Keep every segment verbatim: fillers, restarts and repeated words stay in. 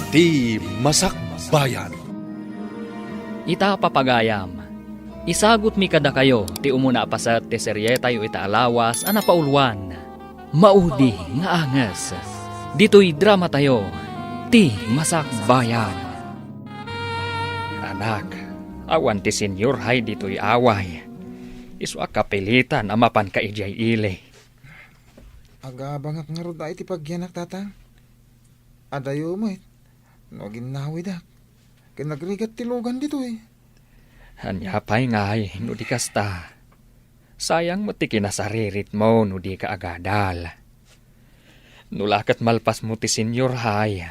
Ti Masakbayan. Ita, papagayam, isagutmi kadakayo ti umuna a paset ti serietayo ita a lawas a napauluan, Maudi nga Anges. Ditoy dramatayo, Ti Masakbayan. Anak, awan ti Senyor Hay ditoy away. Isu a kapilitan a mapanka idiay ili. Agabangak ngarud a iti pagyanak, Tatang. Adayo met no aginnawidak ken nagrigat ti lugan ditoy. Ania pay ngay no di kasta? Sayang met ti kinasariritmo no dika agadal. No la ket malpasmo ti Senyor Hay,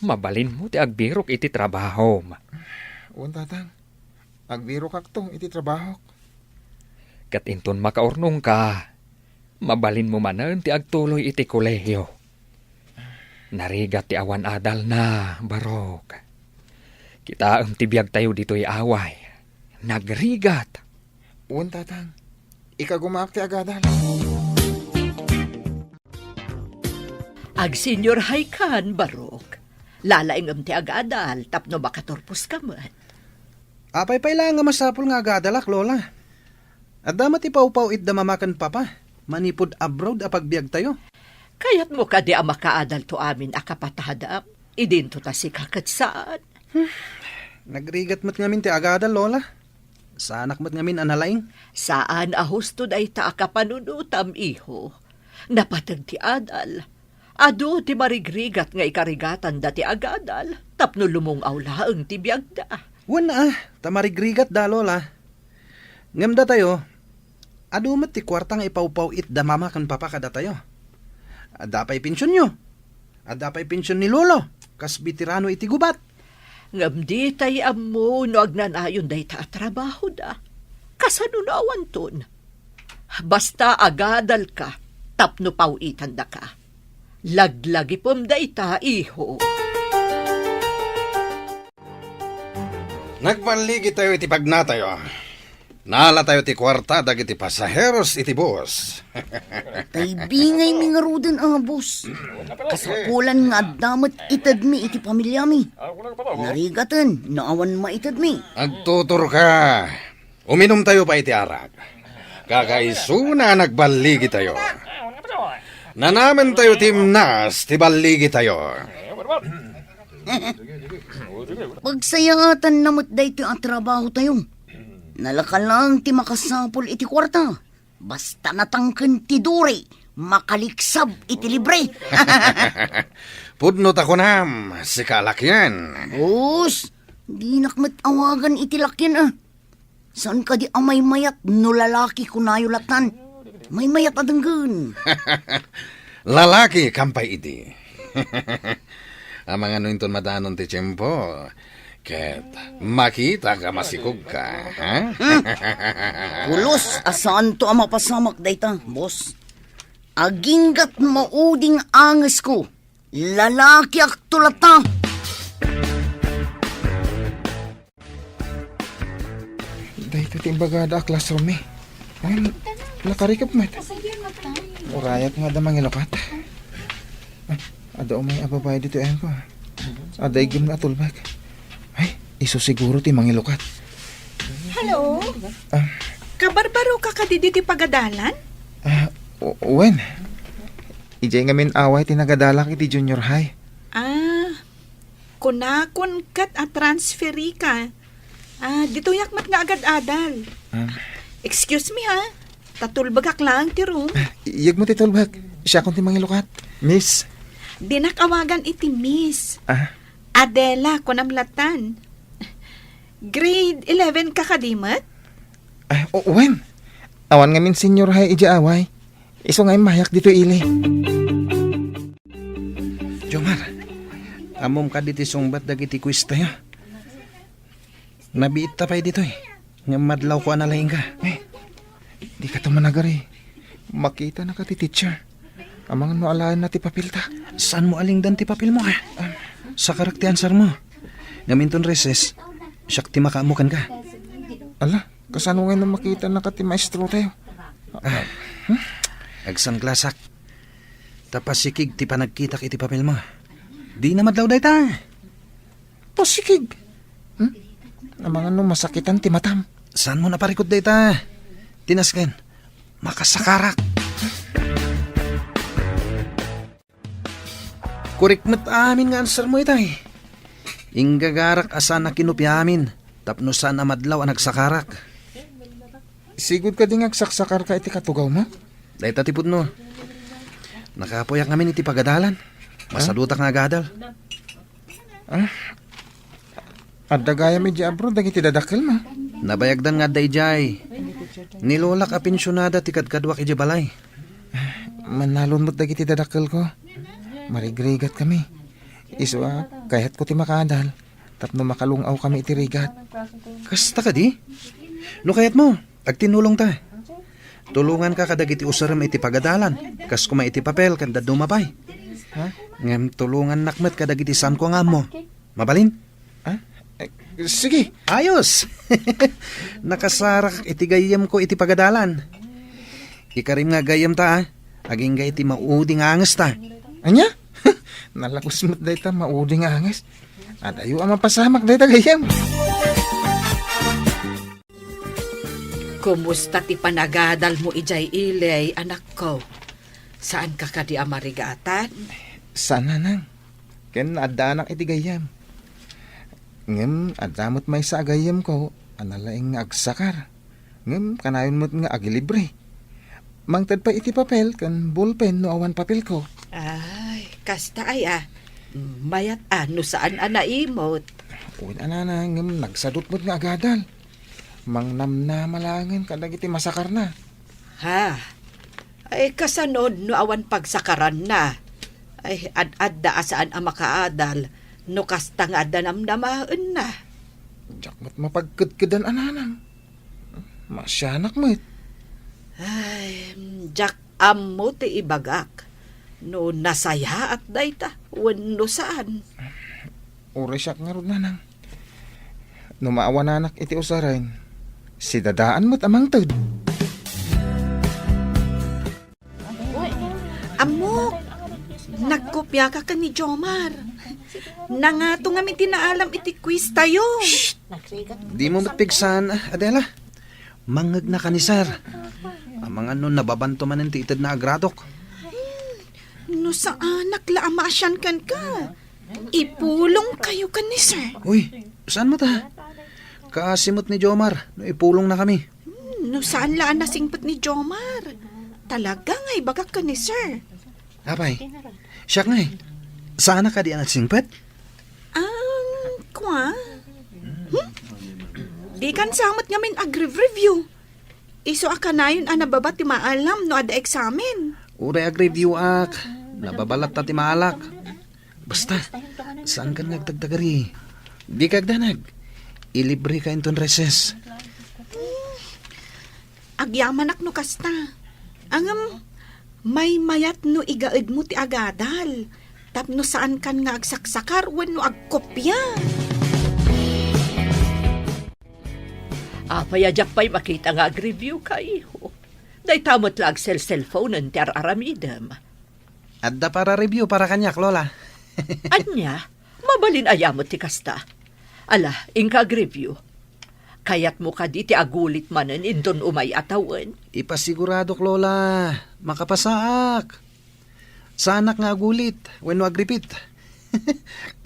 mabalinmo ti agbirok iti trabahom. Wen, Tatang. Agbirokakto iti trabahok. Ket inton makaurnongka, mabalinmo manen ti agtuloy iti kolehio. Narigat ti awan adalna, Barok. Kitaem ti biagtayo ditoy away. Nagrigat. Wen, Tatang. Ikagumaak ti agadal. Agsenyor Hay kan, Barok. Lalaingem ti agadal tapno makaturposka met. Apay pay laeng a masapul nga agadalak, Lola? Adda met ti pawpaw-it da Mama ken Papa manipud abroad a pagbiagtayo. Kayatmo kadi a makaadalto amin a kapatadam idinto ta sika ket saan? Nagrigat met ngamin ti agadal, Lola. Saanak met ngamin a nalaing. Saan a husto dayta a kapanunotam, iho. Napateg ti adal. Adu ti marigrigat nga ikarigatanda ti agadal tapno lumung-aw laeng ti biagda. Wen a, ta marigrigatda, Lola. Ngem datayo, adu met ti kuarta nga ipawpaw-it da Mama ken Papa kadatayo. Adda pay pensionyo. Adda pay pension ni Lolo, kas beterano iti gubat. Ngem ditay ammo no agnanayon dayta a trabahoda. Kasano no awanton? Basta agadalka tapno paw-itandaka. Laglagipem dayta, iho. Nagballigitayo iti pagnatayo. Naalatayo ti kuarta dagiti pasaheros iti bus. Taybingaymi ngaruden a, boss. Kasapulan nga adda met itedmi iti pamilyami. Narigaten no awan maitedmi. Agtuturka. Uminumtayo pay iti arak. Kakaisuna a nagballigitayo. Nanamentayo ti imnas ti balligitayo. Pagsayaatanna met daytoy a trabahotayo. Nalaka laeng ti makasapul iti kuarta. Basta natangken ti duri, makaliksab iti libre. Pudno ta kunam, sika a lakian. Boss, dinak met awagan iti lakian a. Saan kadi a maymayat no lalaki kunayo latan? Maymayat a denggen. Lalaki, kampay idi. Amangan no inton madanon ti tiempo, ket makitak a masikogka, ha? Hmm. Pulos a saanto a mapasamak dayta, boss. Aginggat mauding angesko. Lalakiakto latta. Daytoy ti imbagada a classroom mi. Ay, nakarikep met. Urayat nga adda mangilukat. Ay, adda umay a babai ditoy ayanko. Adda iggem nga atulbek. Ay, isu siguro ti mangilukat. Hello? Ah. Kabarbaroka kadi ditoy pagadalan? Ah, o-, wen. Idiay ngamin away ti nagadalak iti junior high. Ah, kunakon ket a transferika. Ah, ditoyak met nga agad-adal. Ah. Excuse me ha, ta tulbekak laeng ti room. Ah, iyegmo ti tulbek. Siakon ti mangilukat. Miss. Dinak awagan iti miss. Ah. Adela, kunam latan. Grade eleven ka kadi met? Ah, o-, wen. Awan ngamin senior high idiay away. Isu nga immayak ditoy ili. Jomar, ammom kadi ti sungbat dagiti quiz tayo? Nabiitta pay ditoy. Ngem madlawko a nalaingka. Eh, dika to managari. Makitanaka ti teacher. Amangan no alaenna ti papelta. Saanmo a lingdan ti papelmo, ha? Ah. Sakarek ti answermo. Ngem inton recess, siak ti makaammo kenka. Ala, kasano ngay no makitanaka ti maestrotayo? Ah. Hmm? Agsanglasak. Ta pasikig ti panagkitak iti papelmo. Dina madlaw dayta. Pasikig. Hmm? Amangan no masakitan ti matam. Saanmo a parikut dayta? Tinasken. Makasakarak. Korek met amin nga answermo itay. Inggagarak a saan a kinopia amin tapno saan a madlaw a nagsakarak. Sigud kadi nga agsaksakarka iti katugawmo? Dayta ti pudno. Nakapuyak ngamin iti pagadalan. Masadutak nga agadal. Ah, adda gayam idiay abroad dagiti dadakkelmo? Nabayagdan nga adda idiay. Ni Lolak a pensionada ti kadkaduak idiay balay. Mannalon met dagiti dadakkelko. Marigrigatkami. Isu a, kayatko ti makaadal tapno makalung-awkami iti rigat. Kasta kadi? No kayatmo, agtinnulongta. Tulonganka kadagiti usarem iti pagadalan, kas koma iti papel ken dadduma pay. Ha? Ngem tulongannak met kadagiti saanko nga ammo. Mabalin? Ah, eh, sige. Ayos! Nakasarak iti gayyemko iti pagadalan. Ikarim nga gayyemta, a. Agingga iti maudi nga angesta. Ania? Nalagus met dayta maudi nga anges. Adayo a mapasamak dayta gayyem. Kumusta ti panagadalmo idiay ili, anakko? Saanka kadi a marigatan? Saan, nanang. Ken naaddanak iti gayyem. Ngem adda met maysa a gayyemko a nalaing nga agsakar. Ngem kanayon met nga agilibre. Mangted pay iti papel ken bulpen no awan papelko. Ay, kasta aya. Mayat a no saan a naimot. Wen a, nanang, ngem nagsadut met nga agadal. Mangnamnama laengen kadagiti masakarna. Ha? Ay, kasano no awan pagsakaranna? Ay, ad-adda a saan a makaadal no kasta nga adda namnamaenna. Diak met mapagkedkedan a, nanang. Maasianak met. Ay, diak ammo ti ibagak no nasayaat dayta wenno saan. Uray siak ngarud, nanang. No maawananak iti usaren, sidadaan met a mangted. Ammok, nagkopiaka ken ni Jomar. Nangato ngamin ti naalam iti quiz tayo. Shh! Dimo met pigsaan, Adela. Mangngegna ka ni Sir. Amangan no nababanto manen ti itedna a gradok. No saanak la a maasian kenka, ipulongkayo ken ni Sir. Uy, saan met a? Kaasi met ni Jomar no ipulongnakami. Hmm, no saan la a nasingpet ni Jomar, talaga nga ibagak ken ni Sir. Apay, siak ngay, saanak kadi a nasingpet? Um, kua? Hmm? Dikan sa met ngamin agreview. Isu a kanayon a nababa ti maalam no adda eksamen. Uray agreview-ak, nababa latta ti maalak. Basta, saankan nga agtagtagari. Dika agdanag. Ilibreka inton recess. Agyamanak no kasta. Ngem, maymayat no igaedmo ti agadal tapno saankan nga agsaksakar wenno agkopia. Apay a diak pay makita nga agreviewka, iho? Dayta met la agselselphonen ti ar-aramidem. Adda para review para kaniak, Lola. Ania? Mabalin aya met ti kasta? Ala, inka agreview. Kayatmo kadi ti agulit manen inton umay a tawen? Ipasiguradok, Lola. Makapasaak. Saanak nga agulit wenno agripit.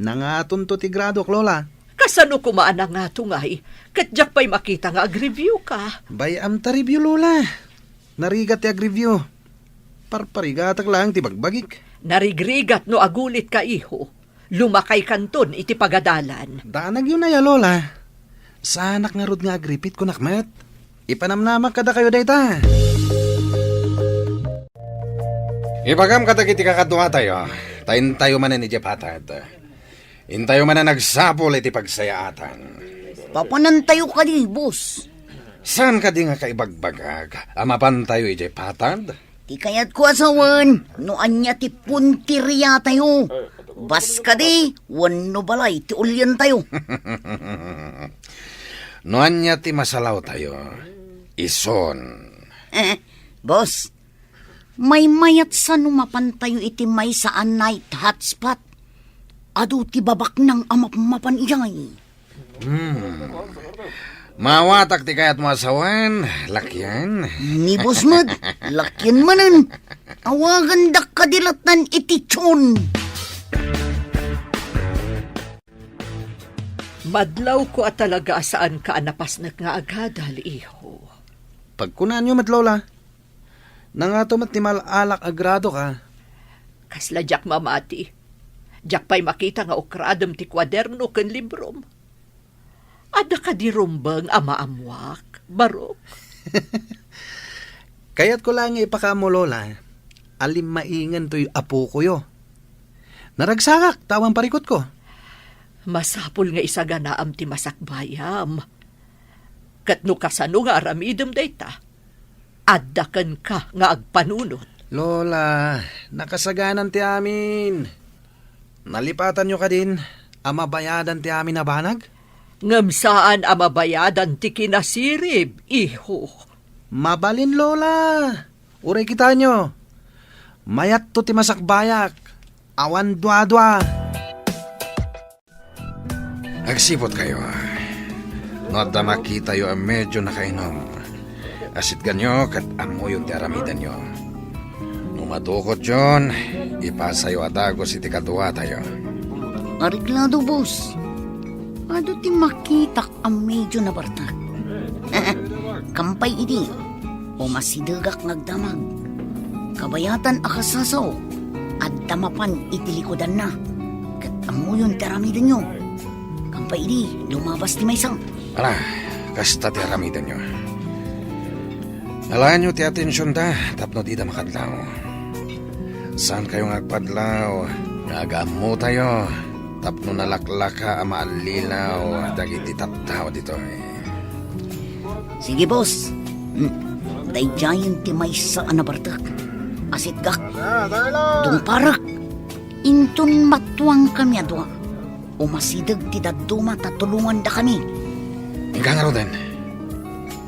Nangatonto ti gradok, Lola. Kasano koma a nangato ngay? Ket diak pay makita nga agreviewka. Bay-am ta review, Lola. Narigat ti agreview. Parparigatak laeng ti bagbagik. Narigrigat no agulitka, iho. Lumakaykanton iti pagadalan. Danagyo na ya, Lola. Saanak ngarud nga agripit, kunak met. Ipanamnamak kadakayo dayta. Ibagam kadagiti kakaduatayo, ta intayo manen idiay patad. Intayo manen agsapul iti pagsayaatan. Papanantayo kadi, boss? Saan kadi nga kaibagbagak a mapantayo idiay patad? Ti kayatko a sawen, no ania ti punteriatayo. Bas kadi, wenno balay ti ulientayo. No ania ti masalawtayo, isun. Eh, boss, maymayat sa no mapantayo iti maysa a night hotspot. Adu ti babaknang a mapmapan idiay. Hmm. Maawatak ti kayatmo a sawen, lakian. Ni boss met, lakian manen. Awagandak kadi latta iti Chon. Madlawko a talaga a saanka a napasnek nga agadal, iho. Pagkunaanyo met, Lola. Nangato met ti mal-alak a gradoka? Kasla diak mamati. Diak pay makita nga ukradem ti kuaderno ken librom. Adda kadi rumbeng a maammoak, Barok? Kayatko laeng nga ipakaammo, Lola, a limmaingen toy apokoyo. Naragsakak, ta awan parikutko. Masapul nga isaganaam ti masakbayam. Ket no kasano nga aramidem dayta, adda kenka nga agpanunot. Lola, nakasaganan ti amin. Nalipatanyo kadin a mabayadan ti amin a banag? Ngem saan a mabayadan ti kinasirib, iho. Mabalin, Lola. Uray kitanyo. Mayatto ti masakbayak. Awan duadua. Agsiputkayo. No adda makitayo a medio nakainom, asitganyo ket ammoyon ti aramidenyo. No madukotyon, ipasayo a dagus iti kaduatayo. Areglado, boss. Adu ti makitak a medio nabartak. Kampay idi, umasidegak nga agdamag. Kabayatan a kasasaok, adda mapan iti likudanna. Ket ammoyon ti aramidenyo. Kampay idi, lumabas ti maysa. Ala, kasta ti aramidenyo. Alaenyo ti atensionda tapno dida makadlaw. Saankayo nga agpadlaw nga agaammotayo tapno nalaklaka a maallilaw dagiti tattao ditoy. Sige, boss. Hmm. Daydiayen ti maysa a nabartek. Asitgak. Tungparek. Inton matuangkami a dua, umasideg ti dadduma ta tulongandakami. Inka ngaruden.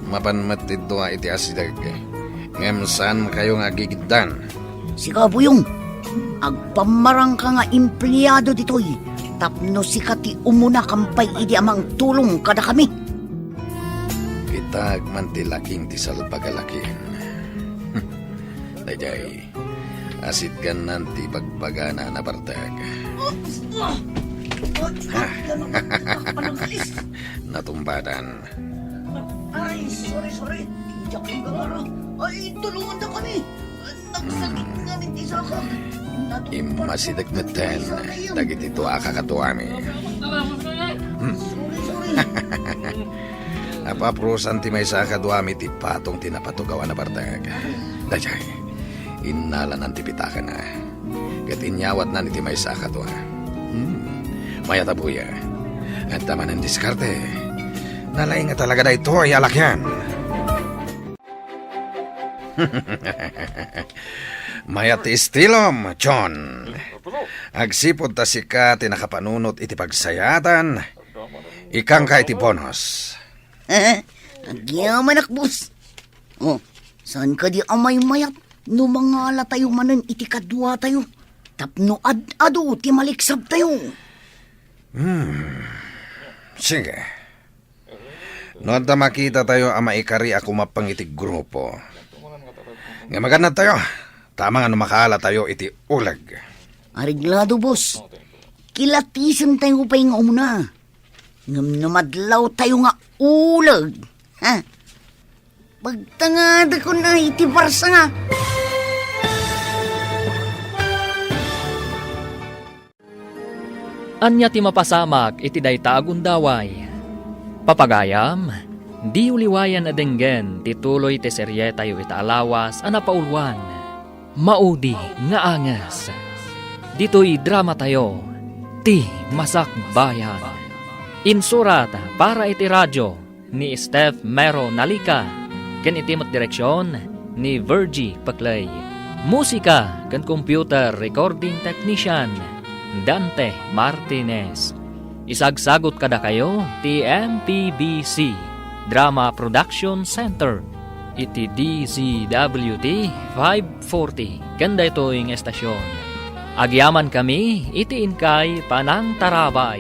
Mapan met ti dua iti asideg, ngem saankayo nga agigiddan. Sika, Buyong, agpammarangka nga empleado ditoy tapno sika ti umuna kampay idi a mangtulong kadakami. Kitaek man ti laking ti salbag a lakian. Daydiay, asitgannan ti bagbagana a nabartek. Oops! Ah! Ah! Natumbatan. Ay, sorry, sorry. Diak manggagara. Ay, tulongandakami. Nagsakit ngamin ti sakak. Immasideg metten dagiti dua a kakaduami. Hmm. Sorry, sorry. Apaprusan ti maysa a kaduami ti patong ti napatugaw a nabartek. Daydiay, innalanan ti pitakana. Ket inyawatnan iti maysa a kadua. Hmm. Mayat a buya. Adda manen diskarte. Nalaing a talaga daytoy a lakian. Mayat ti estilom, John. Agsipud ta sika ti nakapanunot iti pagsayaatan, ikkanka iti bonus. Agyamanak, boss. Oh, saan kadi a maymayat no mangalatayo manen iti kaduatayo tapno ad-adu ti maliksabtayo? Hmm. Sige. No adda makitatayo a maikari a kumappang iti grupo, nga magannadtayo, ta amangan no makaalatayo iti uleg. Areglado, boss. Kilatisentayo pay nga umuna. Ngem no madlawtayo nga uleg, ha? Pagtangadakon iti barsa nga. Ania ti mapasamak iti dayta a gundaway? Papagayam, diyo liwayan a denggen ti tuloy ti serietayo ita a lawas a napauluan, Maudi nga Anges. Ditoy dramatayo, Ti Masakbayan. Insurat para iti radio ni Steph Mero Nalica, ken iti met direksion ni Virgie Peclay. Musika ken computer recording technician, Dante Martinez. Isagsagut kadakayo ti M P B C Drama Production Center iti D Z W T five forty ken daytoy nga estasion. Agyamankami iti inkay panangtarabay.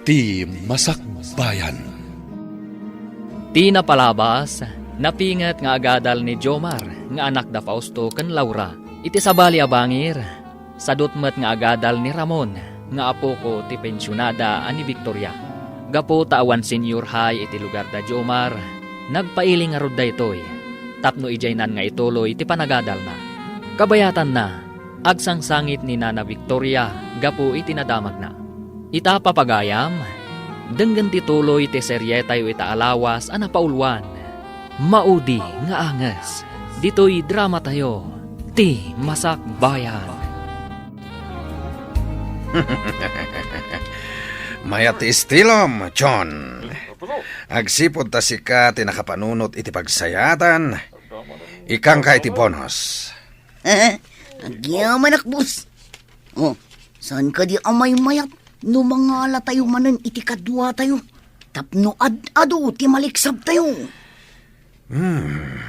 Ti Masakbayan. Ti napalabas, napinget nga agadal ni Jomar nga anak da Fausto ken Laura. Iti sabali a bangir, sadut met nga agadal ni Ramon nga apoko ti pensionada a ni Victoria. Gapu ta awan senior high iti lugar da Jomar, nagpailing ngarud daytoy tapno idiaynan nga ituloy ti panagadalna. Kabayatanna, agsangsangit ni Nana Victoria gapu iti nadamagna. Ita, papagayam, denggen ti tuloy ti serietayo ita a lawas a napauluan, Maudi nga Anges. Ditoy dramatayo, Ti Masakbayan. Mayat ti estilom, John. Agsipud ta sika ti nakapanunot iti pagsayaatan, ikkanka iti bonus. Agyamanak, boss. Oh, saan kadi a maymayat no mangalatayo manen iti kaduatayo tapno ad-adu ti maliksabtayo? Hmm.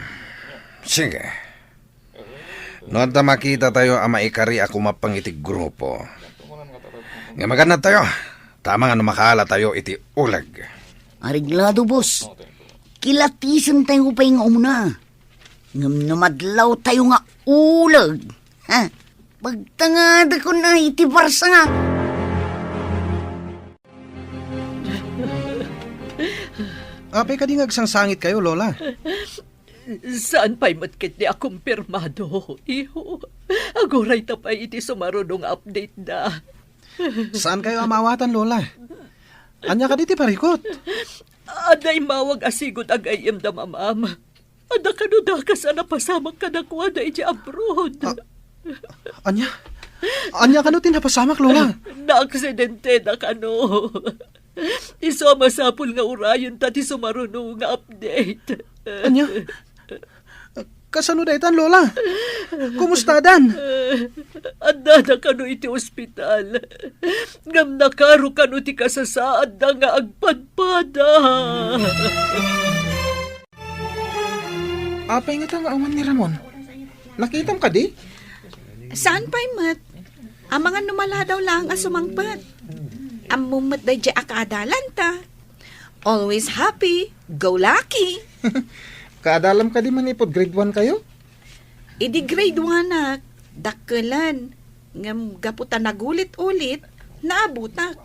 Sige. No adda makitatayo a maikari a kumappang iti grupo, nga magannadtayo, ta amangan no makaalatayo iti uleg. Areglado, boss. Kilatisentayo pay nga umuna. Ngem no madlawtayo nga uleg, ha? Pagtangadakon iti barsa. Apay kadi nga agsangsangitkayo, Lola? Saan pay met ketdi a kumpirmado, iho. Aguray ta pay iti sumaruno nga update da. Saankayo a maawatan, Lola? Ania kadi ti parikut? Adda immawag a sigud a gayyem da mamam. Adda kano dakas a napasamak kadakuada iti abroad. Ah, ania? Ania kano ti napasamak, Lola? Naaksidente da kano. Isu a masapul nga urayenta ti sumaruno nga update. Ania? Kasano daytan, Lola? Kumustadan? Addada kano iti ospital. Ngem nakaro kano ti kasasaadda nga agpadpada. Apay ngata nga awan ni Ramon? Nakitam kadi? Saan pay met? Amangan no maladaw laeng a sumangpet. Ammom met daydiay a kaadalanta. Always happy, go lucky. Kaadalam kadi manipud grade one kayo? Idi grade one-ak, dakkelen. Ngem gapu ta nagulit-ulit, naabutak.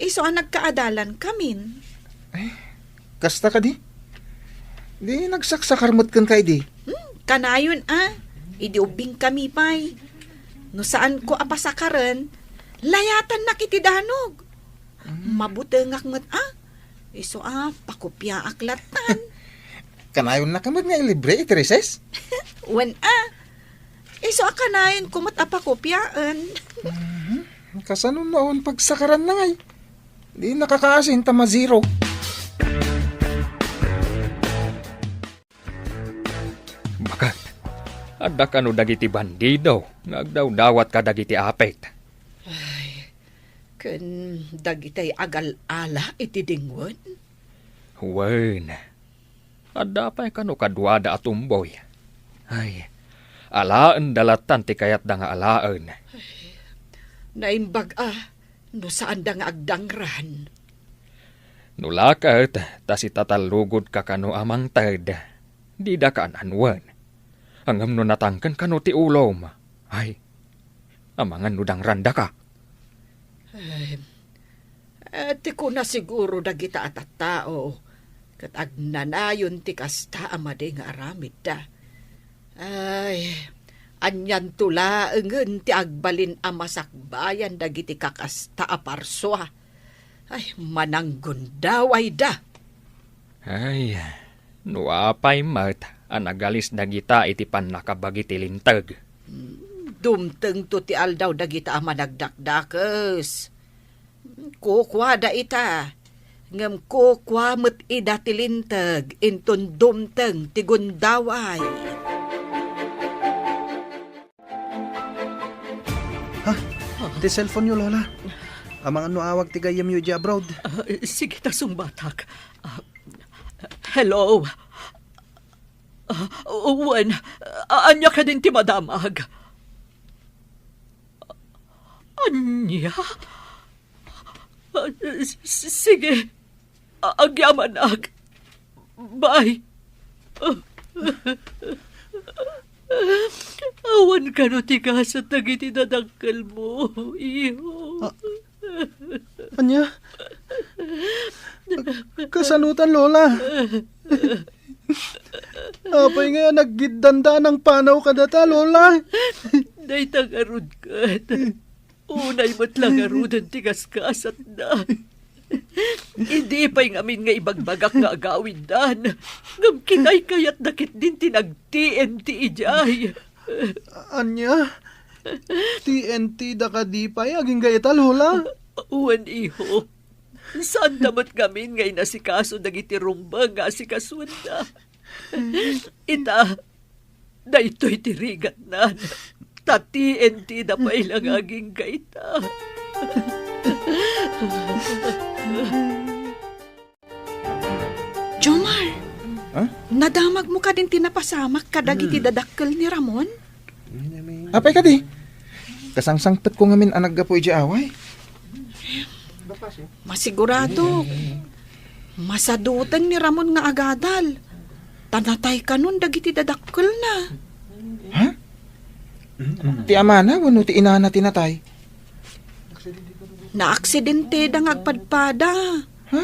Isu a nagkaadalankamin. Ay, kasta kadi? Di nagsaksakar met kenka idi? Hmm, kanayon a. Idi ubbingkami pay. No saanko a pasakaren, layatannak iti danog. Hmm. Mabutengak met a. Isu a, pakopiaak lattan. Kanayonnaka met nga ilibre iti recess? Wen a. Isu a kanayonko met a pakopiaen. Mhm. Kasano no awan pagsakaranna ngay? Di nakakaasin ta ma-zero. Baket, adda kano dagiti bandido nga agdawdawat kadagiti apit? Ay, ken dagitay agal-ala iti dingwen? Wen, adda pay kano kaduada a tumboy? Ay, alaenda lattan ti kayatda nga alaen. Naimbag a, no saanda nga agdangran. No la ket ta sitatallugodka kano a mangted, didaka an-anuen. Ngem no natangken kano ti ulom, ay, amangan no dangrandaka. Ay, eh, ti kuna siguro dagita a tattao, ket agnanayon ti kasta a madi nga aramidda. Ay, anianto laengen ti agbalin a masakbayan dagiti kakasta a parsua? Ay, mananggundawayda. Ay, no apay met a nagalis dagita iti pannakabagi ti linteg. Hmm, dumtengto ti aldaw dagita a managdakdakes. Kukuada ita. Ngem kukua met ida ti linteg inton dumteng ti gundaway. Ha? Ti cellphone-yo, Lola. Amangan no awag ti gayyemyo idiay abroad. Ah, sige ta sungbatak. Ah, hello? Ah, wen, ah, ania kadin ti madamag? Ania? Ah, s-, s-, sige. A-, agyamanak. Bye. Awan kano ti gasat dagiti dadakkelmo, iho. Ah, ania? Kasanotan, Lola? Apay ngay a naggiddanda a nangpanaw kadata, Lola? Dayta ngarud ket. Unay met la ngaruden ti gasgasatda. Idi pay ngamin nga ibagbagak nga agawiddan, ngem kinaykayatda ketdin ti nag-T N T idiay. Ania? T N T da kadi pay agingga ita, Lola? Wen, iho. Saanda met ngamin nga inasikaso dagiti rumbeng nga asikasuenda. Ita, daytoy ti rigatnan. Ta T N T da pay la nga agingga ita. Jomar, Ha? Nadamagmo kadin ti napasamak kadagiti Hmm. dadakkel ni Ramon? Apay kadi? Kasangsangpetko ngamin a naggapu idiay away. Masigurado, masaduten ni Ramon nga agadal. Ta natay kanon dagiti dadakkelna. Ha? Ti amana wenno ti inana ti natay? Naaksidenteda nga agpadpada. Ha?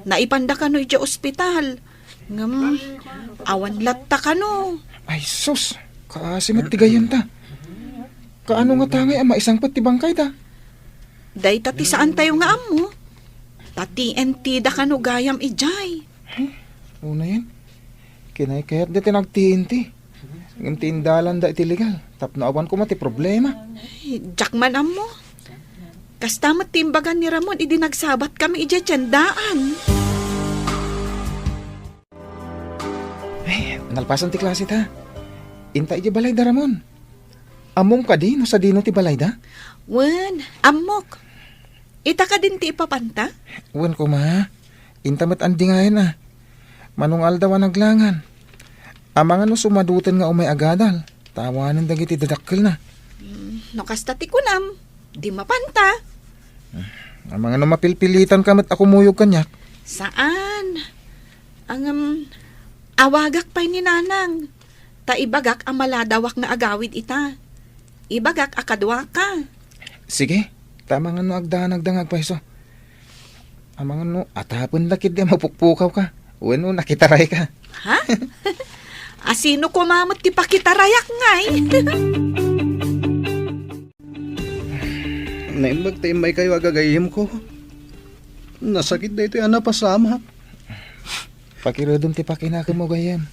Naipanda kano idiay ospital. Ngem, awan latta kano. Ay, sus! Kaasi met ti gayyemta. Kaano ngata ngay a maisangpet ti bangkayda? Dayta ti saantayo nga ammo. Ta T N T da kano gayam idiay. Unayen, kinaykayat dayta nag-T N T. Ngem ti indalanda iti legal, tapno awan koma ti problema. Ay, diak man ammo. Kasta met ti imbagan ni Ramon idi nagsabat kami idiay tiendaan. Ay, nalpasan ti klase ta. Inta idiay balayda, Ramon. Ammom kadi no sadino ti balayda? Wen, ammok. Ita kadin ti ipapanta? Wen koma. Inta met andingayen a. Mano nga aldaw a naglangan. Amangan no sumaduten nga umay agadal. Ta awanen dagiti dadakkelna. Mm, no kasta ti kunam, di mapanta. Amangan no mapilpilitan ka met a kumuyog kaniak. Saan? Ngem, awagak pay ni Nanang. Ta ibagak a maladawak nga agawid ita. Ibagak a kaduaka. Sige, ta amangan no agdanagda nga agpayso. Amangan no atapendak idi a mapukpukaw ka. Wenno nakitaray ka. Ha? Asino koma met ti pakitarayak ngay? Naimbag ta immaykayo a gagayyemko. Nasakit daytoy a napasamak. Pakiredem ti pakinakemmo, gayyem.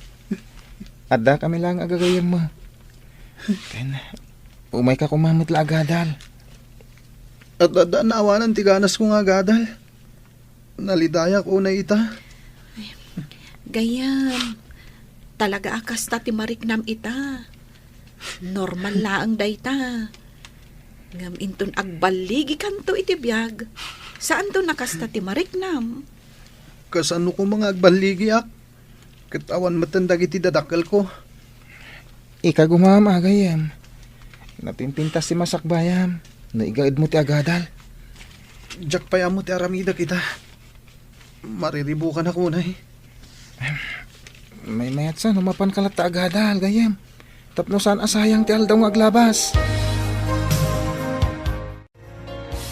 Adda kami laeng a gagayyemmo. Ken, umayka koma met la agadal. Adda, adda naawanan ti ganasko nga agadal. Nalidayak unay ita. Gayyem, talaga a kasta ti mariknam ita. Normal laeng dayta. Ngem inton agballigikanto iti biag, saanto a kasta ti mariknam. Kasano koma nga agballigiak? Ket awan metten dagiti dadakkelko. Ikagumaam a gayyem. Napimpintas ti masakbayam no igaedmo ti agadal. Diak pay ammo ti aramidek ita. Mariribukanak unay. Maymayatsa no mapanka latta agadal, gayyem. Tapno saan a sayang ti aldaw nga aglabas.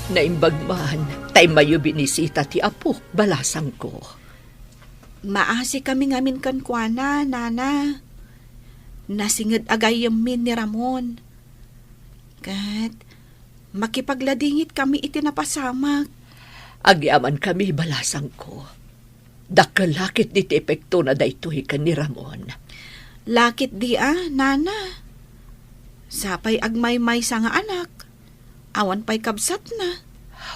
Naimbag man, ta immayo binisita ti apok, balasangko. Maasikami ngamin kenkuana, Nana. Nasinged a gayyemmi ni Ramon. Ket makipagladingitkami iti napasamak. Agyamankami, balasangko. Dakkel la ketdi ti epektona daytoy ken ni Ramon. La ketdi a, Nana. Sapay agmaymaysa nga anak. Awan pay kabsatna.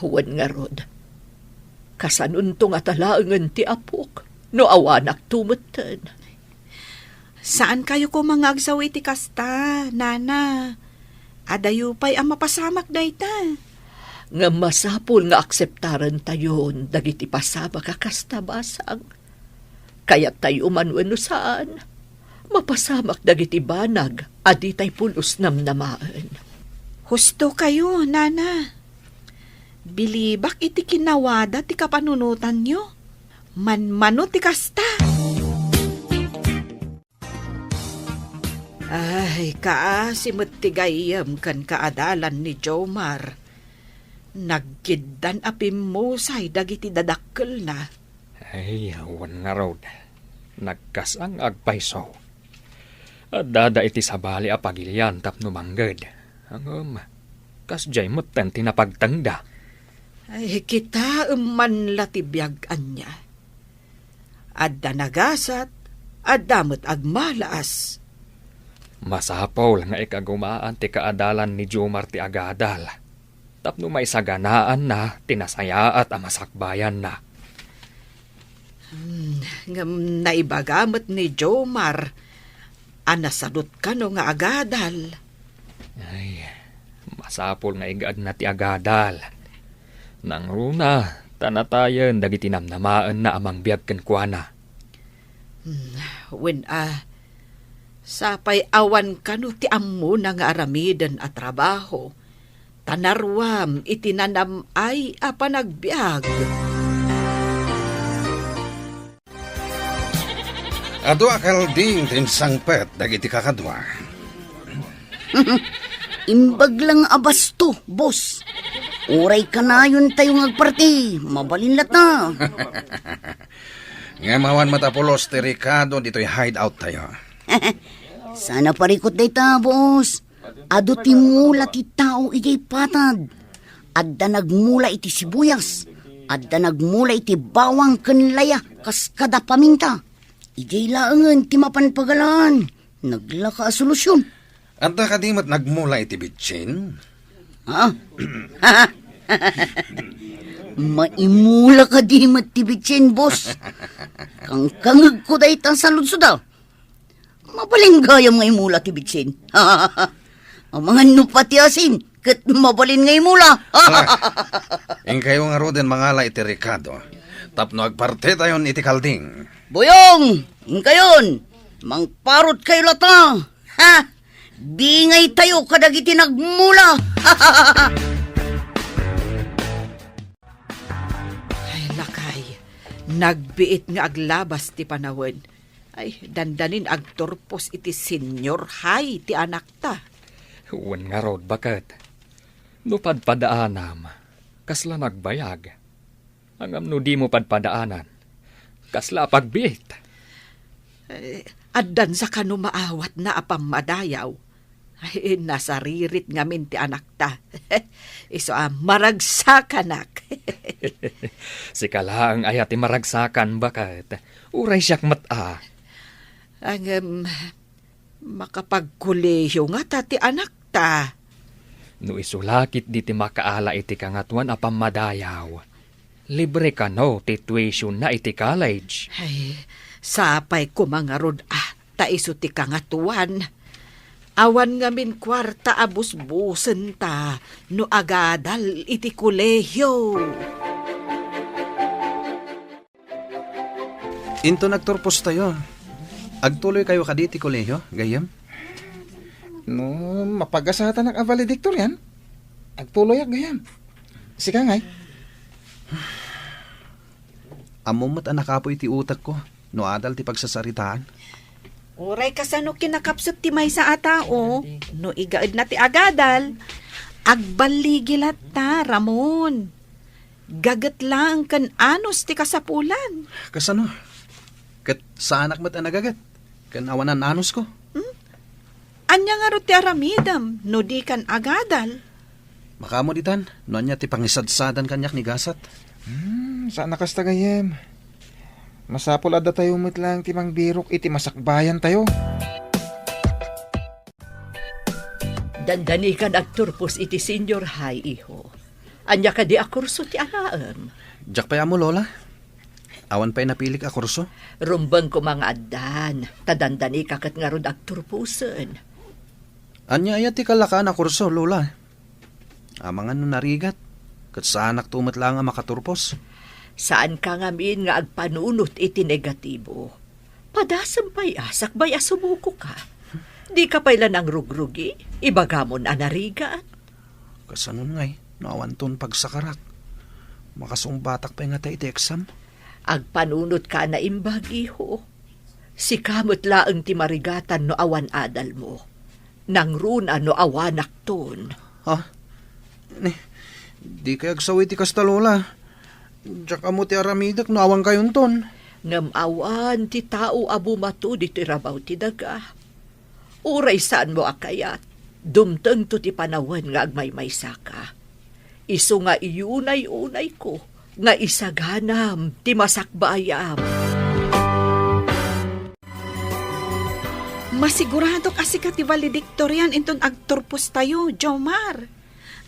Wen ngarud. Kasanonto ngata laengen ti apok, no awanakto metten? Saankayo koma nga agsaw iti kasta, nana. Adayo pay a mapasamak dayta. Ngem masapul nga akseptarentayon dagiti pasamak a kasta, basang. Kayattayo man wenno saan, mapasamak dagiti banag a ditay pulos namnamaen. Husto kayo, nana. Bilibak iti kinawada ti kapanunotanyo. Manmano ti kasta. Ay, kaasi met ti gayyem ken kaadalan ni Jomar. Nagkiddan a pimmusay dagiti dadakkelna. Ay, wen ngarud, nagkasang agpayso. Addada iti sabali a pagilian tapno mangged. Ngem, kasdiay metten ti napagtengda. Ay, kitaem man la ti biag ania. Adda nagasat, adda met agmalaas. Masapul nga ikagumaan ti kaadalan ni Jomar ti agadal. Tapno maisaganaanna ti nasayaat a masakbayanna. Hmm, ngem naibaga met ni Jomar a nasadut kano nga agadal. Ay, masapul nga igaedna ti agadal. Nangruna, ta natayen dagiti namnamaenna a mangbiag kenkuana. Hmm, wen a, sapay awan kano ti ammona nga aramiden a trabaho. Ta naruam iti nanam-ay a panagbiag. Adu a kalding ti insangpet dagiti kakadua. Imbag lang a basto, boss. Uray kanayon tayo nga agparti, mabalin latta. Ngem awan met a pulos ti rekado ditoy hideout tayo. Sana parikot dayta, boss. Adu ti mula ti tao idiay patad. Adda nagmula iti sibuyas, adda nagmula iti bawang ken laya kas kada paminta. Idiay laengen ti mapan pagalaan, naglaka a solusyon. Adda kadi met nagmula iti bitsin? Ha? Maimula kadi met ti bitsin, boss? Kangkangegko dayta a saludsod a. Mabalin gayam nga imula ti bitsin. Amangan no pati asin, ket mabalin nga imula. Ala, inkayo ngaruden mangala iti rekado. Tapno agpartitayon iti kalding. Boyong, inkayon, mangparot kayo latta. Ha? Dingay tayo kadagiti nagmula. Ay, lakay, nagbiit nga aglabas ti panawen. Ay, dandanin agturpos iti senior high ti anakta. Wen ngarud, baket. No padpadaanam, kasla nagbayag. Ngem no dimo padpadaanan, kasla a pagbiit. Eh, addan sa kano maawatna a pammadayaw. Ay, nasaririt ngamin ti anakta. Isu a maragsakanak. Sika laeng aya ti maragsakan, baket. Uray siak met a. Ngem, makapagkolehiyo ngata ti anakta. No isu la ketdi ti makaala iti Kangatoan a pammadayaw, libre kano ti tuitionna iti college. Ay, sapay koma ngarud a ta isu ti Kangatoan. Awan ngamin kuarta a busbusenta no agadal iti kolehiyo. Inton agturpostayo, agtuloykayo kadi ti kolehiyo, gayyem? No, mapagasatanak a valedictorian, agtuloyak, gayyem. Sika ngay? Ammom met a nakapuy ti utekko no adal ti pagsasaritaan. Uray kasano kinakapsut ti maysa a tao, no igaedna ti agadal, agballigi latta, Ramon. Gaget laeng ken anus ti kasapulan. Kasano? Ket saanak met a nagaget ken awanan anusko. Hmm? Ania ngarud ti aramidem no dikan agadal? Makaammo ditan no ania ti pangisadsadan kaniak ni gasat. Hmm, saan a kasta, gayyem. Masapul a datayo met laeng ti mangbirok iti masakbayantayo. Dandanikan agturpos iti senior high, iho. Ania kadi a kurso ti anaem? Diak pay ammo, Lola. Awan pay napilik a kurso. Rumbeng koma nga addan, ta dandanika ket ngarud agturposen. Ania aya ti kallakaan a kurso, Lola? Amangan no narigat, ket saanakto met laeng a makaturpos. Saanka ngamin nga agpanunot iti negatibo. Padasem pay a sakbay a sumukoka. Dika pay la nangrugrugi, ibagamon a narigat. Kasanon ngay, no awanton pagsakarak? Makasungbatak pay ngata iti exam? Agpanunotka a naimbag, iho. Sika met laeng ti marigatan no awan adalmo. Nangruna no awanakton. Ha? Ni, dikay agsawi ti kasta, Lola. Diak ammo ti aramidek no awankayonton. Ngem awan ti tao a bumato ditoy rabaw ti daga. Uray saanmo a kayat, dumtengto ti panawen nga agmaymaysaka. Isu nga iyunay-unayko nga isaganam ti masakbayam. Masiguradok a sika ti valedictorian inton agturpostayo, Jomar.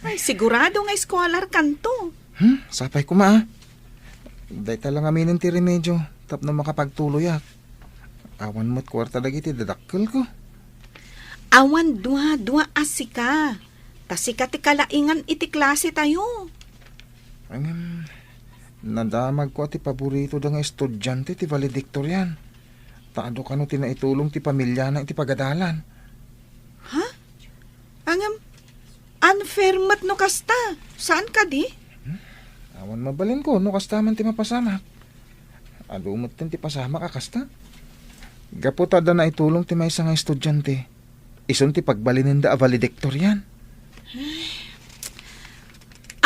Ay, sigurado nga eskualarkanto. Hmm, sapay koma, ah. Dayta la ngaminen ti remedio tapno makapagtuloyak. Awan met kuarta dagiti dadakkelko. Awan dua-dua a sika. Ta sika ti kalaingan iti klasetayo. Ngem, nadamagko a ti paboritoda nga estudiante ti valedictorian. Ta adu kano ti naitulong ti pamiliana iti pagadalan. Ha? Ngem, unfair met no kasta. Saan kadi? Hmm? Awan mabalinko no kasta man ti mapasamak. Adu metten ti pasamak a kasta. Gapu ta adda naitulong ti maysa nga estudiante, isun ti pagbalinenda a valedictorian.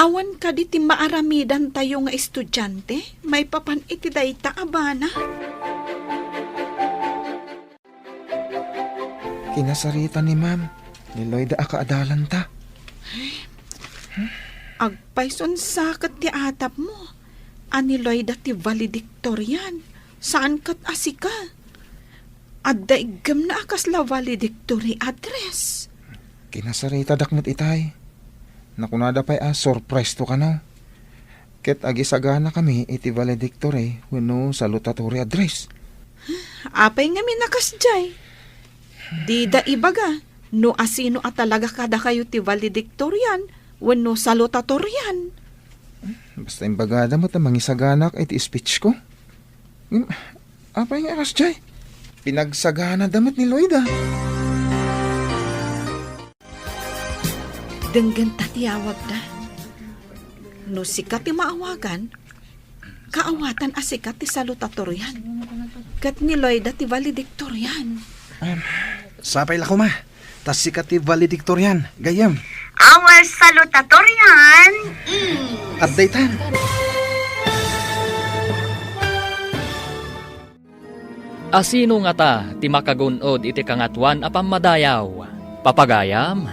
Awan kadi ti maaramidantayo nga estudiante maipapan iti dayta a banag? Kinasarita ni Ma'am, ni Loida a kaadalanta. Agpayson sa ket ti atapmo a ni Loida ti valedictorian, saan ket a sika. Adda iggemna a kasla valedictory address. Kinasaritadak met itay. Nakunada pay a surprise to kano. Ket agisaganakami iti valedictory wenno salutatory address. Apay ngamin a kasdiay? Dida ibaga no asino a talaga kadakayo ti valedictorian wenno salutatorian. Basta imbagada met a mangisaganak iti speech ko. Ngem, apay nga kasdiay? Pinagsaganada met ni Loida. Denggenta ti awagda. No sika ti maawagan, kaawatan a sika ti salutatorian. Ket ni Loida ti valedictorian. Em, sapay la koma. Ta sika ti valedictorian, gayyem. Our salutatorian is... Adda itan. Asino ngata ti makagun-od iti Kangatoan a Pammadayaw? Papagayam,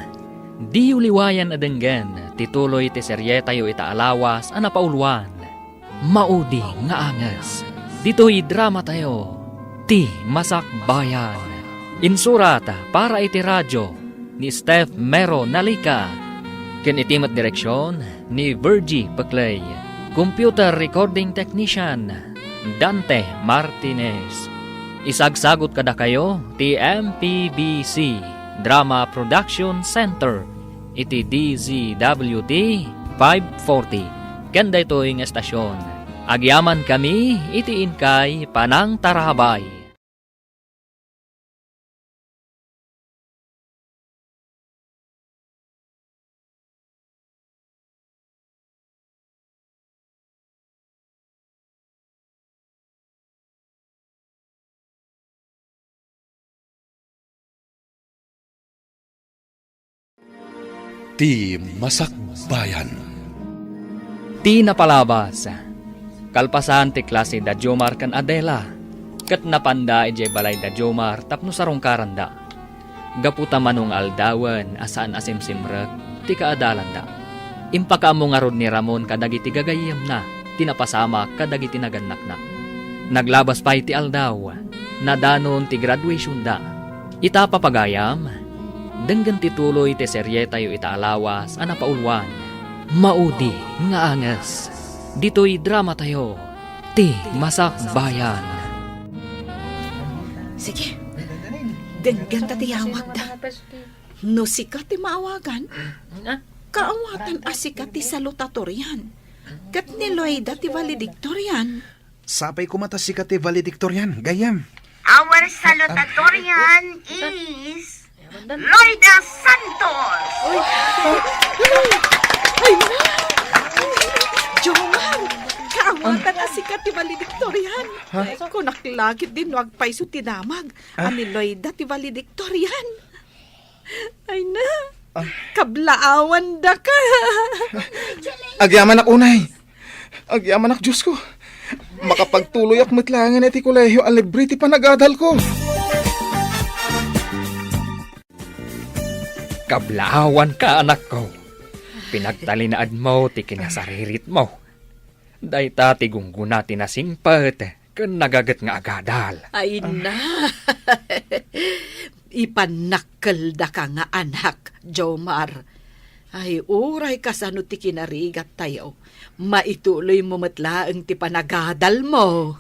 diyo liwayan a denggen ti tuloy ti serietayo ita a lawas a napauluan, Maudi nga Anges. Ditoy dramatayo, Ti Masakbayan. Insurat para iti radio ni Steph Mero Nalica, ken iti met direksion ni Virgie Peclay. Computer recording technician, Dante Martinez. Isagsagut kadakayo ti M P B C Drama Production Center iti D Z W T five forty. Ken daytoy nga estasyon, agyamankami iti inkay panangtarabay. Ti Masakbayan. Ti napalabas, kalpasan ti klase da Jomar ken Adela, ket napanda idiay balay da Jomar tapno sarungkaranda. Gapu ta mano nga aldawen a saan a simsimrek ti kaadalanda, impakaammo ngarud ni Ramon kadagiti gagayyemna ti napasamak kadagiti nagannakna. Naglabas pay ti aldaw, nadanon ti graduationda. Ita, papagayam, denggen ti tuloy ti serietayo ita a lawas a napauluan, Maudi nga Anges. Ditoy dramatayo, Ti Masakbayan. Sige, denggenta ti yawagda. No sika ti maawagan, kaawatan a sika ti salutatorian, ket ni Loida ti valedictorian. Sapay koma ta sika ti valedictorian, gayyem. Our salutatorian is Loida Santos. Ay, Jomar, kaawatan a sika ti valedictorian. Ha? Kunak la ketdi no agpayso ti damag a ni Loida ti valedictorian. Ay na, kablaawandaka. Agyamanak unay. Agyamanak, Diosko. Makapagtuloyak met laengen iti kolehio a libre ti panagadalko. Kablaawanka, anakko. Pinagtalinaedmo ti kinasariritmo. Dayta ti gunggona ti nasingpet ken nagaget nga agadal. Ay na. Ipannakkeldaka nga anak, Jomar. Ay, uray kasano ti kinarigattayo, maituloymo met laeng ti panagadalmo.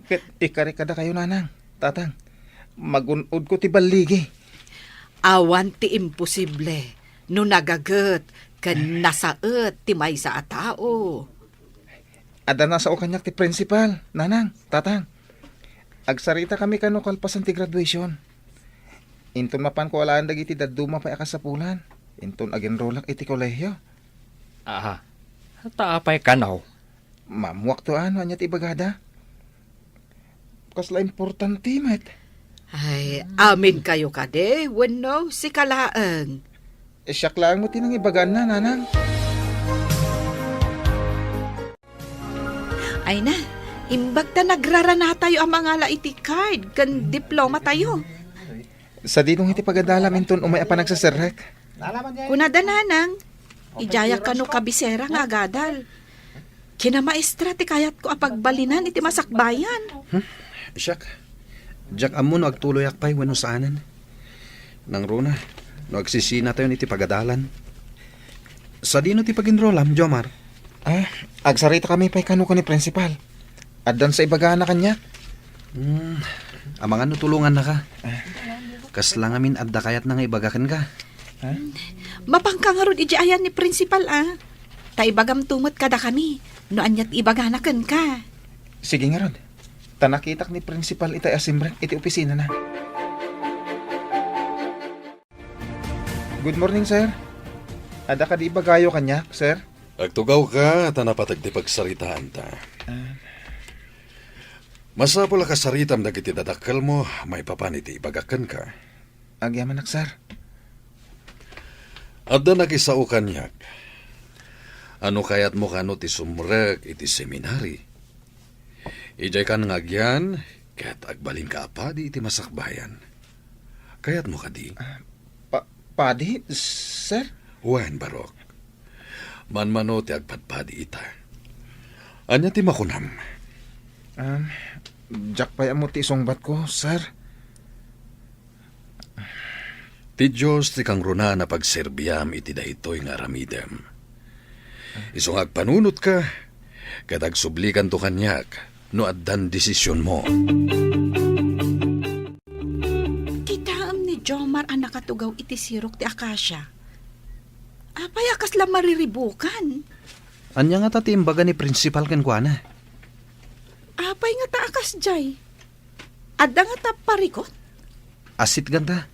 Ket ikari kadakayo, nanang, tatang, magun-odko ti balligi. Awan ti imposible no nagaget ken nasaet ti maysa a tao. Adda nasao kaniak ti principal, nanang, tatang. Agsaritakami kano kalpasan ti graduation. Inton mapanko alaen dagiti dadduma pay a kasapulan, inton agenrolak iti kolehio. Aha. Ta apay kano? Maammoakto a no ania ti ibagada. Kasla importante met. Ay, aminkayo kadi wenno sika laeng? Eh, siak laeng met ti nangibagaanna, nanang. Ay na, imbag ta nagraranatayo a mangala iti card ken diplomatayo. Sadino iti pagadalam inton umay a panagseserrek? Kunada, nanang, idiayak kano kabisera nga agadal. Kinamaestra ti kayatko a pagbalinan iti masakbayan. Hmm? Siak, diak ammo no agtuloyak pay wenno saanen. Nangruna, no agsisinatayon iti pagadalan. Sadino ti paginrolam, Jomar? Ah, agsaritakami pay kano ken ni principal. Addan sa ibagana kaniak. Hmm, amangan no tulongannaka. Kasla ngamin adda kayatna nga ibaga kenka? Ha? Mapanka ngarud idiay ayan ni principal, a. Ta ibagamto met kadakami no ania ti ibagana kenka. Sige ngarud. Ta nakitak ni principal itay a simrek iti opisinana. Good morning, sir. Adda kadi ibagayo kaniak, sir? Agtugawka ta napateg ti pagsaritaanta. Ah. Masapul a kasaritam dagiti dadakkelmo maipapan iti ibagak kenka. Agyamanak, sir. Adda nakisao kaniak. Ano kayatmo kano ti sumrek iti seminary? Idiay kan nga agyan, ket agbalinka a padi iti masakbayan. Kayatmo kadi? Ah, pa-, padi, sir? Wen, Barok. Manmano ti agpadpadi ita. Ania ti makunam? Um, diak pay ammo ti isungbatko, sir. Ti Dios ti kangrunaan a pagserbiam iti daytoy nga aramidem. Isu nga agpanunotka, ket agsublikanto kaniak no addan desisionmo. Kitaem ni Jomar a nakatugaw iti sirok ti akasia. Apay a kasla mariribukan? Ania ngata ti imbaga ni principal kenkuana? Apay ngata a kasdiay? Adda ngata parikut? Asitganta,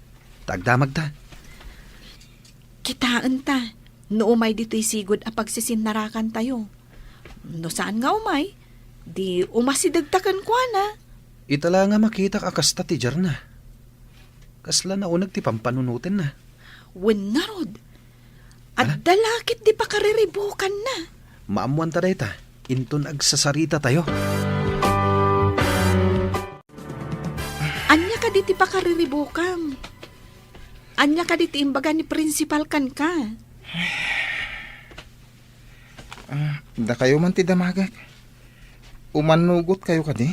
ta agdamagta. Kitaenta, no umay ditoy sigud a pagsisinnarakantayo. No saan nga umay, di umasidegta kenkuana. Ita la nga makitak a kasta ti diarna. Kasla nauneg ti pampanunotenna. Wen ngarud, adda la ket di pakariribukanna. Maammoanta dayta, inton agsasaritatayo. Ania kadi ti pakariribukam? Ania kadi ti imbaga ni principal kenka? Ah, dakayo man ti damagek. Umannugotkayo kadi?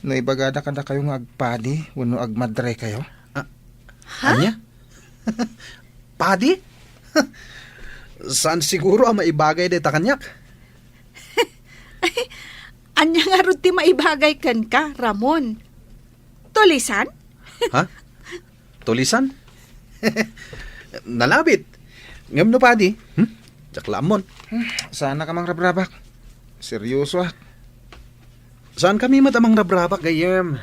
No ibagada kadakayo nga agpadi wenno agmadrekayo? Ah, ha? Ania? Padi? Saan siguro a maibagay dayta kaniak? Ania ngarud ti maibagay kenka, Ramon? Tulisan? Ha? Tulisan? Nalabit. Ngem no padi, hmm? Diak la ammon. Saanak a mangrabrabak. Seryosoak. Saankami met a mangrabrabak, gayyem.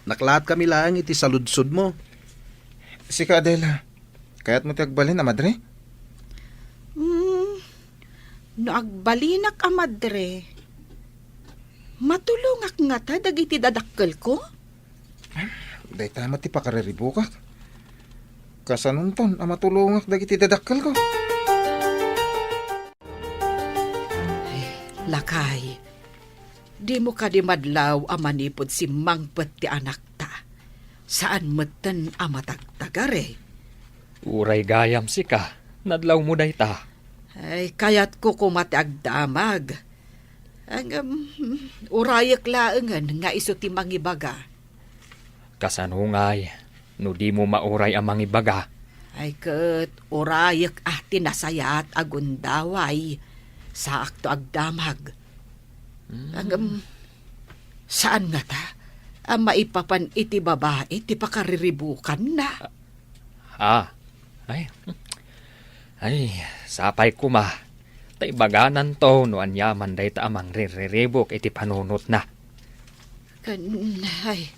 Naklaatkami laeng iti saludsodmo. Sika, Adela, kayatmo ti agbalin a madre? Hmm, no agbalinak a madre, matulongak ngata dagiti dadakkelko? Dayta met ti pakariribukak. Kasanonton a matulongak dagiti dadakkelko? Lakay, dimo kadi madlaw a manipud simmangpet ti anakta. Saan metten a matagtagari. Uray gayam sika, nadlawmo dayta. Ay, kayatko koma ti agdamag. Ngem, urayek laengen nga isu ti mangibaga. Kasano ngay no dimo mauray a mangibaga? Ay ket, urayek a ti nasayaat a gundaway. Saakto agdamag. Hmm. Ngem, saan ngata a maipapan iti babai ti pakariribukanna? Ah, ay, ay, sapay koma. Ta ibagananto no aniaman dayta a mangrirriribuk iti panunotna. Ken, ay,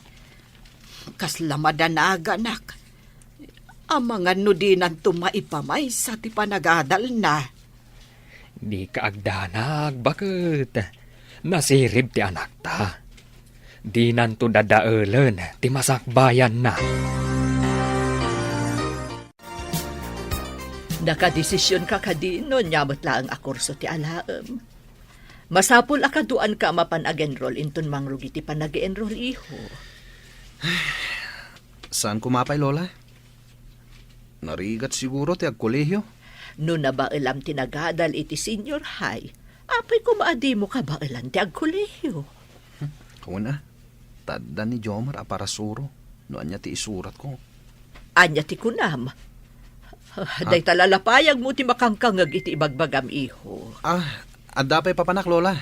kasla madanaganak. Amangan no dinanto maipamaysa ti panagadalna. Dika agdanag, baket. Nasirib ti anakta. Dinanto dadaelen ti masakbayanna. Nakadesisionka kadi no ania met laeng a kurso ti alaem? Masapul a kaduaanka a mapan ag-enroll inton mangrugi ti panag-enroll, iho. Saan koma pay, Lola? Narigat siguro ti agkolehiyo. No nabaelam ti nagadal iti senior high, apay koma a dimo kabaelan ti agkolehiyo? Wen a, ta adda ni Jomar a parasuro no ania ti isuratko. Ania ti kunam? Ah, dayta la lapayagmo ti makangkangeg iti ibagbagam, iho. Ah, adda pay papanak, Lola.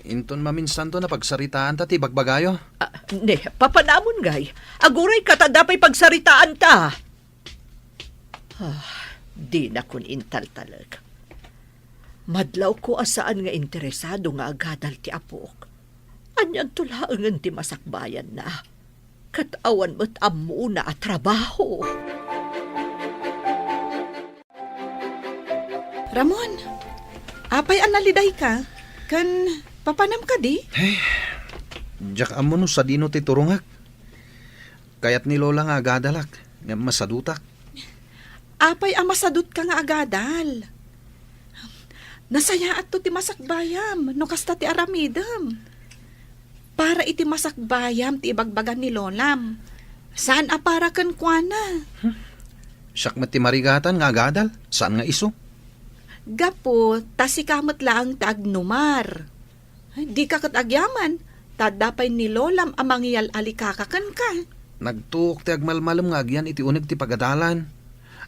Inton maminsanto napagsaritaanta ti ibagbagayo. Ah, ne, papanamon ngay. Agurayka ta adda pay pagsaritaanta. Ah, dinakon intaltalek. Madlawko a saan nga interesado nga agadal ti apok. Anianto laengen ti masakbayanna? Ket awan met ammona a trabaho. Ramon, apay a nalidayka? Ken papanam kadi? Ay, diak ammo no sadino ti turongek. Kayat ni Lola nga agadalak, ngem masadutak. Apay a masadutka nga agadal? Nasayaatto ti masakbayam no kasta ti aramidem. Para iti masakbayam ti ibagbaga ni Lolam. Saan a para kenkuana. Hmm. Siak met ti marigatan nga agadal, saan nga isu? Gapu ta sika met laeng ti agnumar. Ay, dika ket agyaman, ta adda pay ni Lolam a mangiyal-alikaka kenka. Nagtuok ti agmalmalem nga agyan iti uneg ti pagadalan.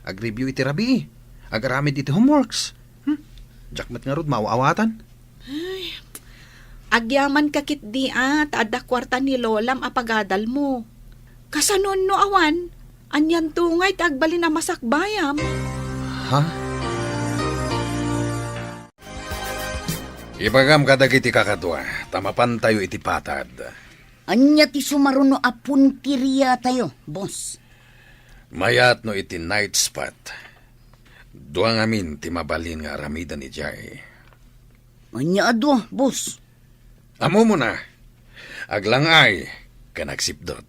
Agreview iti rabii. Agaramid iti homeworks. Hmm? Diak met ngarud maaw-awatan. Ay, agyamanka ketdi a, ta adda kuarta ni Lolam a pagadalmo. Kasano no awan, anianto ngay ti agbalin a masakbayam? Ha? Ibagam kadagiti kakadua, ta mapantayo iti patad. Ania ti sumaruno a punteriatayo, boss? Mayat no iti night spot. Dua ngamin ti mabalin nga aramiden idiay. Ania a dua, boss? Ammomon a, aglang-ay ken agsipdut.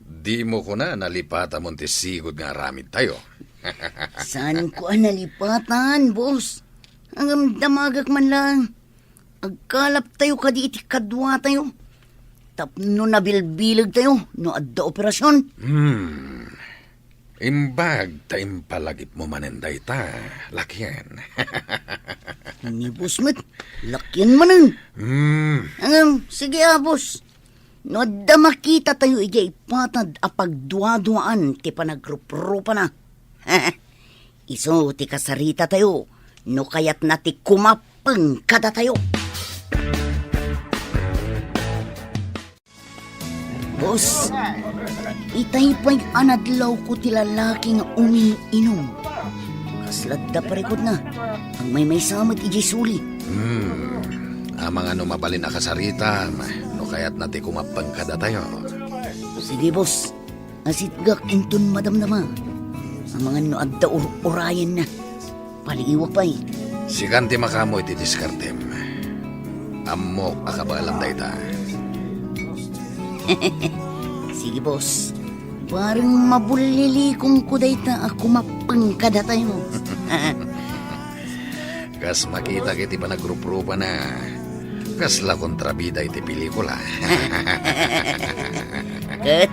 Dimo kuna nalipatamon ti sigud nga aramidtayo. Saanko a nalipatan, boss. Ngem damagek man laeng. Agkalaptayo kadi iti kaduatayo. Tapno nabilbilegtayo no adda operasion. Hmm. Imbag ta impalagipmo manen dayta, lakien. Ni boss met, lakien manen. Hmm. Ngem, sige a, boss. No adda makitatayo idiay patad a pagduaduaan ti panagruprupana, isu ti kasaritatayo no kayatna ti kumap kumappeng kadatayo. Boss, itay pay a nadlawko ti lalaki nga umiinum. Kasla adda parikutna, agmaymaysa met idiay suli. Hmm, amangan no mabalin a kasaritam, no kayatna ti kumappeng kadatayo. Sige, boss. Asitgak inton madamdama. Amangan no adda ur-urayenna. Paliiwak pay. Sikan ti makaammo iti diskartem. Ammok a kabaelam dayta. Sige, boss. Parang mabullilikonko dayta a kumappeng kadatayo. Kas makitak iti panagruprupana, kasla kontrabida iti pelikula. Ket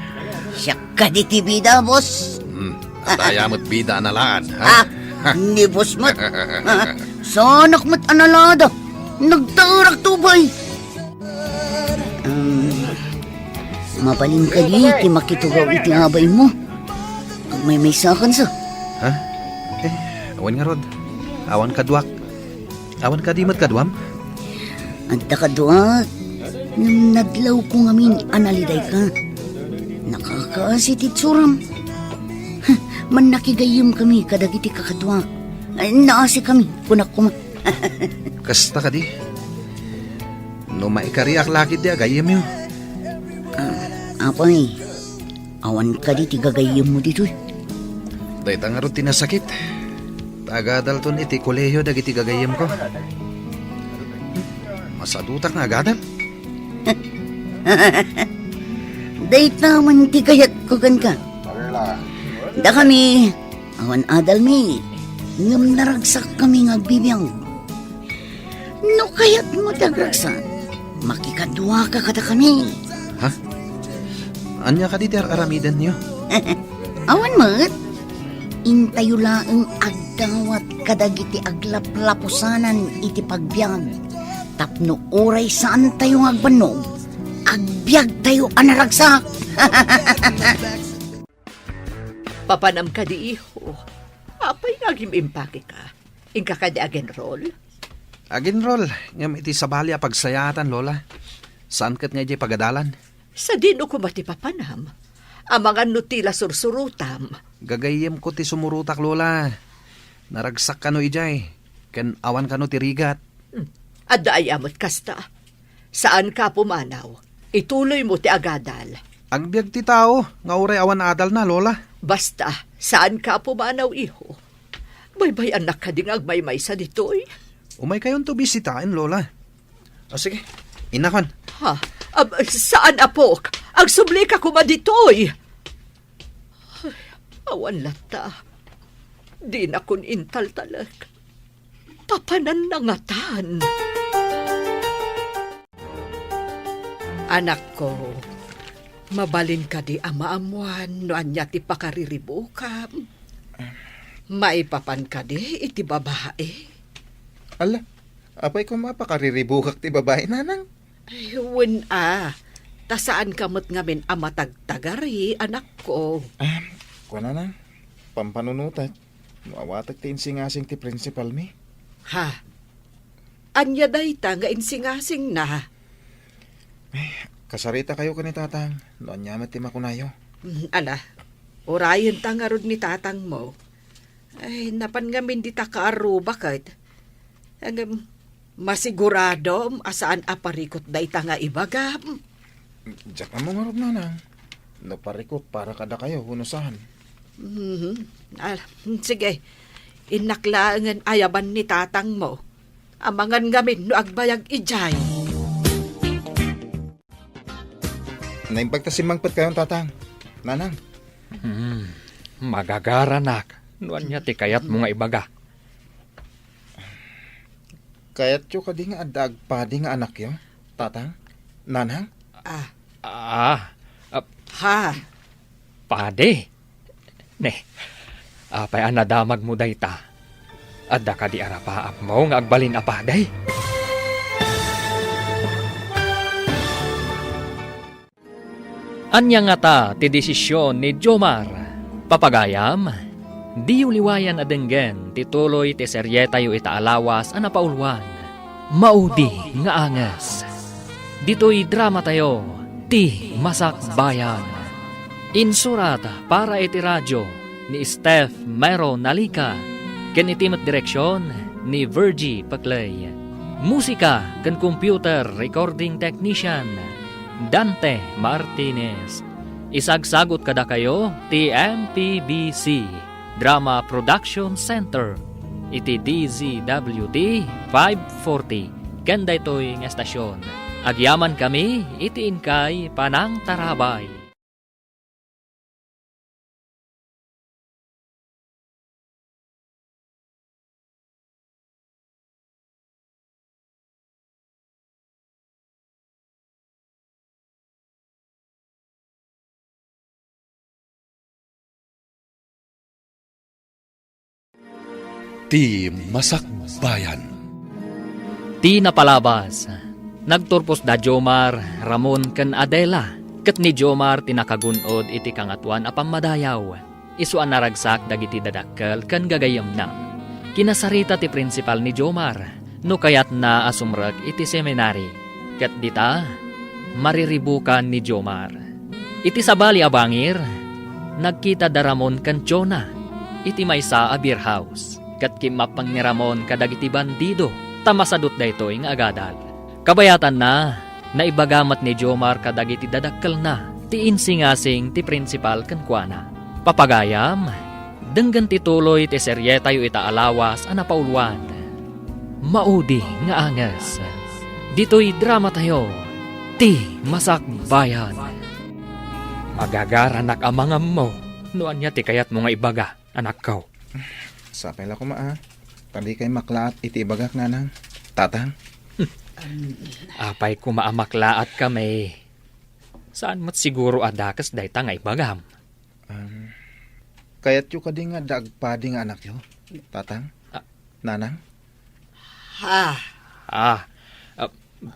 siak kadi ti bida, boss. Hmm, adda aya met bida a nalaad, ha? Ah, ni boss met. Ah, saanak met a nalaad. Nagtaerak to, bay. Um, mabalin kadi ti makitugaw iti abaymo. Agmaymaysakansa. Ha? Eh, awan ngarud. Awan kaduak. Awan kadi met kaduam? Adda kaduak. Ngem nadlawko ngamin a nalidayka. Nakakaasi ti itsuram. Mannakigayyemkami kadagiti kakaduak. Ay, naasikami, kunak koma. Kasta kadi? No maikariak la ketdi a gayyemyo. Ah, apay, awan kadi ti gagayyemmo ditoy? Dayta ngarud ti nasakit. Ta agadalton iti kolehio dagiti gagayyemko. Masadutak nga agadal. Dayta man ti kayatko kenka. Dakami, awan adalmi, ngem naragsakkami nga agbibiag. No kayatmo ti agragsak, makikaduaka kadakami. Ha? Ania kadi ti ar-aramidenyo? Awan met. Intayo laeng agdawat kadagiti aglaplapusanan iti pagbiag. Tapno uray saantayo nga agbannog, agbiagtayo a naragsak. Papanam kadi, iho? Apay nga agim-impakeka? Inka kadi agenrol? Agenrol, ngem iti sabali a pagsayaatan, Lola. Saan ket nga idiay pagadalan? Sadino koma ti papanam? Amangan no ti la sursurotam. Gagayyemko ti sumurotak, Lola. Naragsak kano idiay, ken awan kano ti rigat. Hmm. Adda aya met kasta? Saanka a pumanaw. Ituloymo ti agadal. Agbiag ti tao nga uray awan adalna, Lola. Basta, saanka a pumanaw, iho. Baybay-annak kadi nga agmaymaysa ditoy? Umaykayonto bisitaen, Lola. O, sige. Innakon. Ha? Ab, saan, apok. Agsublika koma ditoy. Ay, awan latta. Dinakon intaltalek. Papananna ngatan. Anakko, mabalin kadi a maammuan no ania ti pakariribukam? Maipapan kadi iti babai? Ala, apay koma pakariribukak ti babai, nanang? Ay, wen a. Ta saanka met ngamin a matagtagari, anakko. Ah, kuana, nang, pampanunotek no awatek ti insingasing ti prinsipalmi. Ha? Ania dayta nga insingasingna? Ay, kasaritakayo ken ni Tatang no ania met ti makunayo. Mm, ala, urayenta ngarud ni Tatangmo. Ay, napan ngamin dita kaarruba ket. Ngem, masiguradom a saan a parikut dayta nga ibagam? Diak ammo ngarud, nanang, no parikut para kadakayo wenno saan. Mhm. Ah, sige. Innak laengen ayaban ni Tatangmo. Amangan ngamin no agbayag idiay. Naimbag ta simmangpetkayon, Tatang. Nanang. Hmm, magagaranak. No ania ti kayatmo nga ibaga? Kayatyo kadi nga adda agpadi nga anakyo, Tatang? Nanang? Ah. Ah, ah, Ha? Padi? Ne, apay a nadamagmo dayta? Adda kadi arapaapmo nga agbalin a padi? Ania ngata ti desisyon ni Jomar? Papagayam, diyo liwayan a denggen ti tuloy ti serietayo ita a lawas a napauluan. Maudi nga anges. Ditoy dramatayo, Ti Masakbayan. Insurat para iti radio ni Steph Mero Nalica, ken iti met direksion ni Virgie Paclay. Musika ken computer recording technician, Dante Martinez. Isagsagut kadakayo ti M P B C Drama Production Center iti D Z W T five forty ken daytoy nga estasyon. Agyamankami iti inkay panangtarabay. Ti Masakbayan. Ti napalabas, nagturpos da Jomar, Ramon, ken Adela, ket ni Jomar ti nakagun-od iti Kangatoan a Pammadayaw. Isu a naragsak dagiti dadakkel ken gagayyemna. Kinasarita ti prinsipal ni Jomar no kayatna a sumrek iti seminari, ket dita, mariribukan ni Jomar. Iti sabali a bangir, nagkita da Ramon ken Jonah iti maysa a beer house, ket kimmappeng ni Ramon kadagiti bandido ta masadut daytoy nga agadal. Kabayatanna, naibaga met ni Jomar kadagiti dadakkelna ti insingasing ti prinsipal kenkuana. Papagayam, denggen ti tuloy ti serietayo ita a lawas a napauluan. Maudi nga anges. Ditoy dramatayo, Ti Masakbayan. Agagaranak a mangammo no ania ti kayatmo nga ibaga, anakko. Sapay la koma a ta dikay maklaat iti ibagak, nanang, tatang. Apay koma a maklaatkami? Saan met siguro a dakes dayta nga ibagam? Um, kayatyo kadi nga adda agpadi nga anakyo, tatang? Ah. Nanang? Ha? Ah, ah,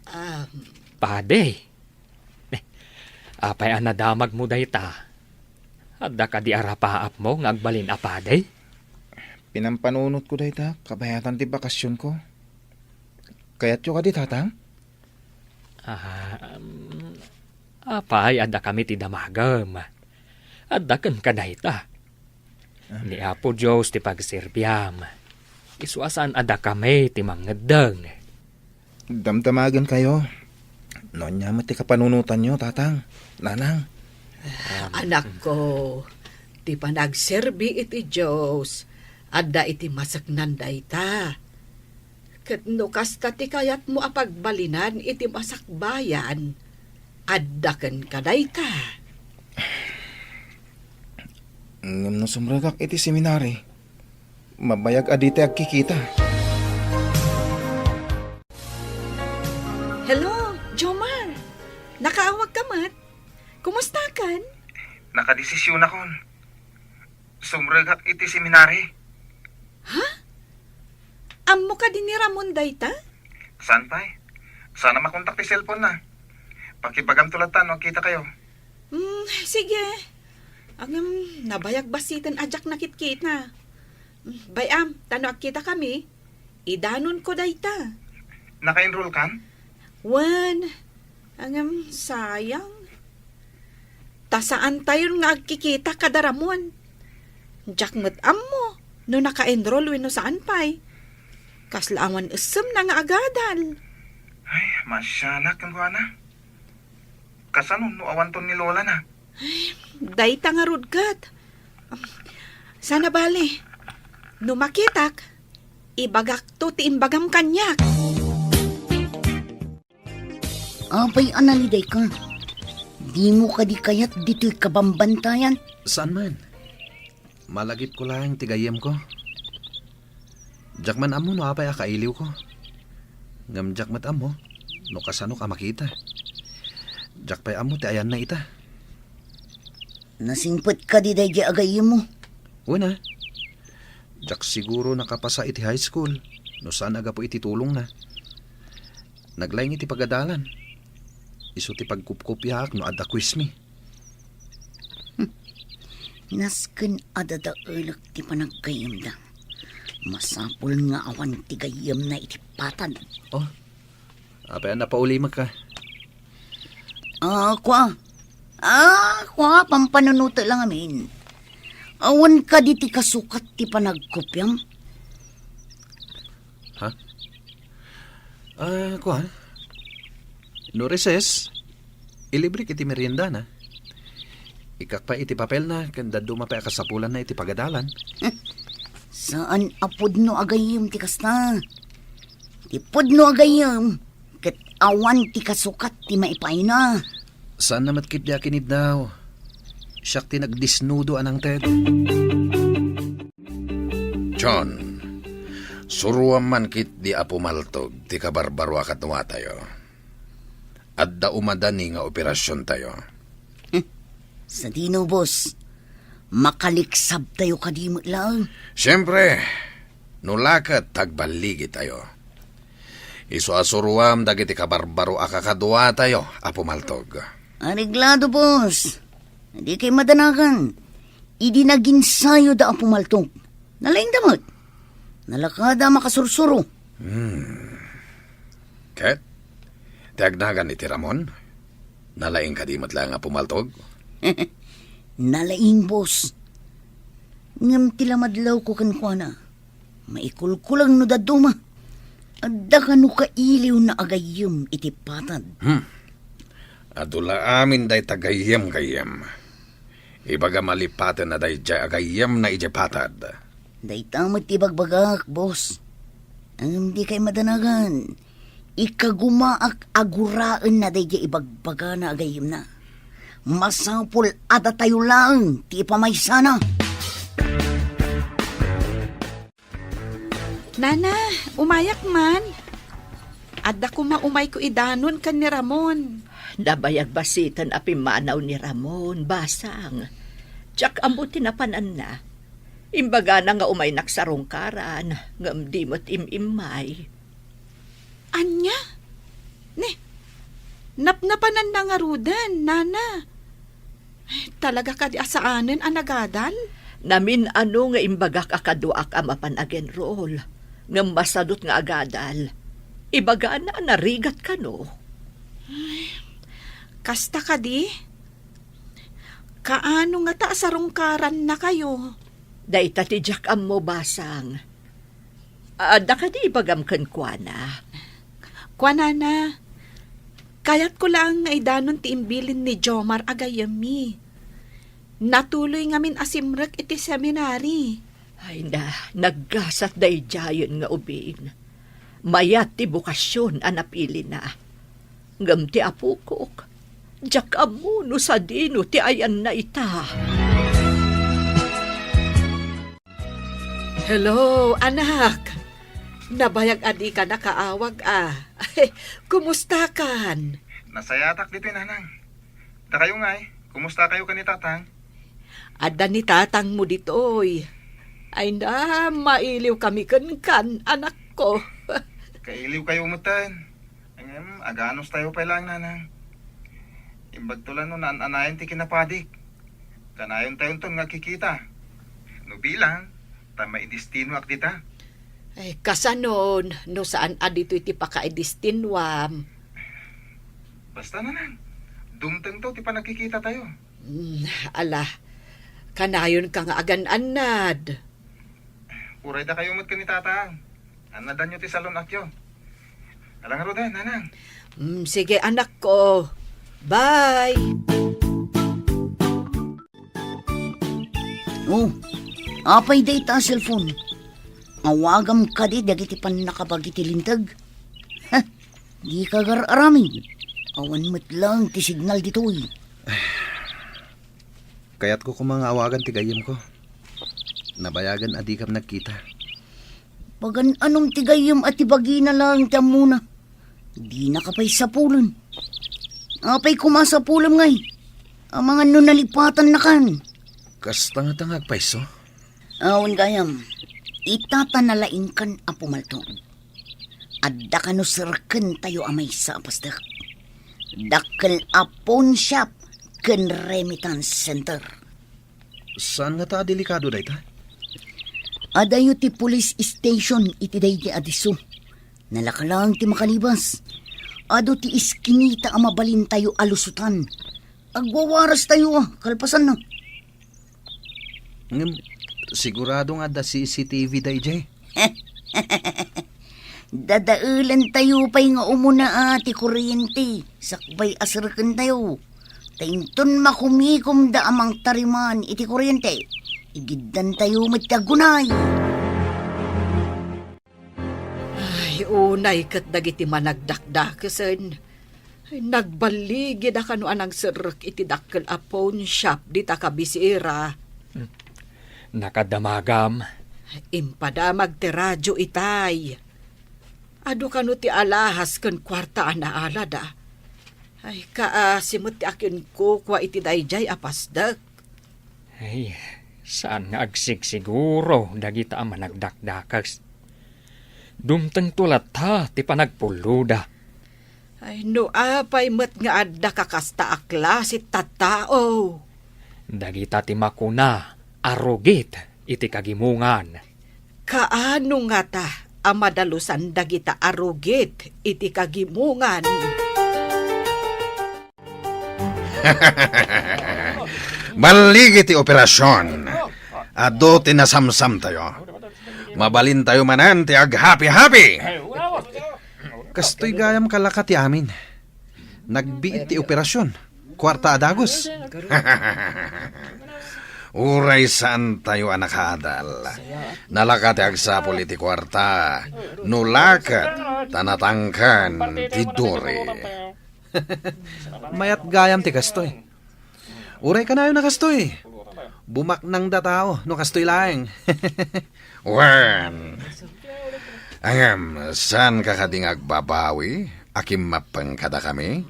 Ah. Padi. Eh, apay a nadamagmo dayta? Adda kadi a rapaapmo nga agbalin a padi? Pinampanunotko dayta kabayatan ti bakasionko. Kayatyo kadi, tatang? Ah, um, apay, adda kami ti damagem. Adda kenka dayta. Ah. Ni Apo Dios ti pagserbiam. Isu a saan a dakami ti mangngeddeng. Damdamagenkayo. No ania met ti kapanunotanyo, tatang, nanang? Anakko, ti panagserbi iti Dios, adda iti maseknan dayta. Ket no kasta ti kayatmo a pagbalinan iti masakbayan, adda kenka dayta. Ngem no sumrekak iti seminari, mabayag a ditay agkikita. Hello, Jomar! Nakaawagka met? Kumustakan? Nakadesisionakon. Sumrekak iti seminari. Ha? Ammo kadi ni Ramon dayta? Saan pay? Saan a makontak ti cellphone na. Pakibagamto latta no agkitakayo. Hmm, sige. Ngem, nabayag bassiten a diak nakitkita. Hmm, bay-am, ta no agkitakami, idanonko dayta. Naka-enroll kan? Wen, ngem, sayang. Ta saantayon nga agkikita kada Ramon. Diak met ammo no naka-enroll wenno saan pay. Kasla awan essemna nga agadal. Ay, masianak kenkuana. Kasano no awanton ni Lola na? Ay, dayta ngarud ket. Saan a bale. No makitak, ibagakto ti imbagam kaniak. Apay a nalidayka? Dimo kadi kayat ditoy kabambantayan? Saan man. Malagipko laeng ti gayyemko. Diak man ammo no apay a kailiwko. Ngem diak met ammo no kasanok a makita. Diak pay ammo ti ayanna ita. Nasingpet kadi daydiay a gayyemmo? Wen a. Diak siguro nakapasa iti high school no saan a gapu iti tulongna. Naglaing iti pagadalan. Isu ti pagkupkopiaak no adda quizmi. Hmm. Nasken a dadaelek ti panaggayyemda. Masapul nga awan ti gayyemna iti patad. Oh, Apay a napaulimek ka? Ah, kua. Ah, kua, pampanunotek lang amin. Awan kadi ti kasukat ti panagkopiam? Ha? Ah, kua. No recess, ilibrek iti meriendana. Ikkak pay iti papelna, ken dadduma pay a kasapulanna iti pagadalan. Saan a pudno a gayyem ti kasta. Ti pudno a gayyem, ket awan ti kasukat ti maipaayna. Saanna met ketdi a kiniddaw. Siak ti nagdesnudo a nangted. John, suroam man ketdi a pumaltog ti kabarbaro a kaduatayo. Adda umadani nga operasiontayo. Hmm. Sadino, boss? Makaliksabtayo kadi met laeng? Siempre, no la ket ta agballigitayo. Isu a suroam dagiti kabarbaro a kakaduatayo a pumaltog. Areglado, boss. Dikay madanagan. Idi naginsayoda a pumaltog, nalaingda met. Nalakada a makasursuro. Hmm. Ket, ti agnagan iti Ramon? Nalaing kadi met laeng a pumaltog? Nalaing, boss. Ngem ti lamadlawko kenkuana, maikulkuleng no dadduma. Adda kano kailiwna a gayyem iti patad? Hmm. Adu la amin dayta gayyem-gayyem. Ibagam a lipaten a daydiay a gayyemna idiay patad. Dayta met ti ibagbagak, boss. Ngem dikay madanagan. Ikagumaak a guraenna daydiay ibagbagana a gayyemna. Masapul a datayo laeng ti ipamaysana. Nana, umayak man. Adda koma umayko idanon ken ni Ramon. Nabayag basiten a pimmanaw ni Ramon, basang. Diak ammo ti napananna. Imbagana nga umaynak sarungkaran, ngem di met im-immay. Ania? Ne, napnapananna ngaruden, nana. Talaga kadi a saanen a nagadal? Namin-ano nga imbagak a kaduak a mapan agenrol, ngem masadut nga agadal. Ibagana a narigat kano. Ay, kasta kadi? Kaano ngata a sarungkarannakayo? Dayta ti diak ammo, basang. Adda kadi ibagam kenkuana? Kuanana, kayatko laeng nga idanon ti imbilin ni Jomar a gayyemmi. Natuloy ngamin a simrek iti seminary. Ay na, naggasat daydiayen nga ubing. Mayat ti bokasion a napilina. Ngem ti apokok, diak ammo no sadino ti ayanna ita. Hello, anak. Nabayag a dika nakaawag, a. Kumustakan? Nasayatak ditoy, nanang. Dakayo ngay, kumustakayo ken ni tatang? Adda ni tatangmo ditoy. Ay na, mailiw kami kenkan, anakko. Kailiw kayo metten. Ngem, aganos tayo pay laeng, nanang. Imbagto la no naan-anayon ti kinapadik. Kanayon tayonton nga agkikita. No bilang, ta maidestinoak dita. Ay, kasanon, no saan a ditoy ti pakaidestinuam? Basta, nanang, dumtengto ti panagkikita tayo. Hmm, ala, kanayon ka nga agan-annad. Uray dakayo met ken ni tatang. Annadanyo ti salun-atyo. Ala ngaruden, nanang. Mm, sige, anakko. Bye! Oh, apay dayta a cellphone? Awagam kadi dagiti pannakabagi ti linteg? Heh, dika gar-aramid. Awan met laeng ti signal ditoy. Kayatko koma nga awagan ti gayyemko. Nabayagen a dikam nagkita. Pagan-anom ti gayyem a ti bagina laeng ti ammona? Dinaka pay sapulen. Apay koma a sapulem ngay? Amangan no nalipatannakan. Kasta ngata nga agpayso? Awan gayam. Ita ta nalaingkan a pumaltog. Adda kano serkentayo a maysa a pastek. Dakkel a pawn shop ken remittance center. Saan ngata a delikado dayta? Adayo ti police station iti daydi a disso. Nalaka laeng ti makalibas. Adu ti iskinita a mabalintayo a lusutan. Agwawarastayo, a, kalpasanna. Ngem, sigurado nga adda C C T V daydiay? Dadaelantayo pay nga umuna a ti kuryente, sakbay a serrekentayo. Ta inton makumikomda a mangtariman iti kuryente, igiddantayo met ti aggunay. Ay, unay ket dagiti managdakdakesen. Ay, nagballigida kano a nangserrek iti dakkel a pawn shop dita kabisera. Hmm. Nakadamagam. Impadamag ti radio itay. Adu kano ti alahas ken kuarta a naalada. Ay, kaasi met ti akinkukua iti daydiay a pasdek. Ay, saan nga agsigsiguro dagita a managdakdakes. Dumtengto latta ti panagpulloda. Ay, no apay met nga adda kakasta a klase ti tattao? Dagita ti makuna a rugit iti kagimongan. Kaano ngata a madalusan dagita a rugit iti kagimongan? Balligi ti operasion. Adu ti nasamsamtayo. Mabalintayo manen ti aghapi-hapi. Kastoy gayam kalaka ti amin. Nagbiit ti operasion. Kuarta a dagus. Uray saantayo a nakaadal. Nalaka ti agsapul iti kuarta. No laket, ta natangken ti duri. Mayat gayam ti kastoy. Uray kanayon a kastoy. Bumaknangda tao no kastoy laeng. Wen. Ngem, saanka kadi nga agbabawi a kimmappeng kadakami?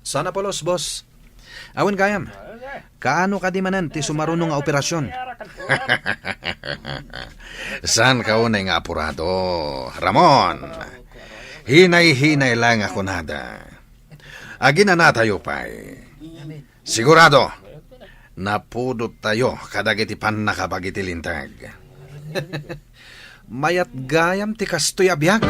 Saan a pulos, boss. Awan gayam. Kaano kadi manen ti sumaruno nga operasion? Saanka unay nga apurado, Ramon. Hinay-hinay laeng a kunada. Aginanatayo pay. Sigurado, napudottayo kadagiti pannakabag iti linteg. Mayat gayam ti kastoy a biag.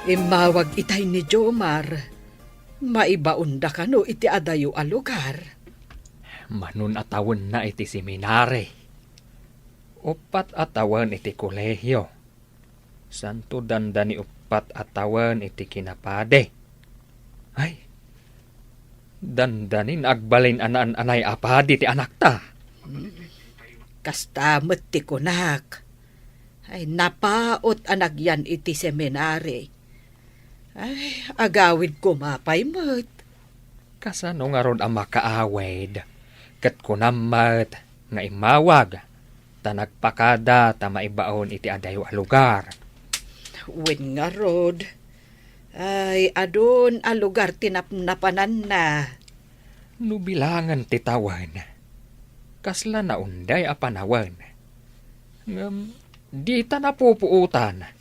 Immawag itay ni Jomar. Maibaonda kano iti adayo a lugar? Mano a tawenna iti seminari. Uppat a tawen iti kolehio. Santo dandani uppat a tawen iti kinapadi. Ay, dandanin agbalin a naan-anay a padi ti anakta. Kasta met ti kunak. Ay, napaut a nagyan iti seminari. Ay, agawid koma pay met. Kasano ngarud a makaawid? Ket kunam met nga immawag, ta nagpakada ta maibaon iti adayo a lugar. Wen ngarud, ay, adun a lugar ti napnapananna. No bilangen ti tawen, kasla naunday a panawen. Ngem dita napupuotan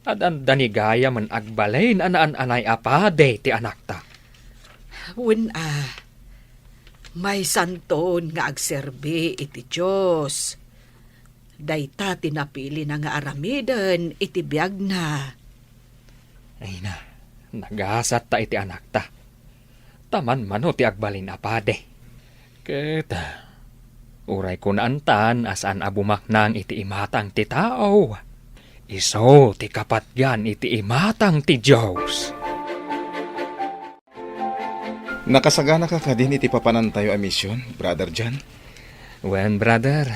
a dandani gayamen agbalin a naan-anay a padi ti anakta. Wen a, maysanton nga agserbi iti Dios. Dayta ti napilina nga aramiden iti biagna. Ay na, nagasatta iti anakta. Ta manmano ti agbalin a padi. Ket, uray kunaantan a saan a bumaknang iti imatang ti tao, isu ti kapatgan iti imatang ti Dios. Nakasaganaka kadin iti papanantayo a mision, Brother John? Wen, brother.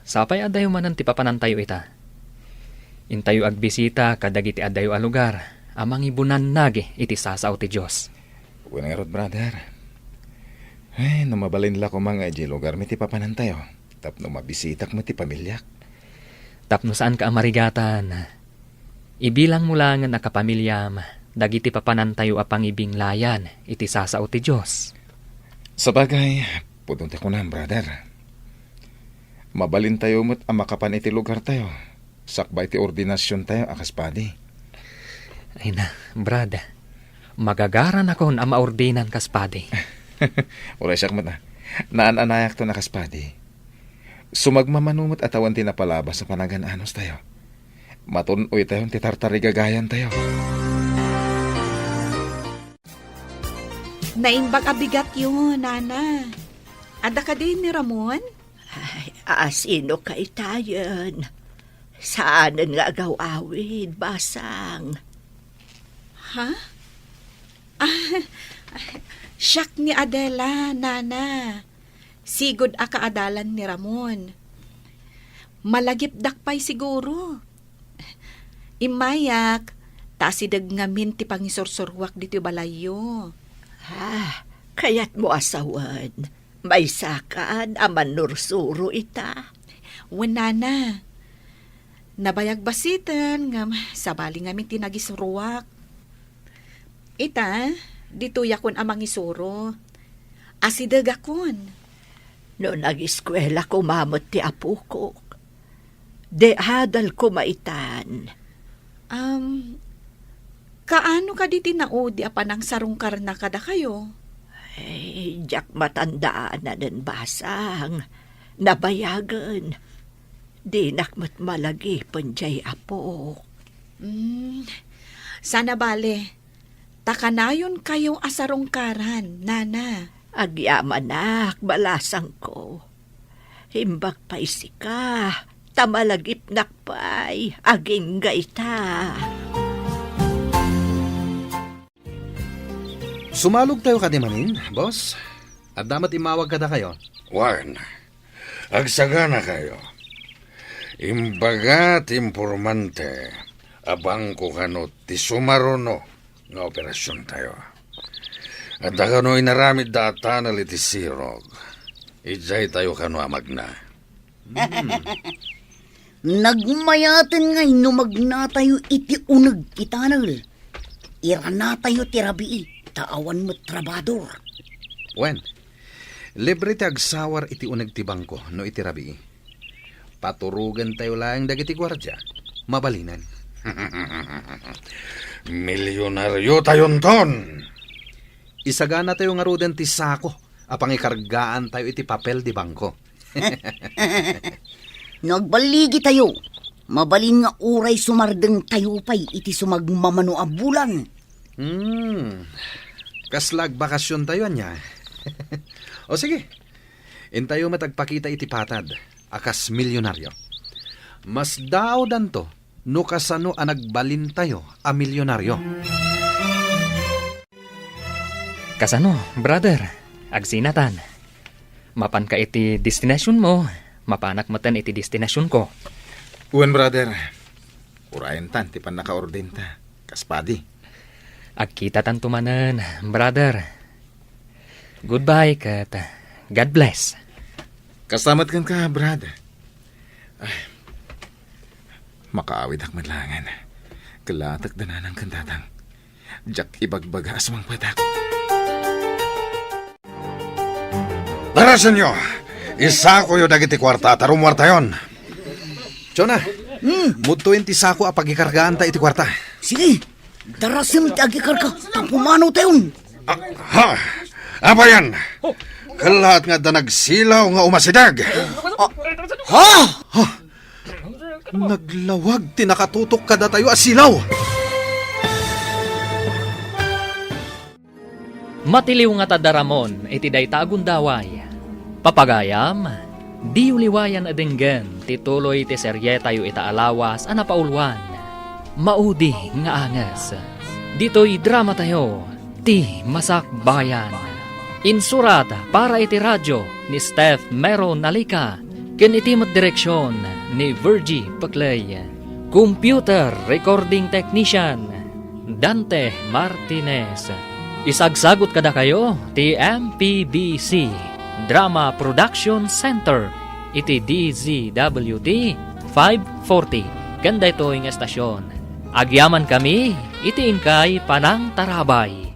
Sapay adayo manen ti papanantayo ita. Intayo agbisita kadagiti adayo a lugar a mangibunannag iti sasao ti Dios. Wen ngarud, brother. Ay, no mabalin la koma nga idiay lugarmi ti papanantayo, tapno mabisitak met ti pamiliak. Tapno saanka a marigatan, ibilangmo laengen a kapamiliam dagiti papanantayo a pangibinglayan iti sasao ti Dios. Sabagay, pudno ti kunam, brother. Mabalintayo met a makapan iti lugartayo, sakbay ti ordinasiontayo a kas padi. Ay na, Brad, magagaranakon a maordinan kas padi. Uray siak met, a. Naan-anayakton a kas padi. Sumagmamano met a tawen ti napalabas a panagan-anostayo. Matun-oytayon ti tartarigagayantayo. Naimbag a bigatyo, Nana. Adda kadi ni Ramon? Ay, a, sino kaytayen? Saanen nga agaw-awid, basang. Ha? Ah, siak ni Adela, Nana. Sigud a kaadalan ni Ramon. Malagipdak pay siguro. Immayak, ta asideg ngamin ti pangisursuruak ditoy balayyo. Ah, kayatmo a sawen, maysakan a mannursuro ita? Wen, Nana. Nabayag bassiten, ngem sabali ngamin ti nagisuruak. Ita, ditoyakon a mangisuro. Asidegakon. No nagiskuela koma met ti apokok, di adal koma itan. Am, kaano kadi ti naudi a panangsarungkarna kadakayo? Ay, diak matandaan a basang. Nabayagen. Dinak met malagipen diay apok. Mm, sana bale, ta kanayonkayo a sarungkaran, Nana. Agyamanak, balasangko. Imbag pay sika, ta malagipnak pay, agingga ita. Sumalogtayo kadi manen, boss? Adda met immawag kadakayo? Wen, agsaganakayo. Imbaga ti impormante a bangko kano ti sumaruno nga operasiontayo. Adda kano inaramidda a tunnel iti sirog. Idiaytayo kano a magna. Hmm. Nagmayaten nga no magnatayo iti uneg ti tunnel. Iranatayo ti rabii, ta awan met trabador. Wen, libre ti agsawar iti uneg ti bangko no iti rabii. Paturogentayo laeng dagiti guardia. Mabalinen. Milyonariotayonton! Isaganatayo ngaruden ti sako a pangikargaantayo iti papel di bangko. No agballigitayo, mabalin nga uray sumardengtayo pay iti sumagmamano a bulan. Hmm. Kasla agbakasiontayo, ania? O sige, intayo met agpakita iti patad a kas milyonaryo. Masdaawdanto no kasano a nagbalintayo a milyonaryo. Kasano, brother? Agsinatan. Mapanka iti destinasionmo, mapanak metten iti destinasionko. Wen, brother. Urayentan ti pannakaordenta, kas padi. Agkitatanto manen, brother. Goodbye ket God bless. Kasta met kenka, brad. Ay, makaawidak met laengen. Kellatek da nanang ken tatang. Diak ibagbaga a sumangpetak. Darasenyo! Isakoyo dagiti kuarta ta rummuartayon. Jonah, hmm, mudtoyen ti sako a pagikargaanta iti kuarta. Sige, darasem ti agikarga, ta pumanawtayon. Ah, ha? Apayan? Kellaat nga adda nagsilaw nga umasideg. Ah, ha? Ha? Naglawag ti nakatutok kadatayo a silaw. Matiliw nga tadda Ramon iti dayta a gundaway. Papagayam, diyo liwayan a denggen ti tuloy ti serietayo ita a lawas a napauluan, Maudi nga Anges. Ditoy dramatayo, Ti Masakbayan. Insurat para iti radio ni Steph Meron Alica ken iti met direksion ni Virgie Peclay. Computer recording technician, Dante Martinez. Isagsagut kadakayo ti M P B C Drama Production Center iti D Z W T five forty ken daytoy nga estasion. Agyamankami iti inkay panangtarabay.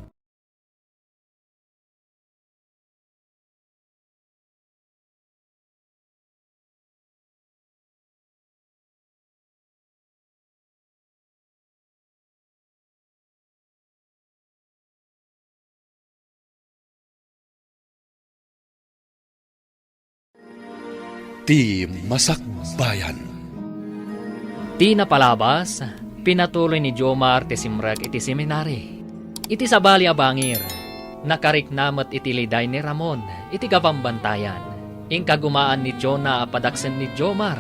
Ti Masakbayan. Ti napalabas, pinatuloy ni Jomar ti simrek iti seminari. Iti sabali a bangir, nakarikna met iti liday ni Ramon iti kabambantayan. Inkagumaan ni Jonah a padaksen ni Jomar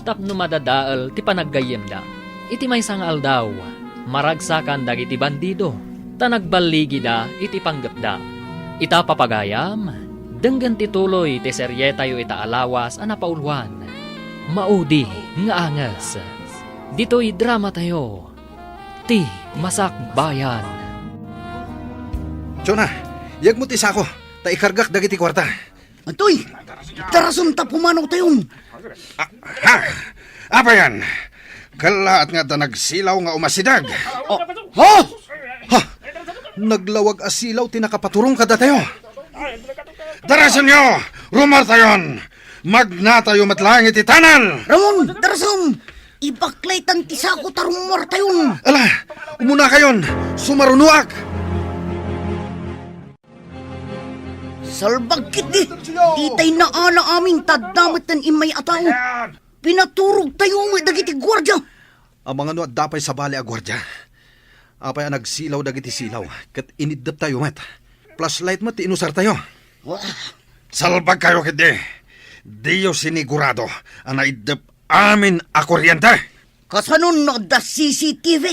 tapno madadael ti panaggayyemda. Iti maysa nga aldaw, maragsakan dagiti bandido, ta nagballigida iti panggepda. Ita, papagayam, denggen ti tuloy ti serietayo ita a lawas a napauluan, Maudi nga Anges. Ditoy dramatayo, Ti Masakbayan. Jonah, yegmo ti sako, ta ikargak dagiti kuarta. Antoy, darasem ta pumanawtayon. Ah, ha? Apayan? Kellaat nga adda nagsilaw nga umasideg. Oh, ha? Ha? Naglawag a silaw ti nakapaturong kadatayo. Darasenyo! Rumartayon! Magnatayo met laeng iti tunnel! Ramon, darasem! Ibaklaytan ti sako ta rumartayon. Ala, umunakayon! Sumarunoak! Salbag ketdi! Ditay naala amin ta adda metten immay a tao. Pinaturogtayo met dagiti guardia. Amangan no adda pay sabali a guardia. Apay a nagsilaw dagiti silaw, ket iniddeptayo met. Flashlight met ti inusartayo. Wah! Salbagkayo ketdi. Diyo sinigurado a naiddep amin a kuryente. Kasano no adda C C T V?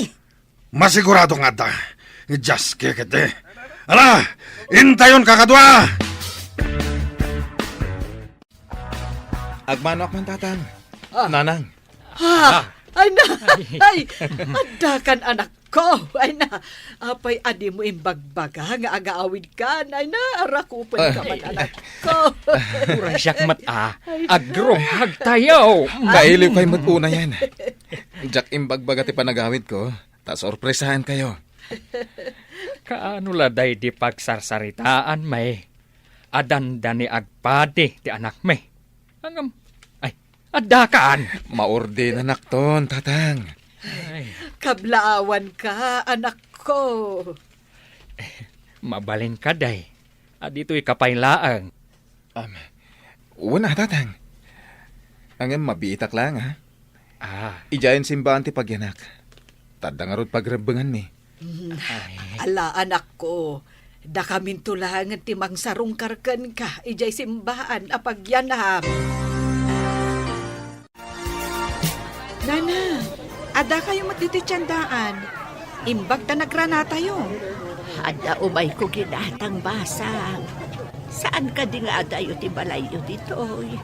Masigurado nga adda. Just kikit, eh. Ala, intayon, kakadua! Agmanoak man, Tatang. Ah. Nanang. Ah, ay na, ay, adda kan, anak ko. Ay na, apay a dimo imbagbaga nga agaawid kan. Ay na, arakupen ka man, anak ko. Uray siak met, ah. Ay, agruhag tayo. Mailiw kay met una yan. Diak imbagbaga ti panagawid ko. Ta sorpresahan kayo. Kaano la daydi pagsarsaritaan, may? Adanda ni agpadi ti anakmi. Ngem, ay, addakan. Maordenanakton, Tatang. Ay. Kablaawan ka, anak ko. Mabalin ka, day. A ditoy ka pay laeng. Um, wen a, Tatang. Ngem mabiitak laeng, ha? Ah. Idiayen simbaan ti pagyanak. Ta adda ngarud pagrebbenganmi. Mm. Ay. Ala, anak ko, dakaminto laengen ti mangsarungkar kenka idiay simbaan a pagyanak. Nana, adda kayo met ditoy tiendaan. Imbag ta nagranatayo. Adda umayko ginatang basang. Saan kadi nga adayo ti balayyo ditoy?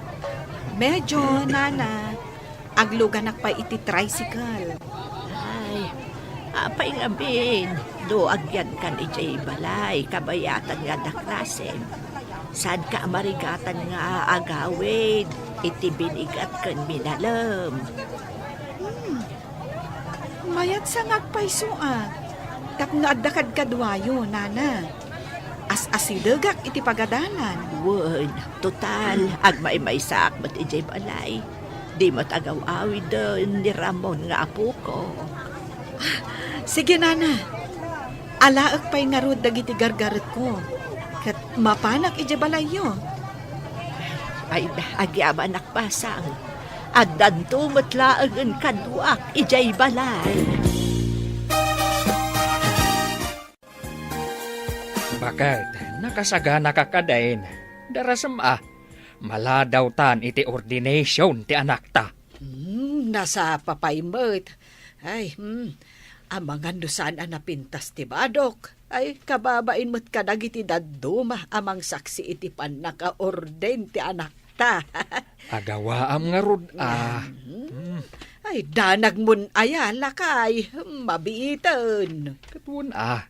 Medyo, Nana. Agluganak pay iti tricycle. Ay, apay ngamin, no agyankan idiay balay, kabayatan nga adda klasem. Saanka a marigatan nga agawid iti binigat ken minalem? Hmm. Mayat sa nga agpayso a, tapno adda kadkaduayo, Nana. As-asidegak iti pagadalan. Wen, total, agmaymaysaak met idiay balay. Di met agaw-awiden ni Ramon nga apoko. Sige, Nana. Alaek pay ngarud dagiti gargaretko. Ket mapanak idiay balayyo. Ay, agyamanak, basang. Addanto met laengen kaduak idiay balay. Baket, nakasaganaka kadin. Darasem a, maladawtan iti ordination ti anakta. Hmm, nasapa pay met. Ay, hmm, amangan no saan a napintas ti badok. Ay, kababain met kadagiti dadduma a mangsaksi iti pannakaorden ti anakta. Agawaam ngarud a. Hmm. Hmm. Ay, danagmon aya, lakay. Mabiiten. Ket wen a.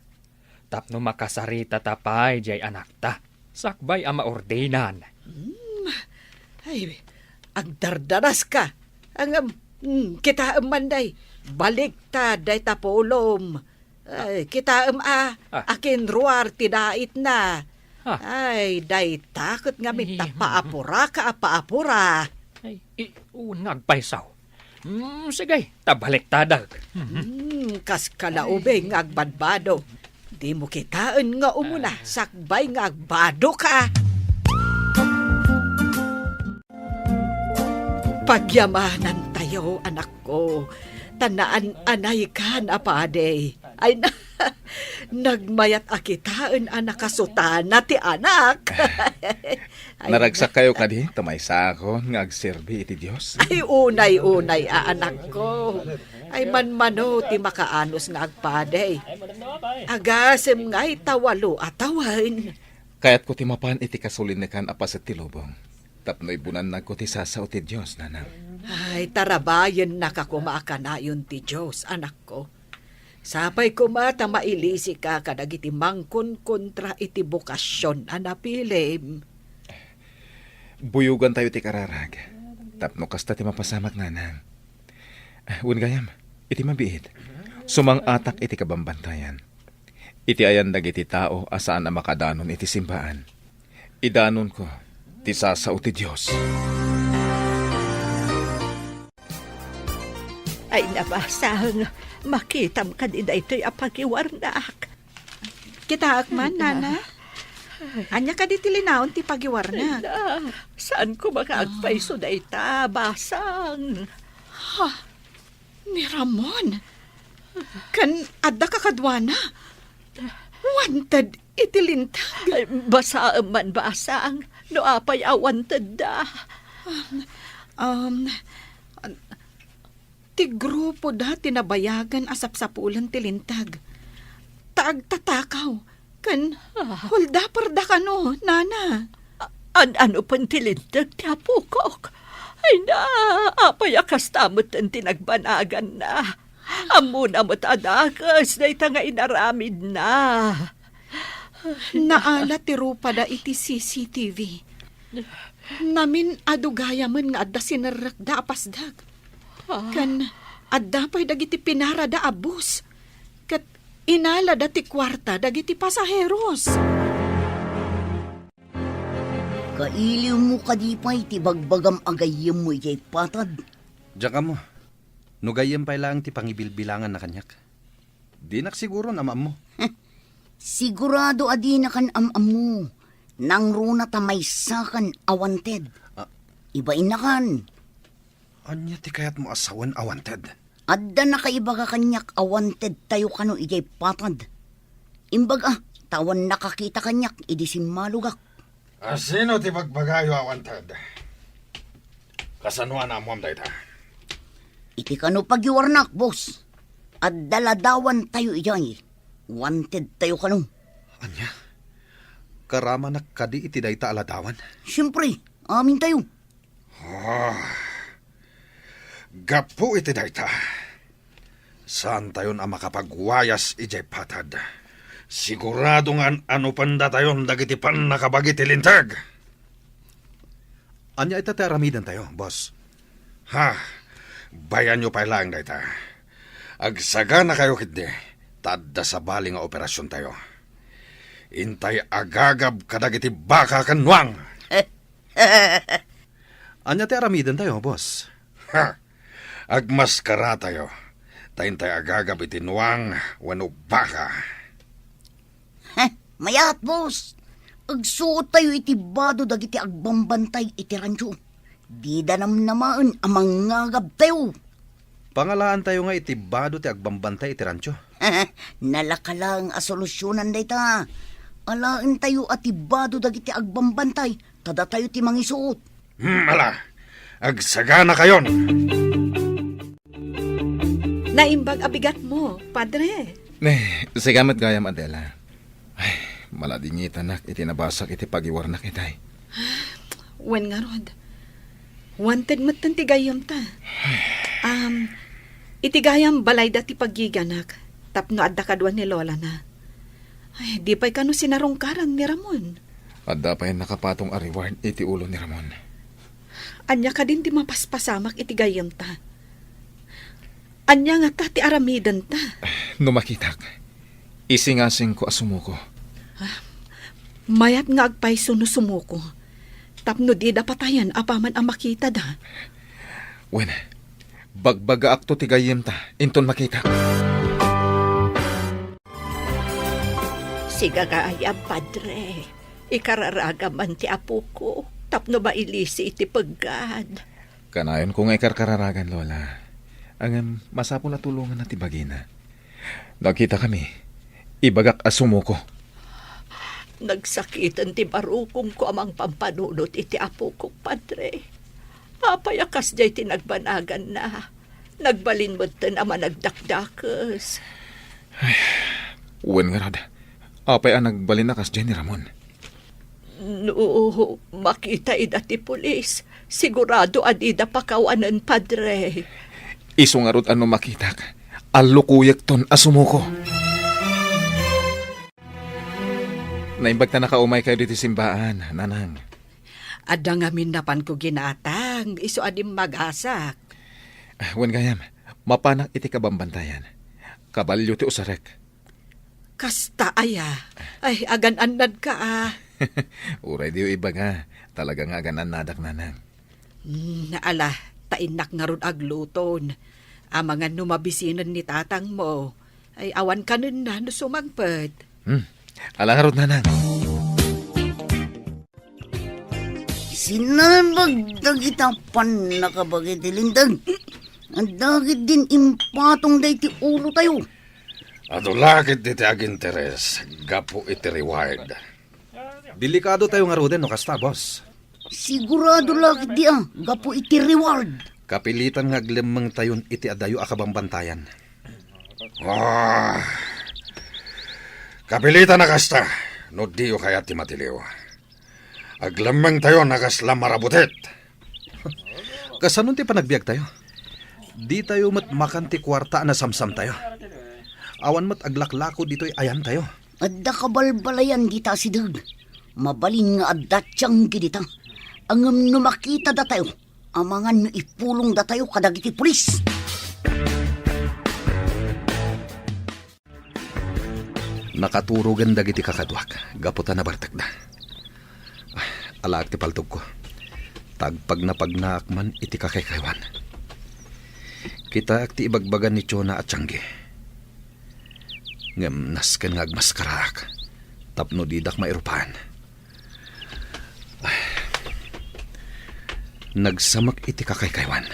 Tapno makasaritata pay diay anakta, sakbay a maordinan. Hmm. Ay, agdardaraska. Ngem, hmm, kitaem man, day. Baliktad dayta pulom. Ay, kitaem a, ah, akinruar ti daitna. Ah. Ay, dayta ket ngamin ta paapuraka a paapura. Ay, i-, unag pay sao. Hmm, sige, ta baliktadek. Hmm, kas kalaubing nga agbadbado. Dimo kitaen nga umuna, ah, sakbay nga agbadoka. Pagyamanantayo, anakko, ta naan-anaykan a padi. Ay, na, nagmayat a kitaen a nakasutana ti anak. Ay, naragsak kayo kadi, ta maysakon nga agserbi iti Dios. Ay, unay-unay a anakko. Ay, manmano ti makaanus nga agpadi. Agasem ngay ta walo a tawen. Kayatko ti mapan iti kasulinekan a paset ti lubong. Tapno ibunannagko ti sasao ti Dios, nanang. Ay, tarabayennaka koma a kanayon ti Dios, anakko. Sapay koma ta mailisika kadagiti mangkonkontra iti bokasyon a napilim. Buyogantayo ti kararag. Tapno kasta ti mapasamak, nanang. Wen gayam, iti mabiit, sumang-atak iti kabambantayan. Iti ayan dagiti tao a saan a makadanon iti simbaan, idanonko ti sasao ti Dios. Ay, nabasang, makitam kadi daytoy a pagiwarnak. Kitaak man, Nana. Ania kadi ti linaon ti pagiwarnak? Ala, saan ko makaagpayso dayta, basang? Ha? Ni Ramon? Ken adda kakaduana? Wanted iti linteg? Ay, basaem man, basang. No apay a wanted da? Um, um, Ti grupo da ti nabayagen a sapsapulen ti linteg. Ta agtatakaw, ken huldaperda kano, Nana. A-, an-ano pen ti linteg ti apokok? Ay na, apay a kasta met ti nagbanaganna? Ammona met a dakes dayta nga inaramidna. Naala ti rupada iti C C T V. Namin-adu gayamen nga adda sinerrekda a pasdek. Ah. Ken adda pay dagiti pinarada a bus. Ket inalada ti kuarta dagiti pasaheros. Kailiwmo kadi pay ti bagbagam a gayyemmo idiay patad? Diak ammo. No gayyem pay laeng ti pangibilbilanganna kaniak. Dinak siguro am-ammo. Sigurado a dinakan am-ammo. Nangruna ta maysakan a wanted. Ah. Ibainnakan. Ania ti kayatmo a sawen a wanted? Adda nakaibaga kaniak a wanted tayo kano idiay patad. Imbag a, ta awan nakakita kaniak idi simmalogak. A sino ti bagbagayo a wanted? Kasano a naammoam dayta? Iti kano pagiwarnak, boss. Adda ladawan tayo idiay. Wanted tayo kano. Ania? Karamanak kadi iti dayta a ladawan? Siempre, amin tayo. Ah, gapu iti dayta, saantayon a makapagwayas idiay patad. Sigurado nga an-anupendatayon dagiti pannakabagi ti linteg. Ania ita ti aramidentayo, boss? Ha, bayanyo pay laeng dayta. Agsaganakayo ketdi, ta adda sabali nga operasiontayo. Intay agagab kadagiti baka ken nuang. Ania ti aramidentayo, boss? Ha! Agmaskaratayo, ta intay agagab iti nuang wenno baka. Heh, mayat, boss! Agsuottayo iti bado dagiti agbambantay iti rancho. Dida namnamaen a mangngagabtayo. Pangalaantayo nga iti bado ti agbambantay iti rancho. Nalaka laeng a solusionan dayta. Alaentayo a ti bado dagiti agbambantay, ta datayo ti mangisuot. Hmm, ala, agsaganakayon. Naimbag a bigatmo, Padre. Ne, sika met gayam, Adela. Ay, maladingitanak iti nabasak iti pagiwarnak itay. Wen ngarud, wanted metten ti gayyemta. Um, iti gayam balayda ti paggiganak tapno adda kadua ni lolana. Ay, di pay kano sinarungkaran ni Ramon. Adda pay nakapatong a reward iti ulo ni Ramon. Ania kadin ti mapaspasamak iti gayyemta? Ania ngata ti aramidenta? No makitak, isingasingko a sumuko. Ah, mayat nga agpayso no sumuko. Tapno dida patayen apaman a makitada. Wen, bagbagaakto ti gayyemta inton makitak. Sigagayam, Padre. Ikararagam man ti apoko tapno mailisi iti peggad. Kanayonko nga ikarkararagan, Lola. Ngem masapul a tulonganna ti bagina. No agkitakami, ibagak a sumuko. Nagsakiten ti barukongko a mangpampanunot iti apokok, Padre. Apay a kasdiay ti nagbanaganna? Nagbalin metten a managdakdakes. Wen ngarud, apay a nagbalin a kasdiay ni Ramon? No makita ida ti pulis, sigurado a dida pakawanen, Padre. Isu ngarud a no makitak, allukoyekton a sumuko. Naimbag ta nakaumay kayo ditoy simbaan, Nanang. Adda ngamin napanko ginatang, isu a dimmagasak. Wen gayam, mapanak iti kabambantayan. Kabalio ti usarek. Kasta aya? Ay, agan-annadka a. Uray diyo ibaga, talaga nga agan-annadak, Nanang. Hmm, ala, ta innak ngarud agluton. Amangan no mabisinen ni tatangmo. Ay, awan kanenna no sumangpet. Hmm, ala ngarud, Nanang. Sinalbag dagita pannakabagi ti linteg. Dagit din impatong daydi ulotayo. Adu la ketdi ti aginteres gapu iti reward. Delikado tayo ngaruden no kasta, boss. Sigurado la ketdi a gapu iti reward. Kapilitan nga aglemmengtayon iti adayo a kabambantayan. Ah, kapilitan a kasta no diyo kayat ti matiliw. Aglemmengtayon a kasla marabutit. Kasano ti panagbiagtayo? Ditayo met makan ti kuarta a nasamsamtayo. Awan met aglaklako ditoy ayantayo. Adda kabalbalayan dita asideg. Mabalin nga adda tianggi dita. Ngem no makita datayo, amangan no ipulong datayo kadagiti pulis. Nakaturogen dagiti kakaduak gapu ta nabartekda. Alaak ti paltogko. Tagpagnapagnaak man iti kakaykaywan. Kitaak ti ibagbaga ni Chona a tianggi. Ngem nasken nga agmaskaraak tapno didak mairupaen. Nagsamak iti kakaykaywan.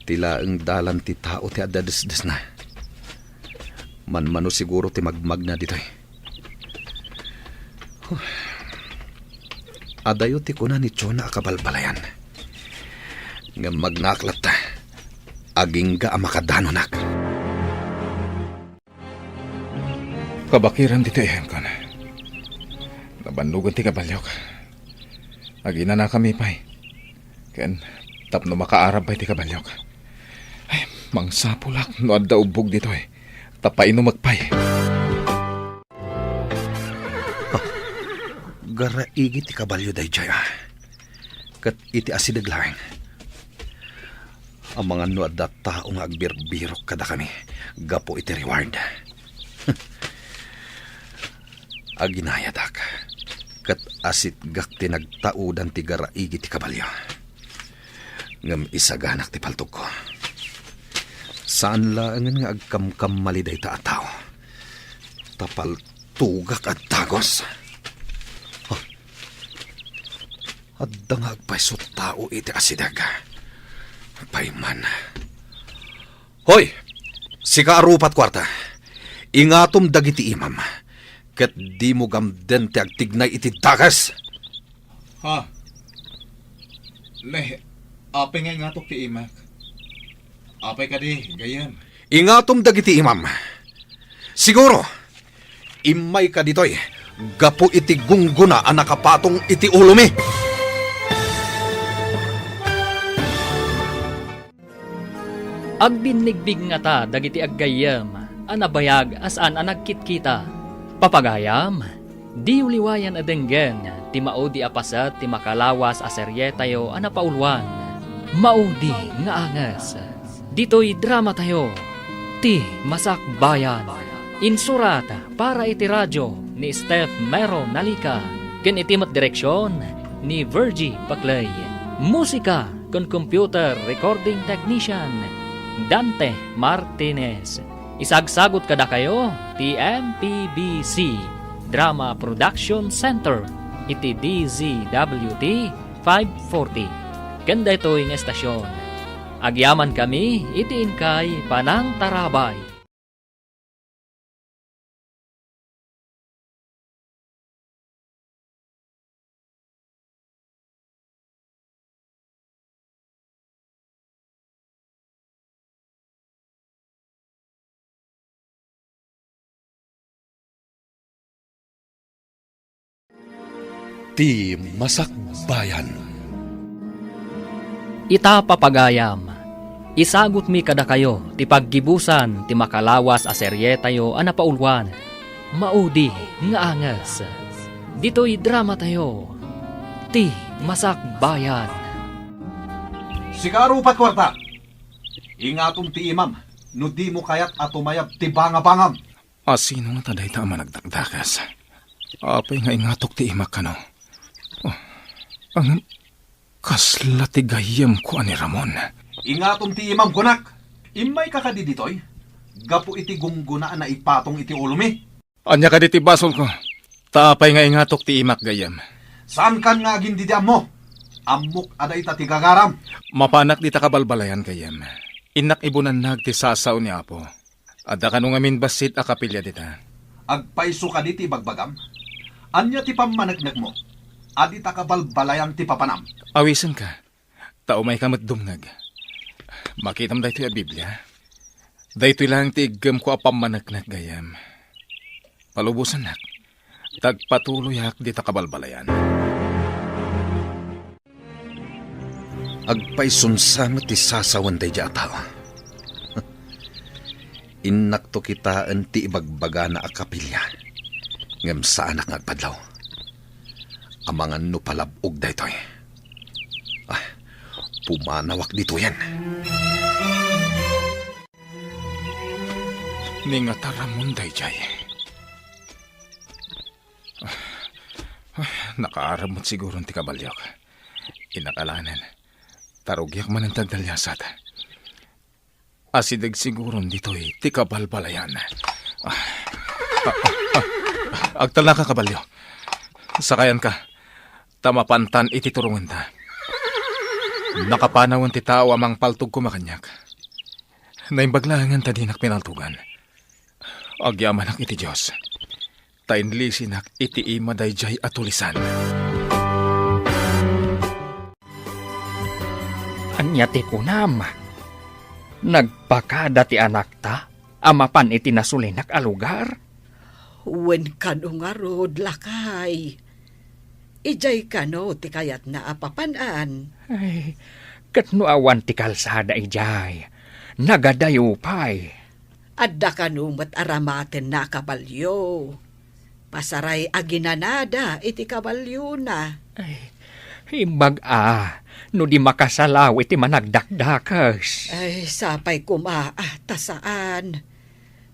Ti laeng dalan ti tao ti adda desdesna. Manmano siguro ti magmagna ditoy. Huh. Adayo ti kuna ni Chona a kabalbalayan. Ngem magnaak latta, agingga a makadanonak. Kabakiran ditoy ayamkon. Nabannogen ti kabaliok. Aginanakami pay. Ken tapno makaarab pay ti kabaliok. Ay, mangsapulak no adda ubbog ditoy. Ta painumek pay. Garaigi ti kabalio daydiay, a. Ket iti asideg laeng. Amangan no adda tao nga agbirbirok kadakami gapu iti reward. Aginayadak, ket asitgak ti nagtaudan ti garaigi ti kabalio. Ngem isaganak ti paltogko. Saan laengen nga agkamkammali dayta a tao. Ta paltogak a dagus. Ah, Adda nga agpayso tao iti asideg. Pay man. Hoy! Sika a rupat kuarta. Ingatom dagiti imam. Ket dimo gamden ti agtignay iti dakes. Ha? Ne, apay nga ingatok ti imak? Apay kadi, gayyem? Ingatom dagiti imam. Siguro, immayka ditoy gapu iti gunggona a nakapatong iti ulomi. Agbinnigbig ngata dagiti aggayyem a nabayag a saan a nagkitkita. Papagayam, diyo liwayan a denggen ti maudi a paset ti makalawas a serietayo a napauluan, Maudi nga Anges. Ditoy dramatayo, Ti Masakbayan. Insurat para iti radio ni Steph Mero Nalica, ken iti met direksion ni Virgie Paclay. Musika ken computer recording technician, Dante Martinez. Isagsagut kadakayo ti M P B C Drama Production Center iti D Z W T five forty. ken daytoy nga estasion. Agyamankami iti inkay panangtarabay. Ti Masakbayan. Ita, papagayam, isagutmi kadakayo ti paggibusan ti makalawas a serietayo a napauluan, Maudi nga Anges. Ditoy dramatayo, Ti Masakbayan. Sika, rupat kuarta. Ingatom ti imam no dimo kayat a tumayab ti bangabangam. A, sino ngata dayta a managdakdakes? Apay nga ingatok ti imak kano? Oh, ang kasla ti gayyemko a ni Ramon. Ingatom ti imam, kunak. Immayka kadi ditoy? Gapu iti gunggona a naipatong iti ulomi. Ania kadi ti basolko? Ta apay nga ingatok ti imak, gayyem? Saankan nga agin-didiammo? Ammok a dayta ti gagaram. Mapanak dita kabalbalayan, gayyem. Innak ibunannag ti sasao ni Apo. Adda kano ngamin bassit a kapilya dita. Agpayso kadi ti ibagbagam? Ania ti pammaneknekmo? Adita kabalbalayan ti papanam. Awisenka. Ta umayka met dumngeg. Makitam daytoy a Biblia. Daytoy laeng ti iggemko a pammaneknek, gayyem. Palubosannak, ta agpatuloyak dita kabalbalayan. Agpayson sa met ti sasawen daydiay a tao. Innakto kitaen ti ibagbagana a kapilya, ngem saanak nga agpadlaw. Amangan no palab-og daytoy. Ah, pumanawak ditoyen. Ni ngata Ramon daydiay. Ah, ah, nakaarem met siguron ti kabaliok. Inakalanen, ta rugiak manen ti agdaliasat. Asideg siguron ditoy ti kabalbalayan. Ah, ah, ah, ah. Agtalnaka, kabalio. Sakayanka, ta mapantan iti turongenta. Nakapanawen ti tao a mangpaltog koma kaniak. Naimbag laengen ta dinak pinaltogan. Agyamanak iti Dios, ta inlisinak iti ima daydiay a tulisan. Ania ti kunam? Nagpakada ti anakta a mapan iti nasulinak a lugar? Wen kano ngarud, lakay. Idiay kano ti kayatna a papan-an? Ay, ket no awan ti kalsada idiay, nagadayo pay. Adda kano met a ramatenna a kabalio. Pasaray a ginanada iti kabaliona. Ay, imbag a, no di makasalaw iti managdakdakes. Ay, sapay koma, ah, ta saan.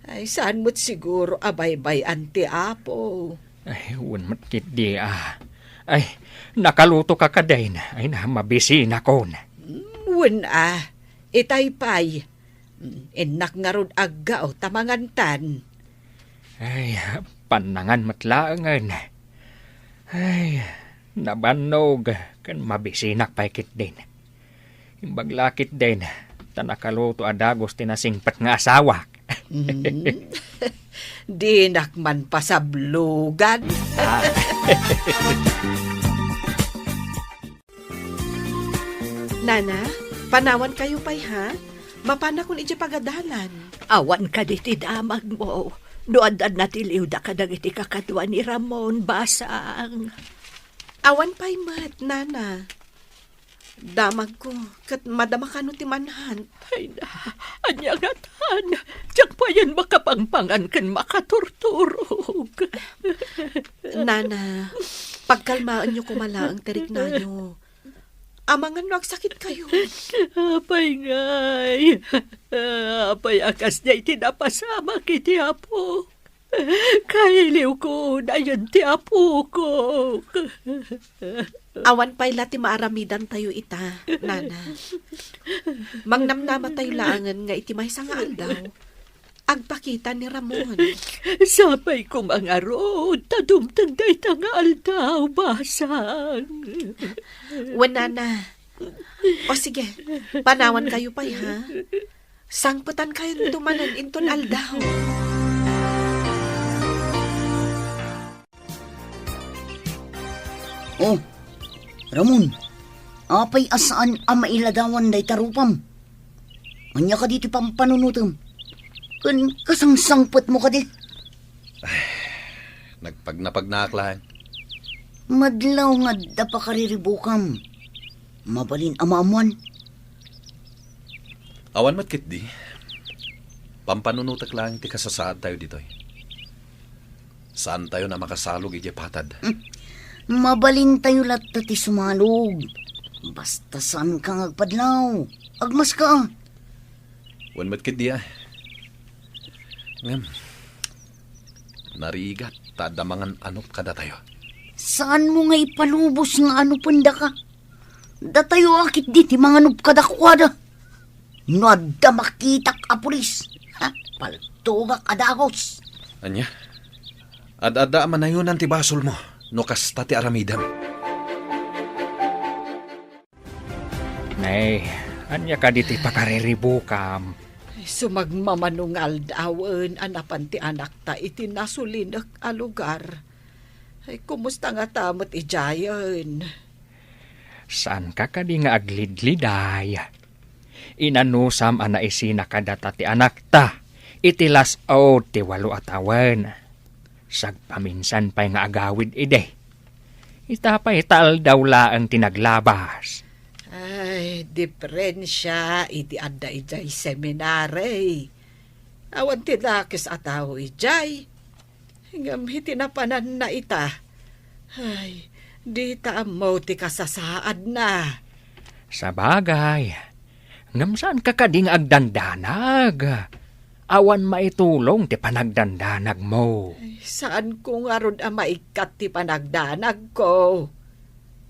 Ay, saan met siguro a baybay-an ti Apo. Ay, wen met ketdi, ah. Ay, nakaluto ka kadin. Ay na, mabisinakon. Mm, wen, ah. Itay pay. Mm, innak ngarud aggao ta mangantan. Ay, pannangan met laengen. Ay, nabannog ken mabisinak pay ketdin. Imbag la ketdin, ta nakaluto a dagus ti nasingpet nga asawak. Mm. Dinak man pasablogan. Ah. Nana, panawankayo pay, ha? Mapanakon idiay pagadalan. Awan kadi ti damagmo no addan natiliwda kadagiti kakadua ni Ramon, basang. Awan pay met, Nana. Damagko, ket madama kano ti manhunt. Ay na, ania ngatan? Diak payen makapangpangan ken makaturturog. Nana, pagkalmaenyo koma laeng ti riknayo. Amangan no agsakitkayo. Apay ngay? Apay a kasdiay ti napasamak iti Apo? Kailiwko unayen ti apokok. Awan pay la ti maaramidantayo ita, Nana. Mangnamnamatayo laengen nga iti maysa nga aldaw, agpakita ni Ramon. Sapay koma ngarud ta dumteng dayta nga aldaw, basang. Wen, Nana, O sige, panawankayo pay, ha? Sangpetankayo manen inton aldaw. Oh, Ramon, apay a saan a mailadawan dayta rupam? Ania kadi ti pampanunotem? Ken kasangsangpetmo kadi? Nagpagnapagnaak laeng. Madlaw nga adda pakariribukam. Mabalin a maammuan. Awan met ketdi. Pampanunotek laeng ti kasasaadtayo ditoy. Saantayon a makasalog idiay patad. Hmm. Mabalintayo latta ti sumalog. Basta saanka nga agpadlaw. Agmaska. Wen met ketdi, a. Ngem, narigat ta adda mangan-anop kadatayo. Saanmo nga ipalubos nga anupendaka? Datayo a ketdi ti manganop kadakuada. No adda makitak a pulis, ha, paltogak a dagus. Ania? Ad-adda a manayonan ti basolmo no kasta ti aramidem. Nay, ania kadi ti pakariribukam? Sumagmamano nga aldawen a napan ti anakta iti nasulinek a lugar. Ay, kumusta ngata met idiayen? Saanka kadi nga aglidliday? Inanusam a naisina kadata ti anakta iti las-ud ti walo a tawen. Sagpaminsan pay nga agawid idi. Ita pay ta aldaw laeng ti naglabas. Ay, diferensia iti adda idiay seminary. Awan ti dakes a tao idiay. Ngem iti napananna ita, ay, dita ammo ti kasasaadna. Sabagay, ngem saanka kadi nga agdandanag? Awan maitulong ti panagdandanagmo. Ay, saanko ngarud a maikkat ti panagdanagko.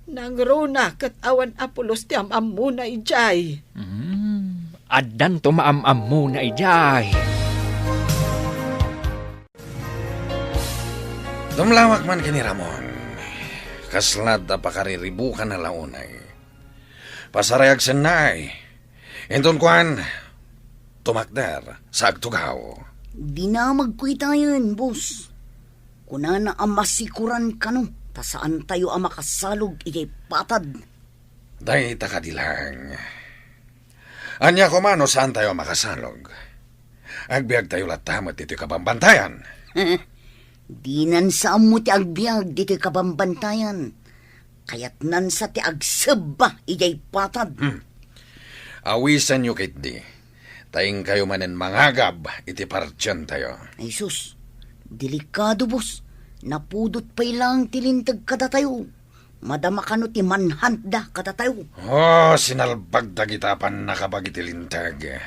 Nangruna ket awan a pulos ti am-ammona idiay. Hmm, addanto maam-ammona idiay. Dumlawak man ken ni Ramon. Kasla adda pakariribukana la unay. Pasarayag sennay. Inton kuan, tumakder sa agtugaw. Dinamagko itayen, boss. Kunana a masikuran kano ta saantayo a makasalog idiay patad. Dayta kadi laeng. Ania koma no saantayo a makasalog? Agbiagtayo latta met ditoy kabambantayan. Dinan sa ammo ti agbiag ditoy kabambantayan. Kayatnan sa ti agsebba idiay patad. Hmm. Awisenyo ketdi, ta inkayo manen mangagab iti partientayo. Ay sus, delikado, boss. Napudot pay laeng ti linteg kadatayo. Madama kano ti manhuntda kadatayo. Oh, sinalbag dagita a pannakabag iti linteg.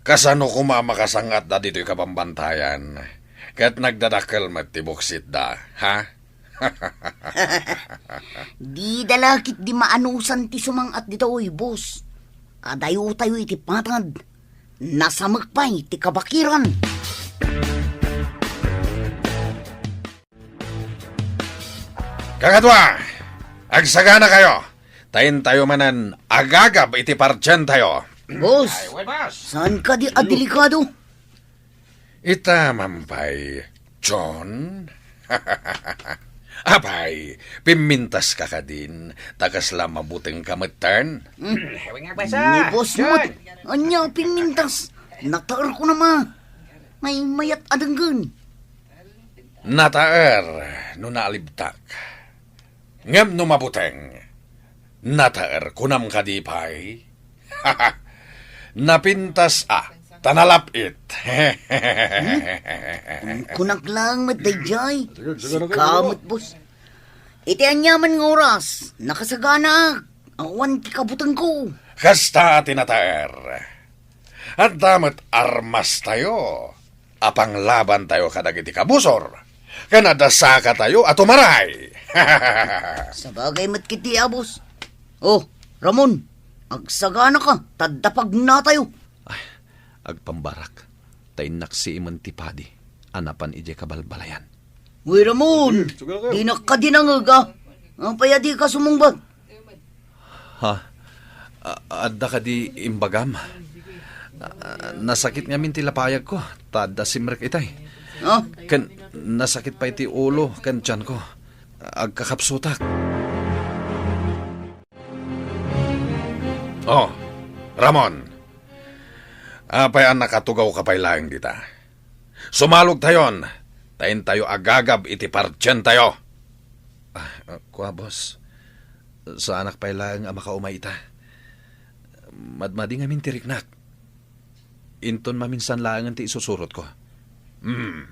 Kasano koma a makasangatda ditoy kabambantayan? Ket nagdadakkel met ti buksitda, ha? Dida la ketdi maanusan ti sumang-at ditoy, boss. Adayotayo iti patad. Nasamek pay ti kabakiran. Kakadua, agsaganakayo, ta intayo manen agagab iti partientayo. Boss, ay, well, boss. Saan kadi a delikado? Ita man pay, John? Apay, pimmintaska kadin, ta kasla mabutengka metten? Hmm. Ni boss met, ania pimmintas? Nataerko na ma. Maymayat a denggen. Nataer no naalibtak. Ngem no mabuteng, nataer, kunam kadi pay? Napintas a, ta nalap-it. Hmm? Kunkunak laeng met daydiay. Sika met, boss. Iti aniaman nga oras, nakasaganaak. Awan ti kabutengko. Kasta ti nataer. Adda met armastayo a panglabantayo kadagiti kabusor, ken adda sakatayo a tumaray. Sabagay met ketdi, a boss. Oh, Ramon, agsaganaka, ta adda pagnatayo. Ay, agpambarak, ta innaksiimen ti padi a napan idiay kabalbalayan. Uy, Ramon, dinak kadi nangeg, a. Apay a dika sumungbat? Ha? A-, adda kadi imbagam? A-, nasakit ngamin ti lapayagko, ta adda simrek itay. Oh? Ken nasakit pay ti ulo ken tianko. Agkakapsutak. Oh, Ramon. Apay a nakatugaw ka pay laeng dita? Sumalogtayon, ta intayo agagab iti partientayo. Ah, kua, boss. Saanak pay laeng a makaumay ita. Madmadi ngamin ti riknak. Inton maminsan laengen ti isusurotko. Hmm.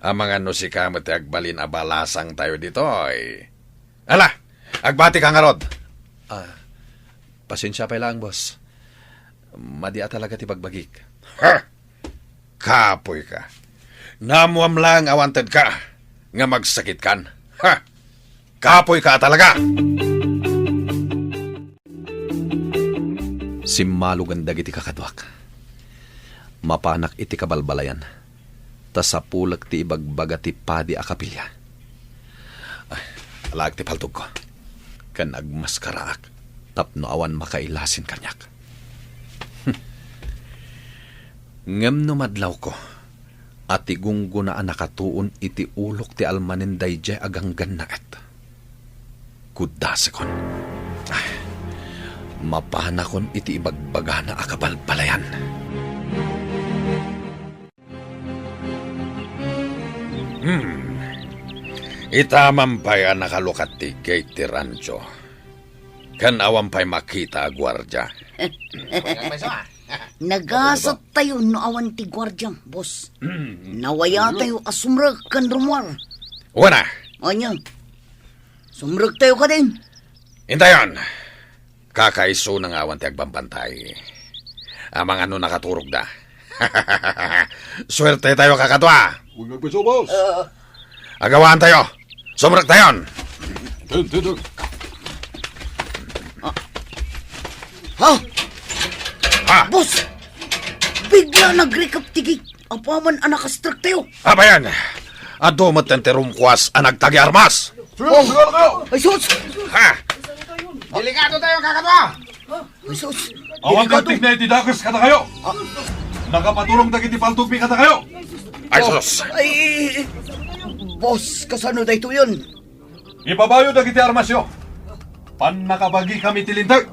Amangan no sika met ti agbalin a balasangtayo ditoy. Ala, agbatika ngarud. Ah, pasensia pay laeng, boss. Madi a talaga ti bagbagik. Ha! Kapoyka. Naammoam laeng a wantedka nga magsakitkan. Ha! Kapoyka a talaga! Simmalogen dagiti kakaduak. Mapanak iti kabalbalayan, ta sapulek ti ibagbaga ti padi a kapilya. Ay, alaek ti paltogko, ken agmaskaraak tapno awan makailasin kaniak. Ngem no madlawko a ti gunggona a nakatuon iti ulok ti almanen daydiay a ganggannaet, kuddasekon. Ay, mapanakon iti ibagbagana a kabalbalayan. Hmm. Itaman pay a nakalukat ti gate ti rancho. Ken awan pay makita a guardia. Nagasattayo no awan ti guardia, boss. Nawayatayo a sumrek ken rumuar. Wen a. Ania? Sumrektayo kadin. Intayon. Kakaisuna nga awan ti agbambantay. Amangan no nakaturogda. Suertetayo, kakadua. Wen a, boss. Agawaantayo. Sumrektayon. Ten, ten, ten. Ha? Ha? Boss! Bigla nagrikep ti gate. Apaman a nakastrektayo. Abayan, adu met ti rumkuas a nagtagi armas. Sige, sige, sige. Ay, sus! Ha? Delikado tayo, kakadua. Ay, sus! Awan Delikado. Ti tigna iti dakes kadakayo. Nakapaturong dagiti paltogmi kadakayo. Ay, sus! Ay, boss, kasano daytoyen? Ibabayo dagiti armasyo. Pannakabagikami ti linteg.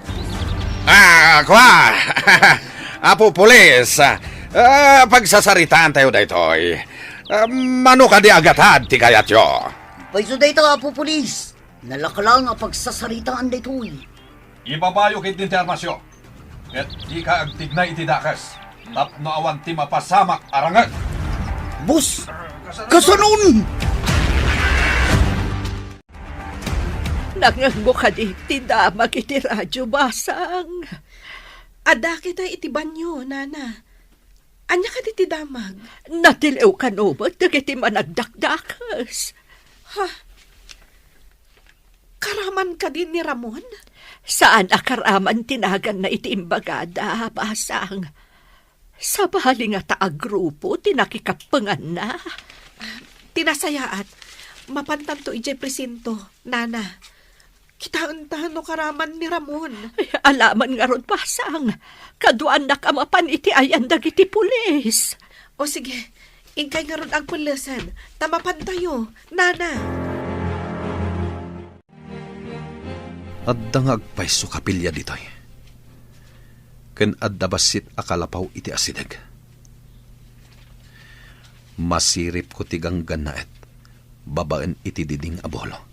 Ah, kua! Apo Pulis, ah, pagsasaritaantayo daytoy. Ah, mano kadi a gatad ti kayatyo? Payso dayta, Apo Pulis. Nalaka lang a pagsasaritaan daytoy. Ibabayo ketdin ti armasyo, ket dika agtignay iti dakes tapno awan ti mapasamak a ranget. Boss, kasanon? Nangngegmo kadi ti damag iti radio, basang? Adda kita iti banio, nana. Ania kadi ti damag? Natiliw kano met dagiti managdakdakes. Ha? Karaman kadi ni Ramon? Saan a karaman ti naganna iti imbagada, basang. Sabali ngata a grupo ti nakikappenganna. Ti nasayaat, mapantanto idiay presinto, nana. Kitaenta no karaman ni Ramon. Ay, alaman ngarud, basang. Kaduanak a mapan iti ayan dagiti pulis. O sige, inkay ngarud agpellesen, ta mapantayo, nana. Adda nga agpayso kapilya ditoy. Ken adda bassit a kalapaw iti asideg. Masiripko ti ganggannaet babaen iti diding a bolo.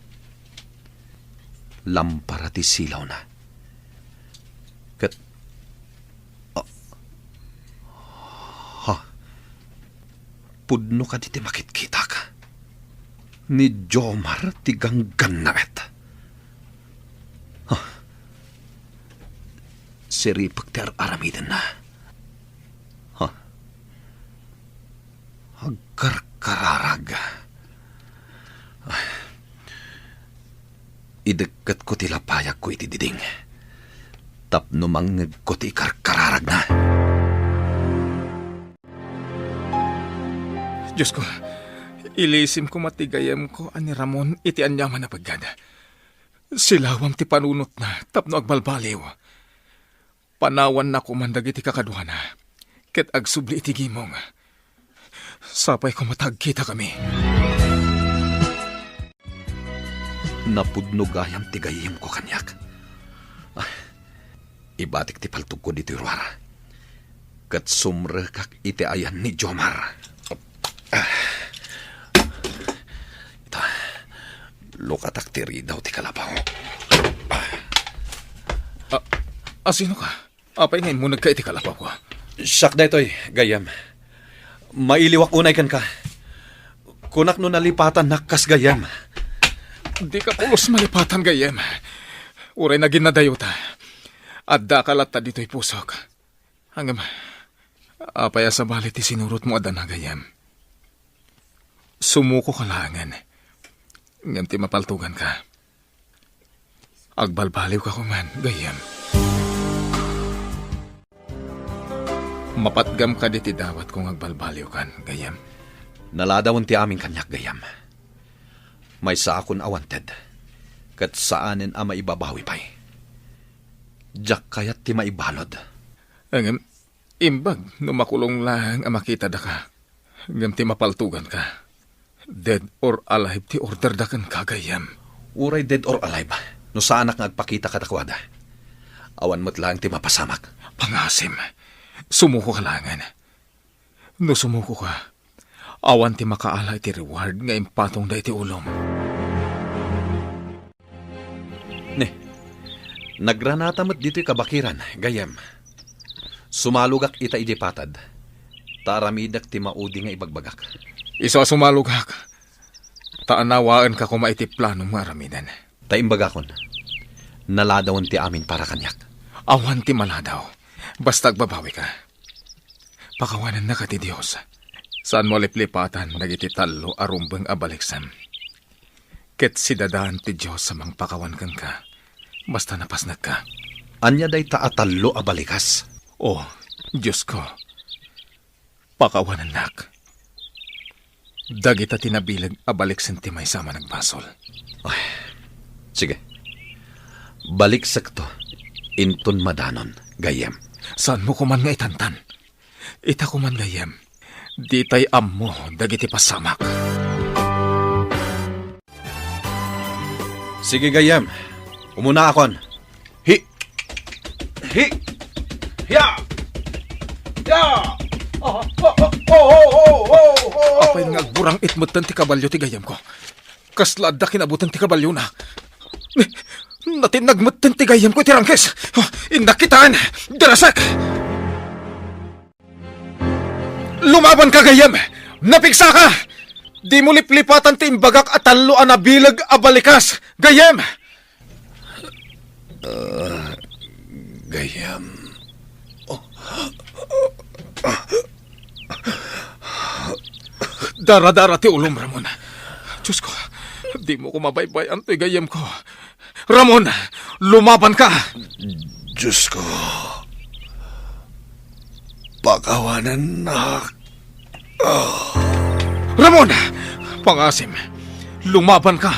Lampara ti silawna. Ket, ah, ha? Pudno kadi ti makitkitak? Ni Jomar ti ganggannaet. Ha? Siripek ti ar-aramidenna. Ha? Agkarkararag. Ay. Idekketko ti lapayagko iti diding tapno mangngegko ti ikarkararagna. Diosko, ilisim koma ti gayyemko a ni Ramon iti aniaman a peggad. Silawam ti panunotna tapno agbalbaliw. Panawanna koman dagiti kakaduana, ket agsubli iti gimong. Sapay koma ta agkitakami. Napudno gayam ti gayyemko kaniak. Ah, ibatik ti paltogko ditoy ruara. Ket sumrekak iti ayan ni Jomar. Ah. Ita, lukatak ti ridaw ti kalapaw. Ah, asino ka? Apay nga immunegka iti kalapawko? Siak daytoy, gayyem. Mailiwak unay kenka. Kunak no nalipatannak kas gayyem. Dika pulos malipatan, gayyem. Uray naginnadayo ta. Addaka latta ditoy pusok. Ngem, apay a sabali ti sinurotmo a dana, gayyem? Sumukoka laengen. Ngem ti mapaltoganka, agbalbaliwka koman, gayyem. Mapatgam kadi ti dawatko nga agbalbaliwkan, gayyem? Naladawen ti amin kaniak, gayyem. Maysaakon a wanted, ket saanen a maibabawi pay. Diak kayat ti maibalud. Ngem, imbag no makulong laeng a makitadaka, ngem ti mapaltoganka. Dead or alive ti orderda kenka, gayyem. Uray dead or alive, no saanak nga agpakita kadakuada, awan met laeng ti mapasamak. Pangasim, sumukoka laengen. No sumukoka, awan ti makaala iti reward nga impatongda iti ulom. Ne, nagranata met ditoy kabakiran, gayyem. Sumalogak ita idiay patad, ta aramidek ti maudi nga ibagbagak. Isu a sumalogak, ta anawaenka koma iti planom nga aramiden. Ta imbagakon, naladawen ti amin para kaniak. Awan ti maladaw, basta agbabawika. Pakawanennaka ti Dios. Saanmo a liplipatan dagiti tallo a rumbeng a baliksem. Ket sidadaan ti Dios a mangpakawan kenka, basta napasnekka. Ania dayta a tallo a balikas? O, Diosko, pakawanennak. Dagita ti nabileg a baliksen ti maysa a managbasol. Ay, sige. Baliksekto inton madanon, gayyem. Saanmo koman nga itantan? Ita koman, gayyem, ditay ammo dagiti pasamak. Sige, gayyem. Umunaakon. Hi. Hi. Ya. Ya. Apay nga agburang-it metten ti kabalio ti gayyemko. Kasla adda kinabuteng ti kabaliona. Natinnag metten ti gayyemko iti rangkes. Innak kitaen. Darasek! Lumabanka, gayyem! Napigsaka! Dimo liplipatan ti imbagak a tallo a nabileg a balikas, gayyem! Ah, gayyem. Oh. Daradara ti ulom, Ramon. Diosko, dimo ko mabaybay-an toy gayyemko. Ramon, lumabanka! Diosko, pakawanennak. Ah. Ramon! Pangasim, lumabanka!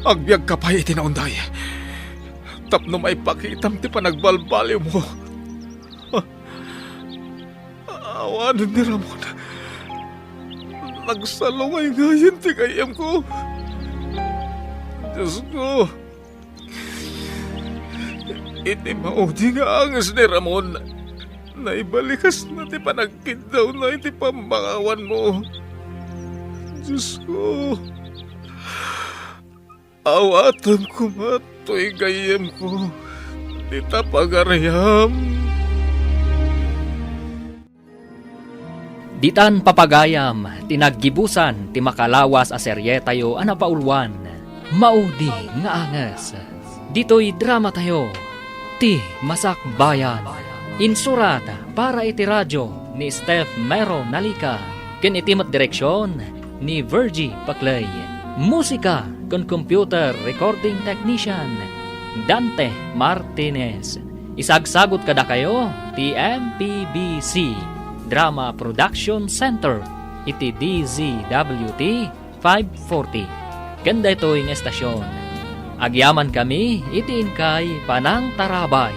Agbiagka pay iti naunday tapno maipakitam ti panagbalbaliwmo. Awanen ni Ramon. Nagsalungay ngayen ti gayyemko. Diosko, iti maudi nga anges ni Ramon, naibalikasna ti panagkiddawna iti pammakawanmo. Diosko, awatem koma toy gayyemko, dita pagariam. Ditan papagayam ti naggibusan ti makalawas a serietayo a napauluan, Maudi nga Anges. Ditoy dramatayo, Ti Masakbayan. Insurat para iti radio ni Steph Mero Nalica, ken iti met direksion ni Virgie Paclay. Musika ken computer recording technician, Dante Martinez. Isagsagut kadakayo ti M P B C Drama Production Center iti D Z W T five forty. Ken daytoy nga estasion, Agyamankami iti inkay panangtarabay.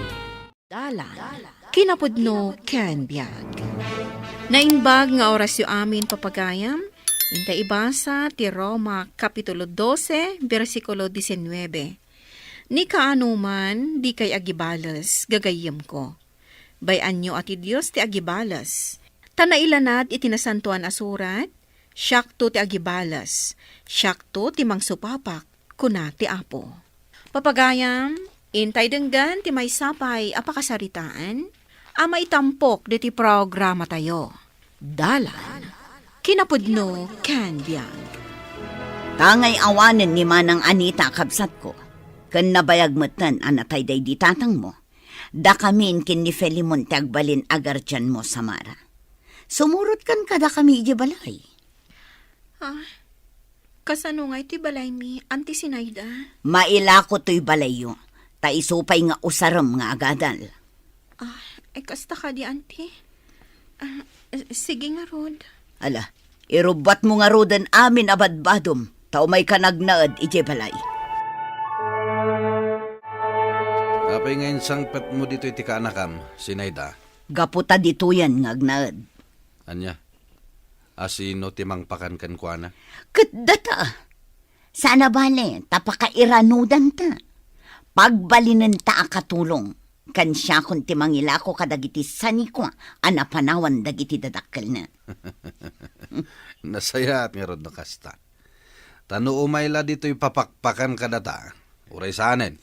Dalan, kinapudno ken biag. Naimbag nga orasyo amin, papagayam, inta ibasa ti Roma Kapitulo dose, bersikulo disinnuebe. Ni kaanoman, dikay agibales, gagayyemko. Bay-anyo a ti Dios ti agibales. Ta nailanad iti Nasantoan a Surat, "Siakto ti agibales, siakto ti mangsupapak," kuna ti Apo. Papagayam, intay denggen ti maysa pay a pakasaritaan a maitampok ditoy programatayo. Dalan, kinapudno ken biag. Ta ngay awanen ni Manang Anita a kabsatko, ken nabayag metten a natay daydi tatangmo, dakamin ken ni Filemon ti agbalin a guardianmo, Samara. Sumurotkan kadakami idiay balay. Ah, kasano ngay ti balaymi, Auntie Sinaida? Mailako toy balayyo, ta isu pay nga usarem nga agadal. Ah, ay kasta kadi, Auntie? Ah, sige ngarud. Ala, irubbatmo ngaruden amin a badbadom, ta umayka nagnaed idiay balay. Apay nga insangpetmo ditoy ti kaanakam, Sinaida? Gapu ta ditoyen nga agnaed. Ania? Asino ti mangpakan kenkuana? Ket data. Saan a bale, ta pakairanudanta. Pagbalinenta a katulong, ken siakon ti mangilako kadagiti sanikua a napanawan dagiti dadakkelna. Nasayaat ngarud no kasta. Ta no umay la ditoy papakpakan kadata, uray saanen.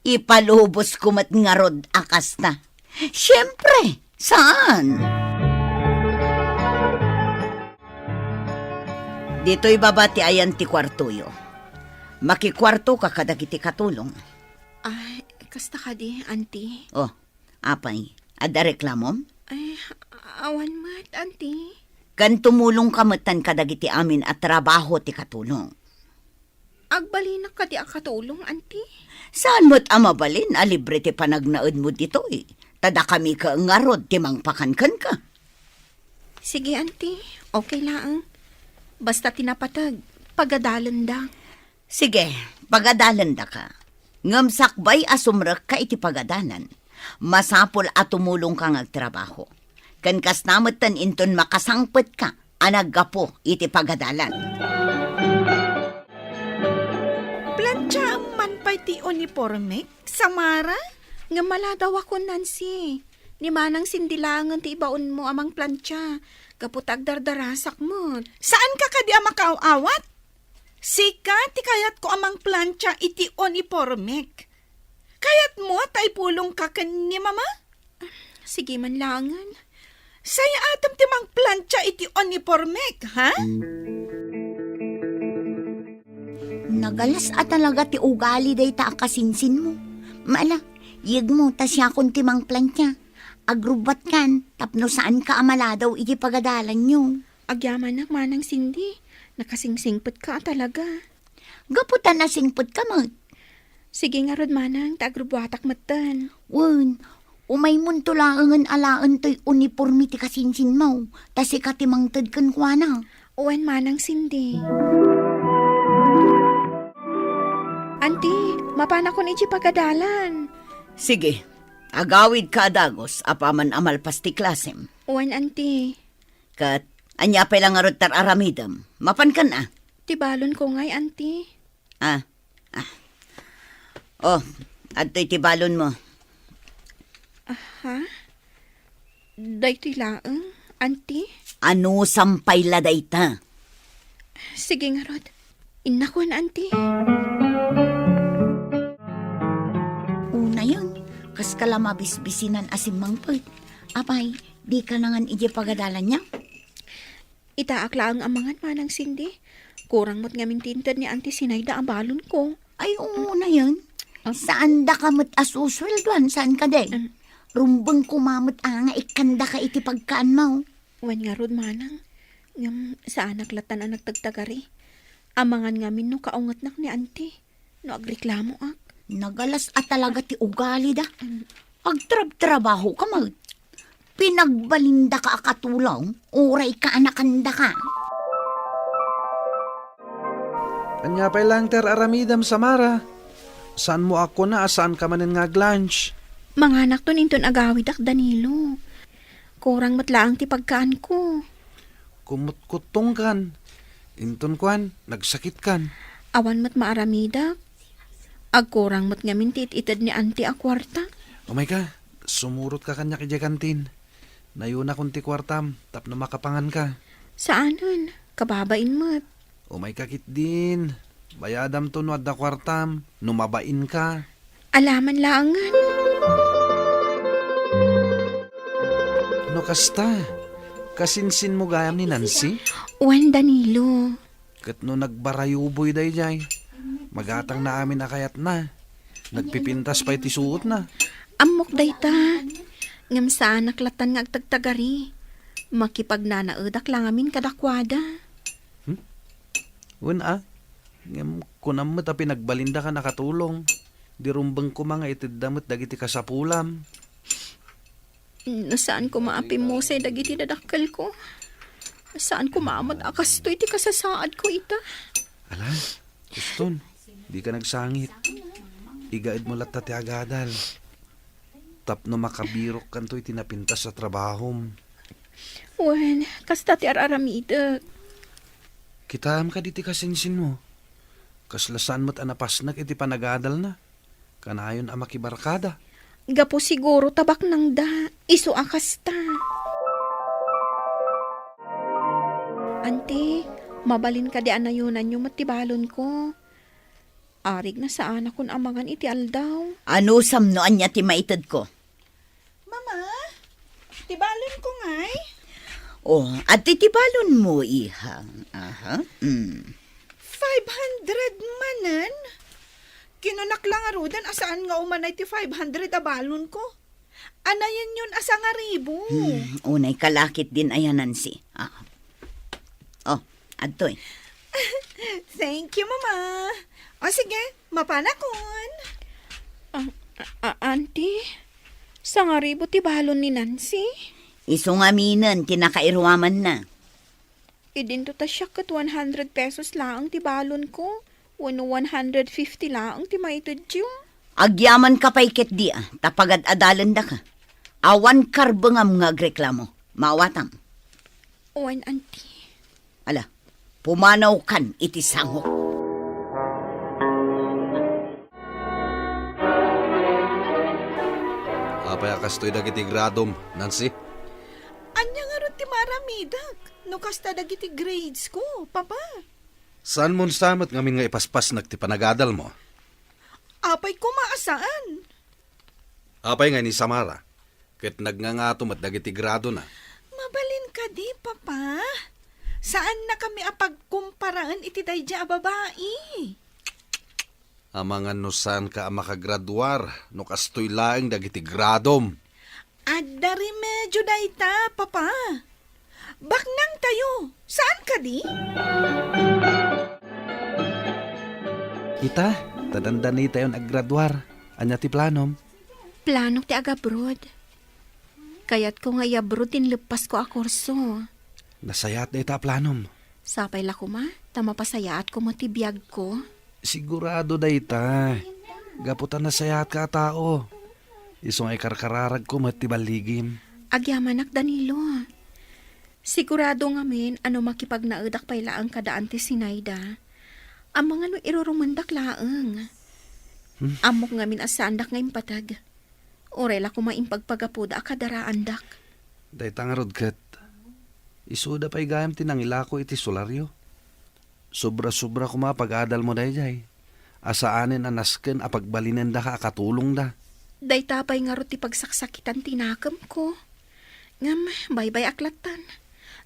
Ipalubosko met ngarud a kasta. Siempre, saan? Ditoy baba ti ayan ti kuartoyo. Makikuartoka kadagiti katulong. Ay, kasta kadi, Auntie? Oh, apay, adda reklamom? Ay, awan met, Auntie. Kan tumulongka metten kadagiti amin a trabaho ti katulong. Agbalinak kadi a katulong, Auntie? Saan met a mabalin a libre ti panagnaedmo ditoy? Ta dakami ket ngarud ti mangpakan kenka. Sige, Auntie. Okay laeng. Basta ti napateg, pagadalenda. Sige, pagadalendaka. Ngem sakbay a sumrekka iti pagadalan, masapul a tumulongka nga agtrabaho. Ken kasta metten inton makasangpetka a naggapu iti pagadalan. Plantiaem man pay ti unipormek, Samara? Ngem maladawakon, Nancy. Ni Manang Cindy laengen ti ibaonmo a mangplantia, gapu ta agdardarasak met. Saanka kadi a makaaw-awat? Sika ti kayatko a mangplantia iti unipormek. Kayatmo ta ipulongka ken ni Mama? Sige man laengen. Sayatem ti mangplantia iti unipormek, ha? Nagalas a talaga ti ugali dayta a kasinsinmo. Mala, yegmo ta siakon ti mangplantia. Agrubbatkan tapno saanka a maladaw iti pagadalanyo. Agyamanak, Manang Cindy. Nakasingsingpetka a talaga. Gapu ta nasingpetka met. Sige ngarud, Manang, ta agrubbuatak metten. Wen, umaymonto laengen alaen toy uniporme ti kasinsinmo, ta sika ti mangted kenkuana. Wen, Manang Cindy. Auntie, mapanakon iti pagadalan. Sige, agawidka a dagus apaman a malpas ti klasem. Wen, Auntie. Ket, ania pay la ngarud ti ar-aramidem? Mapankan a? Ti balonko ngay, Auntie. Ah, ah. Oh, adtoy ti balonmo. Aha? Daytoy laeng, Auntie? Anusam pay la dayta? Sige ngarud. Innakon, Auntie. Unayen, kaska la mabisbisinan a simmangpet. Apay, dika nangan idiay pagadalanyo? Itaak laeng a mangan, Manang Cindy. Kurang met ngamin ti inted ni Auntie Sinaida a balonko. Ay, unayen. Ah. Saandaka met a susueldoan, saan kadi? Em. Rumbeng koma met a nga ikkandaka iti pagkaanmo. Wen ngarud, Manang. Ngem, saanak lattan a nagtagtagari. Amangan ngamin no kaungetnak ni Auntie. No agreklamoak. Nagalas a talaga ti ugalida. Em. Agtrabtrabahoka met. Pinagbalindaka a katulong, uray kaanakandaka. Ania pay laeng ti ar-aramidem, Samara? Saanmo a kuna a saanka manen nga ag-lunch? Manganakton inton agawidak, Danilo. Kurang met laeng ti pagkaanko. Kumutkuttongkan. Inton kuan, nagsakitkan. Awan met maaramidak. Agkurang met ngamin ti it-ited ni Auntie a kuarta. Umayka, sumurotka kaniak idiay kantin. Nayonakon ti kuartam tapno makapanganka. Saanen, kababain met. Umayka ketdin. Bayadamto no adda kuartam, no mabainka. Alaman laengen. No kasta, kasinsinmo gayam ni Nancy? Wen, Danilo. Ket no nagbarayuboy daydiay, magatangna amin a kayatna. Nagpipintas pay ti suotna. Ammok dayta. Ngem saanak lattan nga agtagtagari. Makipagnanaedak la ngamin kadakuada. Hmm? Wen a. Ngem kunam met a pinagbalinda kan a katulong. Di rumbeng koma nga itedda met dagiti kasapulam. No saan koma a pimmusay dagiti dadakkelko. Saan koma met a kastoy ti kasasaadko ita. Ala, Kuston, dika nagsangit. Igaedmo latta ti agadal. Tapno makabirokkanto iti napintas a trabahom. Wen, kasta ti ar-aramidek. Kitaem kadi ti kasinsinmo. Kasla saan met a napasnek iti panagadalna. Kanayon a makibarkada. Gapu siguro ta baknangda, isu a kasta. Anti, mabalin kadi a nayonanyo met ti balonko? Arigna saanakon a mangan iti aldaw. Anusam no ania ti maitedko? Mama, ti balonko ngay? Oh, adtoy ti balonmo, iha. Aha. Mm. Five hundred manen? Kinunak la ngaruden a saan nga umanay ti five hundred a balonko. Anayenyon a sangaribu. Hmm, unay ka la ketdin aya, Nancy. Ah. Oh, adtoy. Thank you, Mama. O sige, mapanakon. Ah, ah, Auntie, sangaribu ti balon ni Nancy? Isu ngaminen ti nakairuamanna. Idinto ta siak ket one hundred pesos laeng ti balonko, wenno one hundred fifty laeng ti maitedyo. Agyamanka pay ketdi a, ta pagad-adalendaka. Awan karbengam nga agreklamo. Maawatam. Wen, Auntie. Ala, pumanawkan iti sangok. Apay a kastoy dagiti gradom, Nancy? Ania ngarud ti maaramidek no kasta dagiti grades ko, Papa? Saanmon sa met ngamin nga ipaspasnek ti panagadalmo? Apay koma a saan? Apay nga ni Samara, ket nagngangato met dagiti gradona? Mabalin kadi, Papa? Saannakami a pagkumparaen iti daydiay a babai. Amangan no saanka a makagraduar no kastoy laeng dagiti gradom. Adda remedio dayta, Papa. Baknangtayo. Saan kadi? Ita, ta dandanitayon aggraduar. Ania ti planom? Planok ti agabroad. Kayatko nga iabroad ti inleppasko a kurso. Nasayaat dayta a planom. Sapay la koma, ta mapasayaatko met ti biagko. Sigurado dayta. Gapu ta nasayaatka a tao. Isu nga ikarkararagko met ti balligim. Agyamanak, Danilo. Sigurado ngamin a no makipagnaedak pay laeng kada Auntie Sinaida, amangan no irurumendak laeng. Hmm? Ammok ngamin a saandak nga impateg. Uray la koma impagpagapuda a kadaraandak. Dayta ngarud ket, isuda pay gayam ti nangilako iti solario. Sobra-sobra koma a pag-adalmo daydiay, a saanen a nasken a pagbalinendaka a katulongda. Dayta pay ngarud ti pagsaksakitan ti nakemko. Ngem baybay-ak lattan.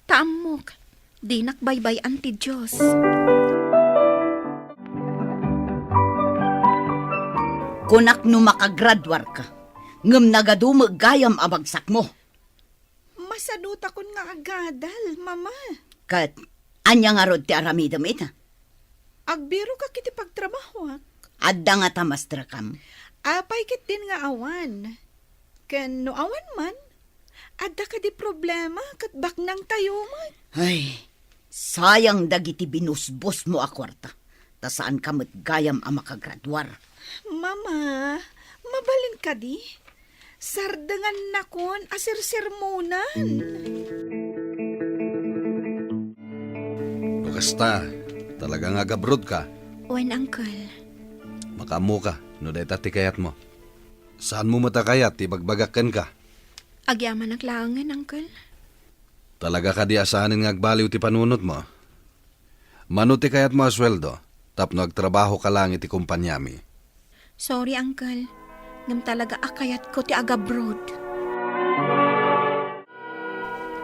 Ta ammok, dinak baybay-an ti Dios. Kunak no makagraduarka, ngem nagadu met gayam a bagsakmo. Masadutakon nga agadal, Mama. Ket, ania ngarud ti aramidem ita? Agbiroka iti pagtrabahoak. Adda ngata maestrekam? Apay ketdin nga awan. Ken no awan man, adda kadi problema ket baknangtayo met. Ay, sayang dagiti binusbosmo a kuarta. ta saanka met gayam a makagraduar. Mama, mabalin kadi? Sardengannakon a sersermonan. No kasta, talaga nga agabroad ka? Wen, Uncle. Makaammoka no dayta ti kayatmo. Saanmo met a kayat ti ibagbagak kenka? Agyamanak laengen, Uncle. Talaga kadi a saanen nga agbaliw ti panunotmo? Mano ti kayatmo a sueldo tapno agtrabahoka laeng iti kompaniami? Sorry, Uncle. Ngem talaga a kayatko ti agabroad.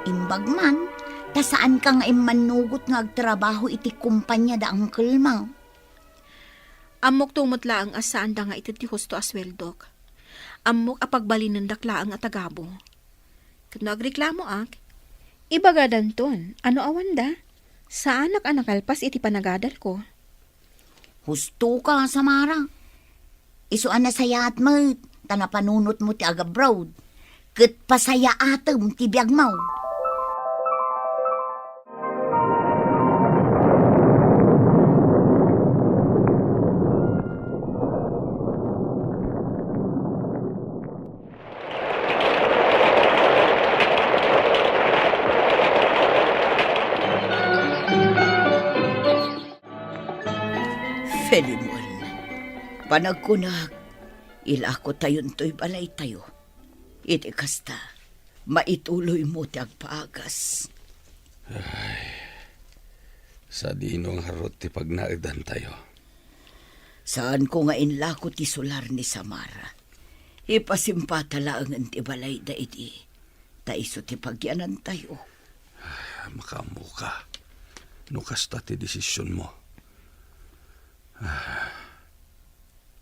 Imbag man, ta saanka nga immannugot nga agtrabaho iti kompania da uncle mo. Ammok tumot laeng a saanda nga ited ti husto a sueldok. Ammok a pagbalinendak laeng a tagabu. Ket no agreklamoak, ibagadanton a no awanda, saanak a nakalpas iti panagadalko. Husto ka, Samara. Isu a nasayaat met, ta napanunotmo ti agabroad. Ket pasayaatem ti biagmo. Filemon, panagkunak, ilakotayontoy balaytayo. Iti kasta, maituloymo ti agpaagas. Ay, sadino ngarud ti pagnaedantayo? Saanko nga inlako ti solar ni Samara. Ipasimpata laengen ti balayda idi, ta isu ti pagyanantayo. Makaammoka no kasta ti desisionmo.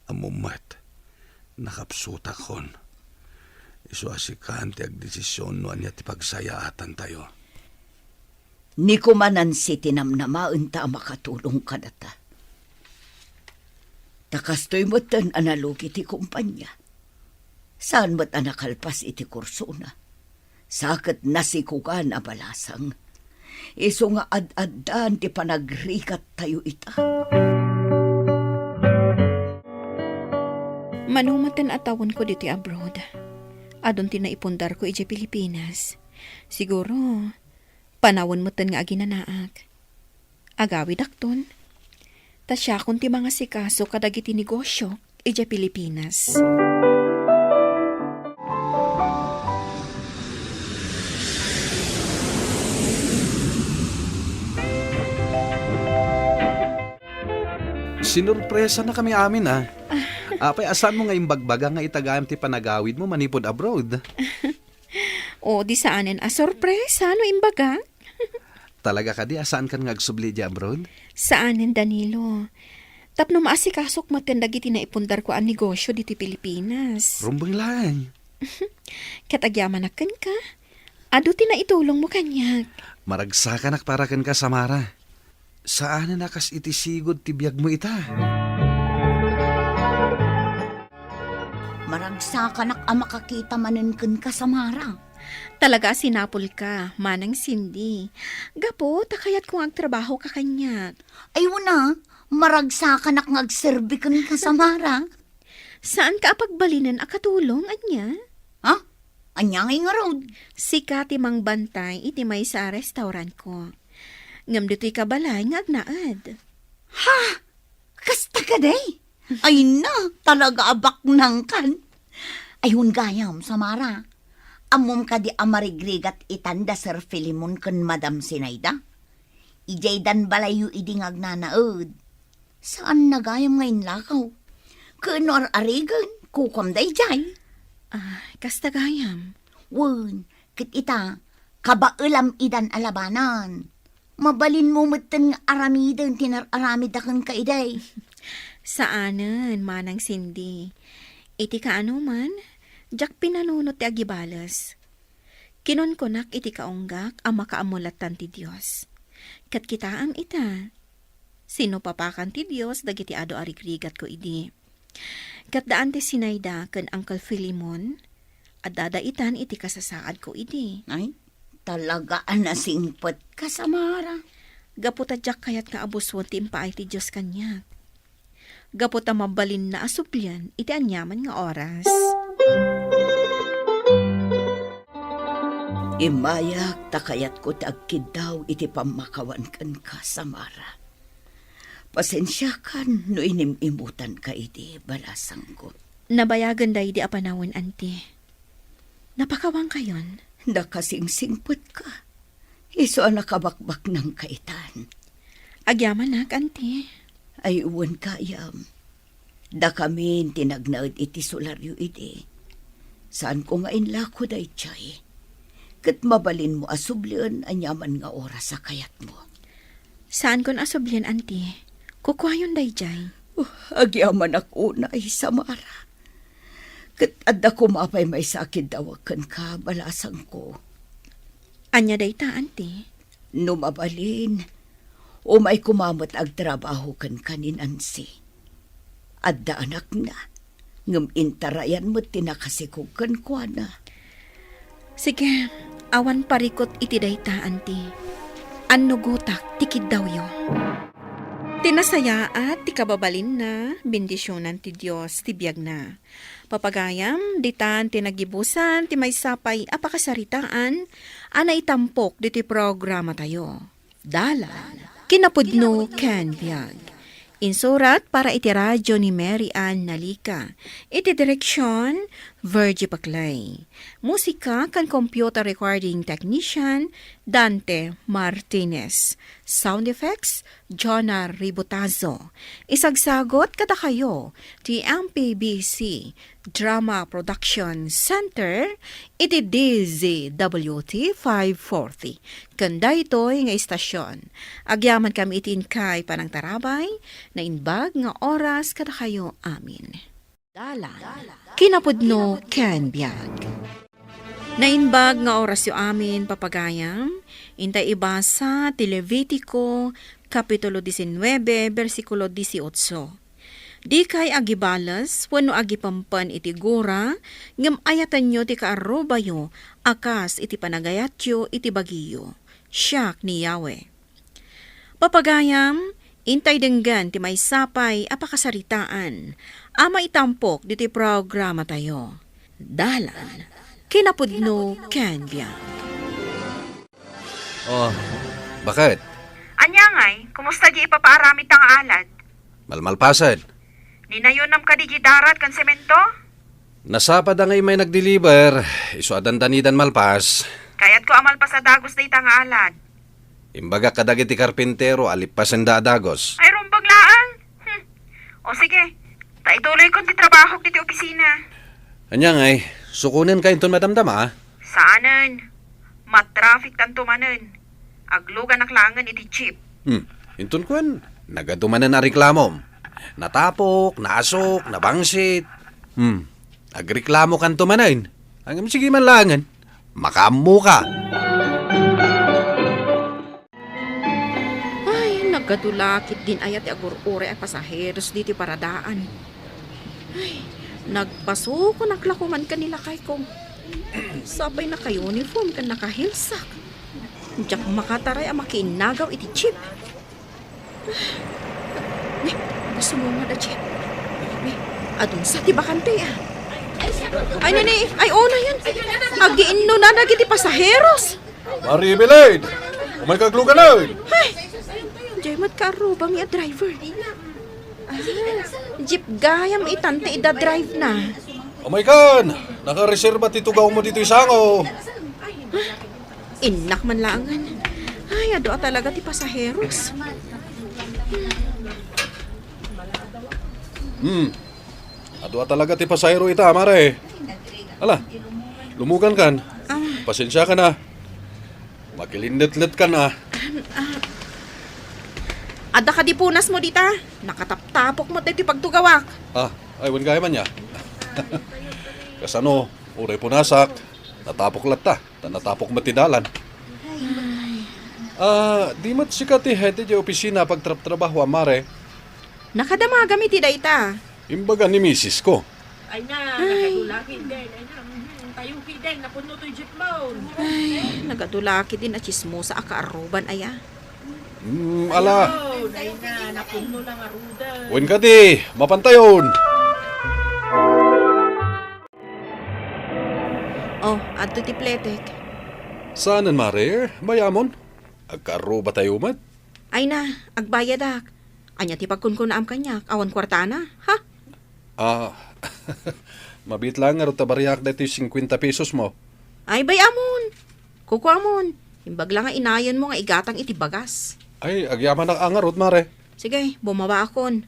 Ammom met, nakapsutakon. Isu a sikan ti agdesisyon no ania ti pagsayaatantayo. Ni Kuma Nancy ti namnamaenta a makatulong kadata. Ta kastoy metten a nalugi ti kompania. Saan met a nakalpas iti kursona. Sa ket nasikugan a balasang. Isu nga ad-addan ti panagrigattayo ita. Mano metten a tawenko ditoy abroad. Adun ti naipundarko idiay Pilipinas. Siguro, panawen metten nga aginanaak. Agawidakton. Ta siakon ti mangasikaso kadagiti negosio idiay Pilipinas. Sinurpresanakami amin, a. Apay, a saanmo nga imbagbaga nga ita gayam ti panagawidmo manipud abroad? O, di saanen a sorpresa no imbagak? Talaga kadi a saankan nga agsubli idiay abroad? Saanen, Danilo. Tapno maasikasok metten dagiti naipundarko a negosio ditoy Pilipinas. Rumbeng laeng. Ket agyamanak kenka, adu ti naitulongmo kaniak. Maragsakanak para kenka, Samara. Saanen a kas iti sigud ti biagmo ita. Maragsakanak a makakita manen kenka, Samara. Talaga a sinapulka, Manang Cindy. Gapu ta kayatko nga agtrabahoka kaniak. Ay, wen a, maragsakanak nga agserbi kenka, Samara. Saanka a pagbalinen a katulong, ania? Ha? Ania ngay ngarud? Sika ti mangbantay iti maysa a restaurantko. Ngem ditoyka balay nga agnaed. Ha? Kasta kadi? Ay na, talaga a baknangkan. Ay, wen gayam, Samara. Ammom kadi a marigrigat itan da Sir Filemon ken Madam Sinaida? Idiaydan balayyo idi nga agnanaed. Saanna gayam nga inlakaw. Ken no ar-arigen, kukuam daydiay. Ah, kasta gayam. Wen, ket ita, kabaelam idan a labanan. Mabalinmo metten nga aramiden ti nar-aramidda kenka idiay. Saanen, Manang Cindy. Iti kaanoman, diak pinanunot ti agibales. Kinunkunak iti kaunggak a makaammo lattan ti Dios. Ket kitaem ita, sinupapakan ti Dios dagiti adu a rigrigatko idi. Ket daan ti Sinaida ken Uncle Filemon, addada itan iti kasasaadko idi. Ay, talaga a nasingpetka, Samara. gapu ta diak kayat nga abusuen ti impaay ti Dios kaniak. Gapu ta mabalinna a sublien iti aniaman nga oras. Immayak ta kayatko ti agkiddaw iti pammakawan kenka, Samara. Pasensiakan no inim-imutanka idi, balasangko. Nabayagen daydi a panawen, anti. Napakawankayon? Nakasingsingpetka. Isu a nakabakbaknangka itan. Agyamanak, anti. Ay, wen gayam. Dakamin ti nagnaed iti solario idi. Saanko nga inlako daydiay. Ket mabalinmo a sublien aniaman nga oras a kayatmo. Saankon a sublien, anti. Kukuayon daydiay. Oh, agyamanak unay, Samara. Ket adda koma pay maysa a kiddawak kenka, balasangko. Ania dayta, anti? No mabalin, umay koma met agtrabaho kenka ni Nancy. Adda anakna, ngem intarayan met ti nakasikog kenkuana. Sige, awan parikut iti dayta, anti. Annugotak ti kiddawyo. Ti nasayaat ti kababalinna, bendisionan ti Dios ti biagna. Papagayam, ditan ti nagibusan ti maysa pay a pakasaritaan a naitampok ditoy programatayo. Dalan, kinapudno ken biag. Insurat para iti radio ni Mary Ann Nalica. Iti direksion, Virgie Paclay. Musika ken computer recording technician, Dante Martinez. Sound effects, Jonah Ributazo. Isagsagot kadakayo ti M P B C Drama Production Center iti D Z W T five forty. Ken daytoy nga istasyon, agyamankami iti inkay panangtarabay, naimbag nga oras kadakayo amin. Dalan, kinapudno ken biag. Naimbag nga orasyo amin, papagayam, intay ibasa ti Levitico, Kapitulo diecinueve, bersikulo dieciocho. Dikay agibales wenno agipempen iti gura, ngem ayatenyo ti kaarrubayo a kas iti panagayatyo iti bagiyo. Siak ni Yahweh. Papagayam, intay denggen ti maysa pay a pakasaritaan a maitampok ditoy programatayo. Dalan, kinapudno ken biag. Oh, baket? Ania ngay, kumusta di ipapaaramid ta nga alad? Malmalpasen. Ninayonam kadi di darat ken semento? Nasapa da nga immay nagdeliver, isu a dandanidan malpas. Kayatko a malpas a dagus dayta nga alad. Imbagak kadagiti karpintero a lippasenda a dagus. Ay, rumbeng laeng. Hmm. O sige, ta ituloykon ti trabahok ditoy opisina. Ania ngay, sukonenka inton madamdama? Saanen. Matraffic tanto manen. Agluganak laengen iti jeep. Hmm, inton kuen, nagadu manen a reklamom. Natapok, naasok, nabangsit. Hmm, agreklamokanto manen. Ngem sige man laengen, makaammoka. Ay, nagadu la ketdin aya ti agur-uray a pasaheros ditoy paradaan. Ay, nagpasukonak la koman ken ni lakayko. Sapay naka-uniform ken naka-heelsak. Diak makataray a makiinnagaw iti jeep. Ne, sumungad a jeep. Ne, adun sa ti bakante, ah. Ay, nini, ay, una yan. Agiinno na dagiti pasaheros. Mari Evelyn, umayka agluganen. Ay, diay met kaarrubami a driver. Ah, jeep gayam itan ti idadrive na. Umaykan, nakareserba ti tugawmo ditoy sango. Innak man laengen. Ay, adu a talaga ti pasaheros. Hmm. Adu a talaga ti pasahero ita, mare. Ala, lumugankan. Ah. Pasensiakan a. Makilinnetletkan a. Ah, adda kadi punasmo dita? Nakataptapok met daytoy pagtugawak. Ah, ay, wen gayam ania. Kasano, uray punasak, natapok latta. Ta natapok met ti dalan. Ay. Ah, di met sika ti head iti opisina a pagtrabtrabahoam, mare? Nakadamagam iti dayta. Imbaga ni misis ko. Ay na, ay. Nagadu la ketdin. Ay na, mhm, tayo ketdin, napunno toy jeep mo. Ay, nagadu la ketdin a tsismosa a kaarruban aya. Mm, ala. Ayaw, dayta, napunno na nga ruda. Wen kadi, mapantayon. Oh, adto ti pletek. Saanen, Mare? Bay-amon? Agkaarrubatayo met? Ay na, agbayadak. Ania ti pagkunkunaam kaniak? Awan kuartana, ha? Ah, mabiit laeng ngarud ta bariak daytoy singkuenta pesos mo. Ay, bay-amon. Kukuamon. Imbag la nga inayon mo nga igatang iti bagas. Ay, agyamanak a ngarud, Mare. Sige, bumabaakon.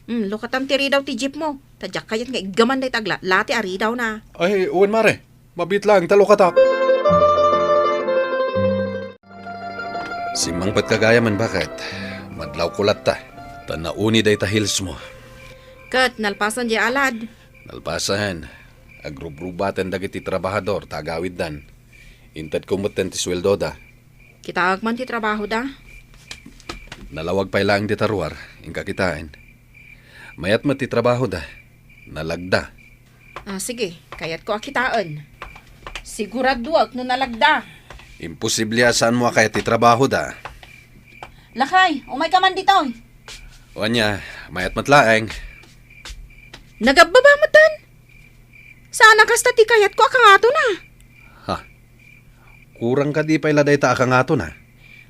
Hmm, lukatam ti ridaw ti jeep mo. Ta diak kayat nga iggaman dayta aglatlati a ridawna. Ay, wen, Mare. Mabiit laeng ta lukatak. Simmangpetka gayam, baket. Madlawko latta. Ta nauni dayta heels mo. Ket nalpasan diay alad? Nalpasan. Agrubrubaten dagiti trabahador ta agawiddan. Intedko metten ti sueldoda. Kitaek man ti trabahoda. Nalawag pay laeng dita ruar, inka kitaen. Mayat met ti trabahoda. Nalagda. Ah, sige, kayatko a kitaen. Siguraduek no nalagda. Imposible a saanmo a kayat ti trabahoda. Lakay, umayka man ditoy. O ania, mayat met laeng. Nagabbaba metten. Saan a kasta ti kayatko a kangatona. Ha? Kurang kadi pay la dayta a kangatona?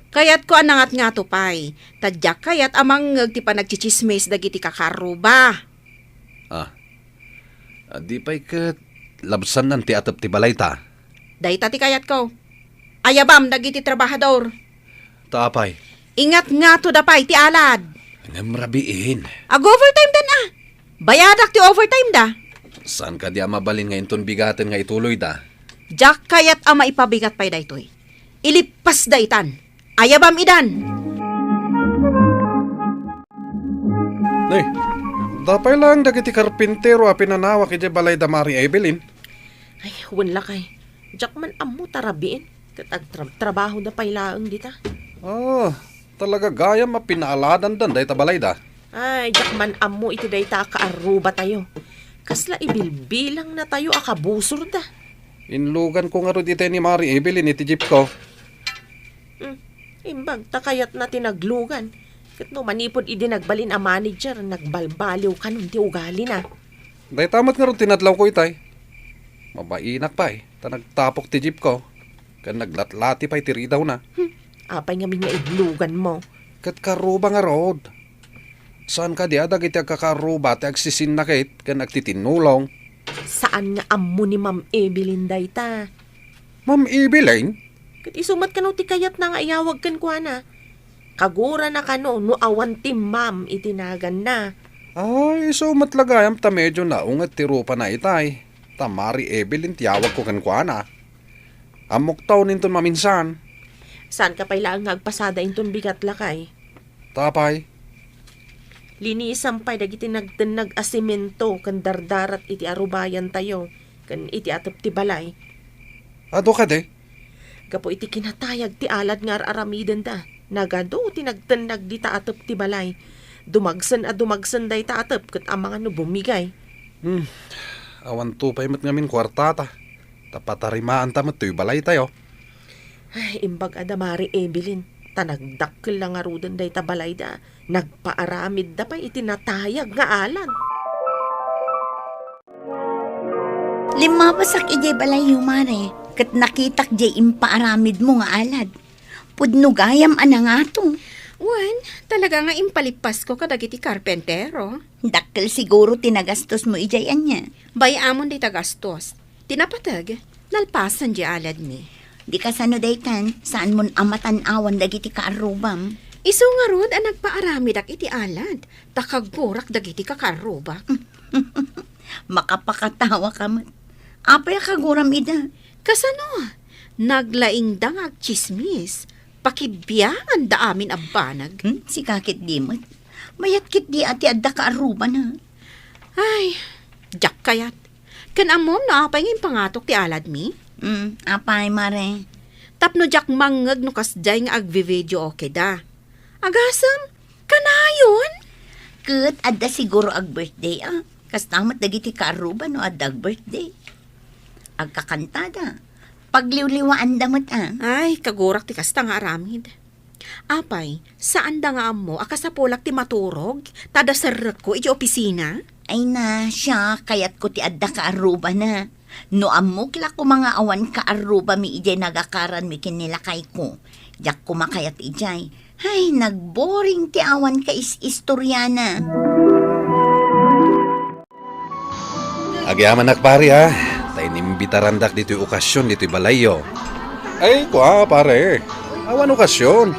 Kayatko a nangatngato pay, ta diak kayat a mangngeg ti panagtsitsismis dagiti kakaarruba. Ah. Ah, di pay ket labsannan ti atep ti balayta? Dayta ti kayatko. Ayabam dagiti trabahador. Ta apay? Ingatngatoda pay ti alad. Ngem rabiin. Ag-overtime dan a. Bayadak ti overtime da. Saan kadi a mabalin nga inton bigaten nga ituloyda? Diak kayat a maipabigat pay daytoy. Ilippasda itan. Ayabam idan. Nay, dapay laeng dagiti karpintero a pinanawak idiay balay da Mari Evelyn. Ay, wen lakay. Diak man ammo ta rabiin. Ket agtrabtrabahoda pay laeng dita. Ah, talaga gayam a pinaaladandan dayta balayda. Ay, diak man ammo iti dayta a kaarrubatayo. Kasla ibilbilangnatayo a kabusorda. Inluganko ngarud itay ni Mari Evelyn iti jeepko. Hmm, imbag ta kayatna ti naglugan. Ket no manipud idi nagbalin a manager, nagbalbaliw kanon ti ugalina. Dayta met ngarud ti nadlawko itay. Mabainak pay, ta nagtapok ti jeepko, ken naglatlati pay ti ridawna. Hmm, apay ngamin nga inluganmo? Ket kaarruba ngarud. Saan kadi a dagiti agkakaarruba ti agsisinnakit ken agtitinnulong? Saan nga ammo ni Ma'am Evelyn dayta? Ma'am Evelyn? Ket isu met kano ti kayatna nga iyawag kenkuana? Kagurana kano no awan ti ma'am iti naganna? Ay, isu met la gayam ta medio naunget ti rupana itay. Ta Mari Evelyn ti yawagko kenkuana. Ammok ta uninton maminsan. Saanka pay laeng nga agpasada inton bigat, lakay? Ta apay? Linisam pay dagiti nagtennag a semento ken dardarat iti arubayantayo ken iti atep ti balay. Adu kadi? Gapu iti kinatayag ti alad nga ar-aramidenda, nagadu ti nagtennag dita atep ti balay. Dumagsen a dumagsen dayta atep ket amangan no bumigay. Hmm. Awanto pay met ngamin kuartata. Ta patarimaanta met toy balaytayo. Ay, imbag a da Mari Evelyn, ta nagdakkel la ngaruden dayta balayda. Nagpaaramidda pay iti natayag nga alad. Limmabasak idiay balayyo, Mare, ket nakitak diay impaaramidmo nga alad. Pudno gayam a nangato. Wen, talaga nga impalippasko kadagiti karpentero. Dakkel siguro ti nagastosmo idiay ania? Bay-amon dayta gastos. Ti napateg, nalpasan diay aladmi. Di kasano daytan, saanmon a matan-awan dagiti kaarrubam? Isu ngarud a nagpaaramidak iti alad, ta kagurak dagiti kakaarrubak. Makapakatawa ka met. Apay a kaguram ida? Kasano? Naglaingda nga agtsismis. Pakibianganda amin a banag. Hmm, sika ketdi met. Mayat ketdi a ti adda kaarrubana. Ay, diak kayat. Ken ammom no apay nga impangatok ti aladmi? Hmm, apay, Mare? Tapno diak mangngeg no kasdiay nga agvi-videoke da. Agasem, kanayon? Ket adda siguro ag-birthday, a. Kasta met dagiti kaarruba no adda ag-birthday. Agkakantada. Pagliwliwaanda met, a. Ay, kagurak ti kasta nga aramid. Apay, saanda nga ammo a kasapulak ti maturog, ta adda serrekko iti opisina? Ay na, siak, kayatko ti adda kaarrubana. No ammok la koma nga awan kaarrubami idiay nagakaranmi ken ni lakayko, diak koma kayat idiay. Ay, nagboring ti awan kais-istoriana. Agyamanak, pare, a. Ta inimbitarandak ditoy okasion ditoy balayyo. Ay, kua, pare. Awan okasion.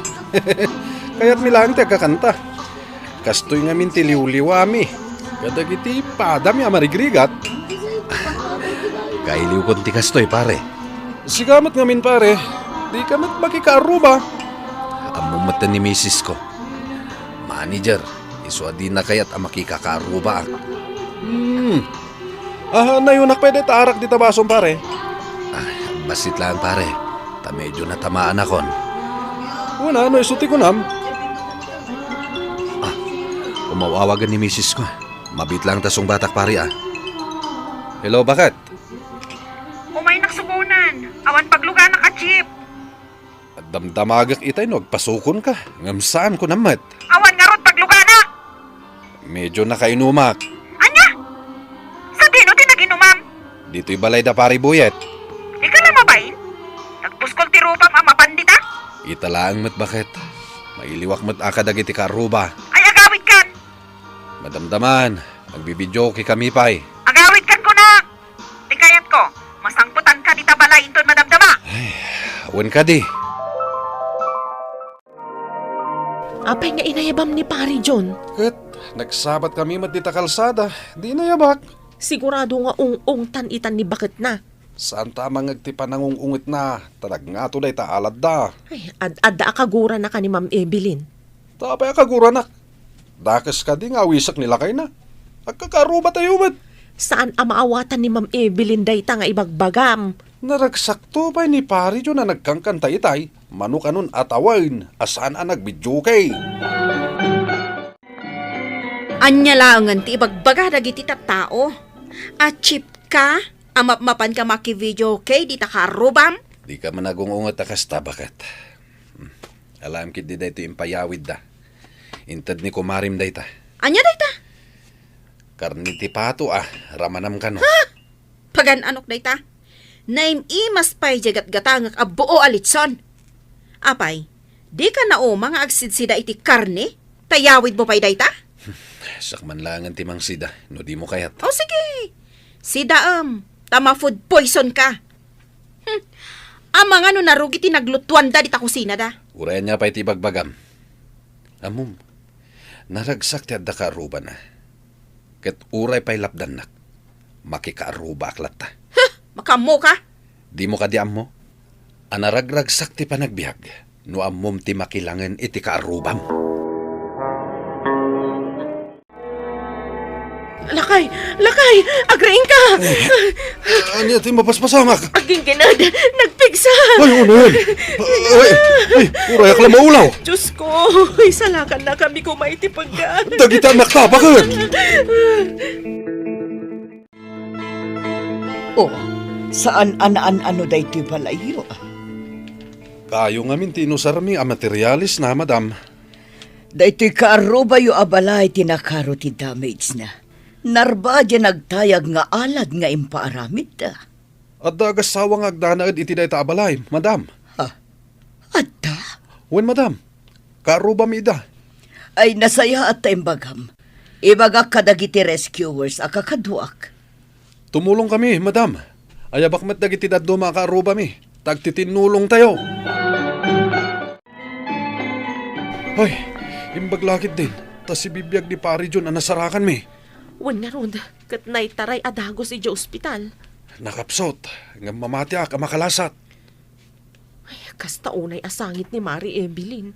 Kayatmi laeng ti agkakanta. Kastoy ngamin ti liwliwami kadagiti padami a marigrigat. Kailiwkon ti kastoy, pare. Sika met ngamin, pare. Dika met makikaarruba. Ammom met ni misisko. Manager, isu a dina kayat a makikakaarubaak. Hmm. Ah, nayunak pay dayta arak dita basom, pare. Ah, bassit laeng, pare. Ta medyo natamaanakon. Kuna, no isu ti kunam? Ah, umaw-awagan ni misisko. Mabiit laeng ta sungbatak, pare, a. Hello, baket? Umaynak subonan. Awan pagluganak a jeep. Damdamagek itay no agpasukonka, ngem saanko nammet. Awan ngarud pagluganak! Medyo nakainumak. Ania? Sadino ti naginumam? Ditoy balay da Pari Buyet. Dika la mabain? Nagpuskol ti rupam a mapan dita? Ita laeng met, baket. Mailiwak met a kadagiti kaarruba. Ay, agawidkan! Madamdaman, magbibidyoke kami pay. Agawidkan, kunak! Ti kayatko, masangpetanka dita balay inton madamdama. Ay, awan kadi. Apay nga inayabam ni Pari John? Ket nagsabat kami met dita kalsada, di inayabak. Sigurado nga ung-ungtan itan ni baketna. Saan ta a mangngeg ti panangung-ungetna, ta nagngato dayta aladda. Ay, ad-adda a kagurana ka ni Ma'am Evelyn. Ta apay a kaguranak? Dakes kadi nga awisek ni lakayna. Agkakaarrubatayo met. Saan a maawatan ni Ma'am Evelyn dayta nga ibagbagam. Naragsakto pay ni Pari John a nagkankanta itay, mano kanon a tawen a saan a nagbidyoke. Ania laengen ti ibagbaga dagiti tattao? A cheap ka a mapmapanka makivideoke dita kaarrubam? Dika man agung-unget a kasta, baket. Hmm. Alaem ketdi daytoy impayawidda. Inted ni kumarim dayta. Ania dayta? Karne ti pato a ramanam kano. Ha? Pagan-anok dayta? Naim-imas pay diay gatgatangek a buo a litson. Apay, dika nauma nga agsidsida iti karne? Ta yawidmo pay dayta? Siak man laengen ti mangsida, no dimo kayat. O sige, sidaem, ta ma-food poison ka. Hmm. Amangan no narugi ti naglutuanda dita kusinada. Uray ania pay ti ibagbagam. Ammom, naragsak ti adda kaarrubana. Ket uray pay lapdannak, makikaarrubaak latta. Huh! Makaammo ka? Dimo kadi ammo a naragragsak ti panagbiag no ammom ti makilangen iti kaarrubam? Lakay! Lakay! Agriingka! Ania ti mapaspasamak? Agginggined! Nagpigsa! Ay, unay! Ay, ay, urayak la maulaw! Diyos ko! Isalakan na kami koma iti pagka. Dagiti annak ta, baket! Oh, saan a naan-ano daytoy balayyo? Kayo ngamin ti inusarmi a materialis na, madam. Daytoy kaarrubayo a balay ti nakaro ti damage na. Narba diay nagtayag nga alad nga impaaramidda. Adda agassawa nga agdanaed iti dayta a balay, madam. Ha? Adda? Wen, madam. Kaarrubami ida. Ay, nasayaat ta imbagam. Ibagak kadagiti rescuers a kakaduak. Tumulong kami, madam. Ayabak met dagiti dadduma a kaarrubami. Tagtitinnulongtayo. Ay, imbag la ketdin, ta sibibiag ni Pari John a nasarakanmi. Wen ngarud, ket naitaray a dagus idiay ospital. Nakapsut, ngem mamatiak a makalasat. Ay, kasta unay a sangit ni Mari Evelyn.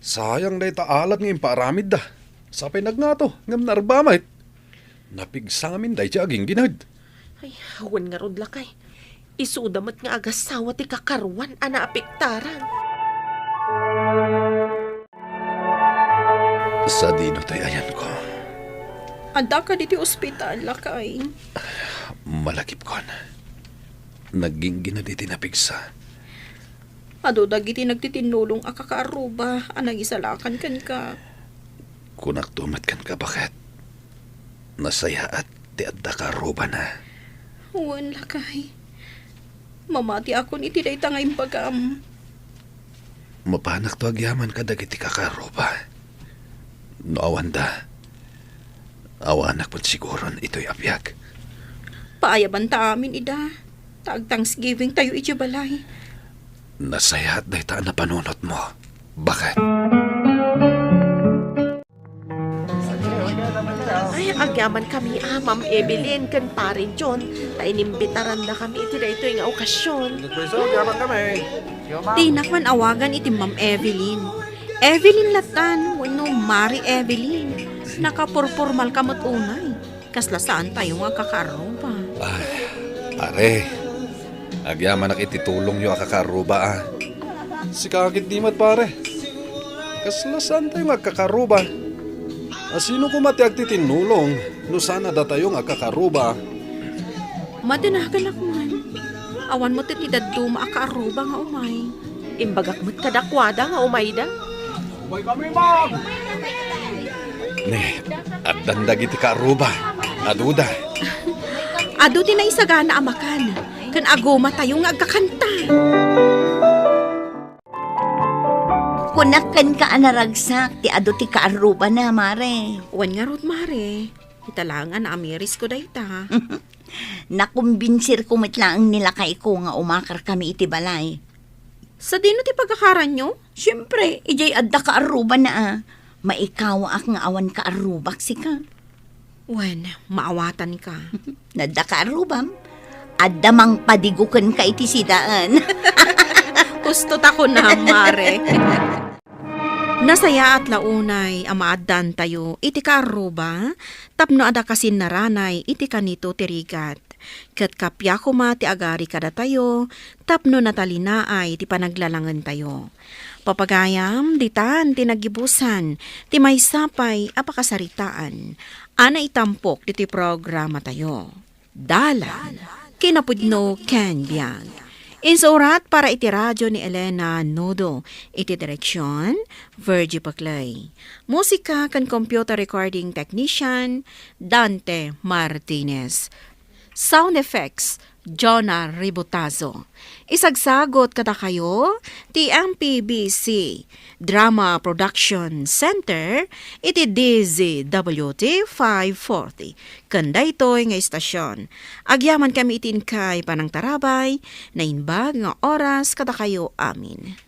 Sayang dayta alad nga impaaramidda. Sapay nagngato, ngem narba met. Napigsa ngamin daydiay aginggined. Ay, wen ngarud lakay. Isuda met nga agassawa ti kakaruan a naapektaran. Sadino toy ayanko? Adda kadi ti ospital, lakay? Malagipkon. Nagginggined iti napigsa. Adu dagiti nagtitinnulong a kakaarruba a nangisalakan kenka. Kunakto met kenka, baket. Nasayaat ti adda kaarrubana. Wen, lakay. Mamatiakon iti dayta nga imbagam. Mapanakto agyaman kadagiti kakaarruba. No awanda, awanak met siguron itoy a biag. Paayabanta amin ida, ta ag-Thanksgiving tayo iti balay. Nasayaat dayta a napanunotmo. Baket? Ay, agyaman kami, ah, Ma'am Evelyn ken Pare John, ta inimbitaranda kami iti daytoy nga okasion. Nagpayso, agyaman kami. Dinak man awagan iti Ma'am Evelyn. Evelyn latan, wenno Mari Evelyn. Nakapurpurmal ka met unay. Kasla saan tayo nga agkakaarruba. Ay, pare, agyamanak iti tulongyo a kakaarruba, ah. Sika ketdi met, pare. Kasla saan tayo nga agkakaarruba? A, sino koma ti agtitinnulong no saan a datayo nga agkakaarruba? Madanaganak man. Awan met ti dadduma a kaarruba nga umay. Imbagak met kadakuada nga umayda. Umay kami, ma'am! Ne, addan dagiti kaarruba. Aduda. Adu ti naisagana a makan, ken aguma tayo nga agkakanta. Kunak kenka a naragsak ti adu ti kaarrubana, Mare. Wen ngarud, Mare. Ita laeng a naamirisko dayta. Nakumbinsirko met laeng ni lakayko nga umakarkami iti balay. Sadino ti pagakaranyo? Siempre, idiay adda kaarrubana a. Maikawaak nga awan kaarrubak sika. Wen, maawatanka. Nadda kaarrubam? Adda mangpadigo kenka iti sidaan. Husto ta kunam, Mare. Nasayaat la unay a maaddaantayo iti kaarruba tapno adda kasinnaranay iti kanito ti rigat. Ket kappia koma ti agari kadatayo tapno natalinaay ti panaglalangentayo. Papagayam, ditan ti naggibusan ti maysa pay a pakasaritaan a naitampok ditoy programatayo. Dalan, kinapudno ken biag. Insurat para iti radio ni Elena Nudo, iti direksyon, Virgie Paclay. Musika ken computer recording technician, Dante Martinez. Sound effects, Jonah Ribotazo. Isagsagot kadakayo ti M P B C Drama Production Center iti D Z W T five forty. Ken daytoy nga istasyon, agyaman kami iti inkay panangtarabay, naimbag nga oras kadakayo amin.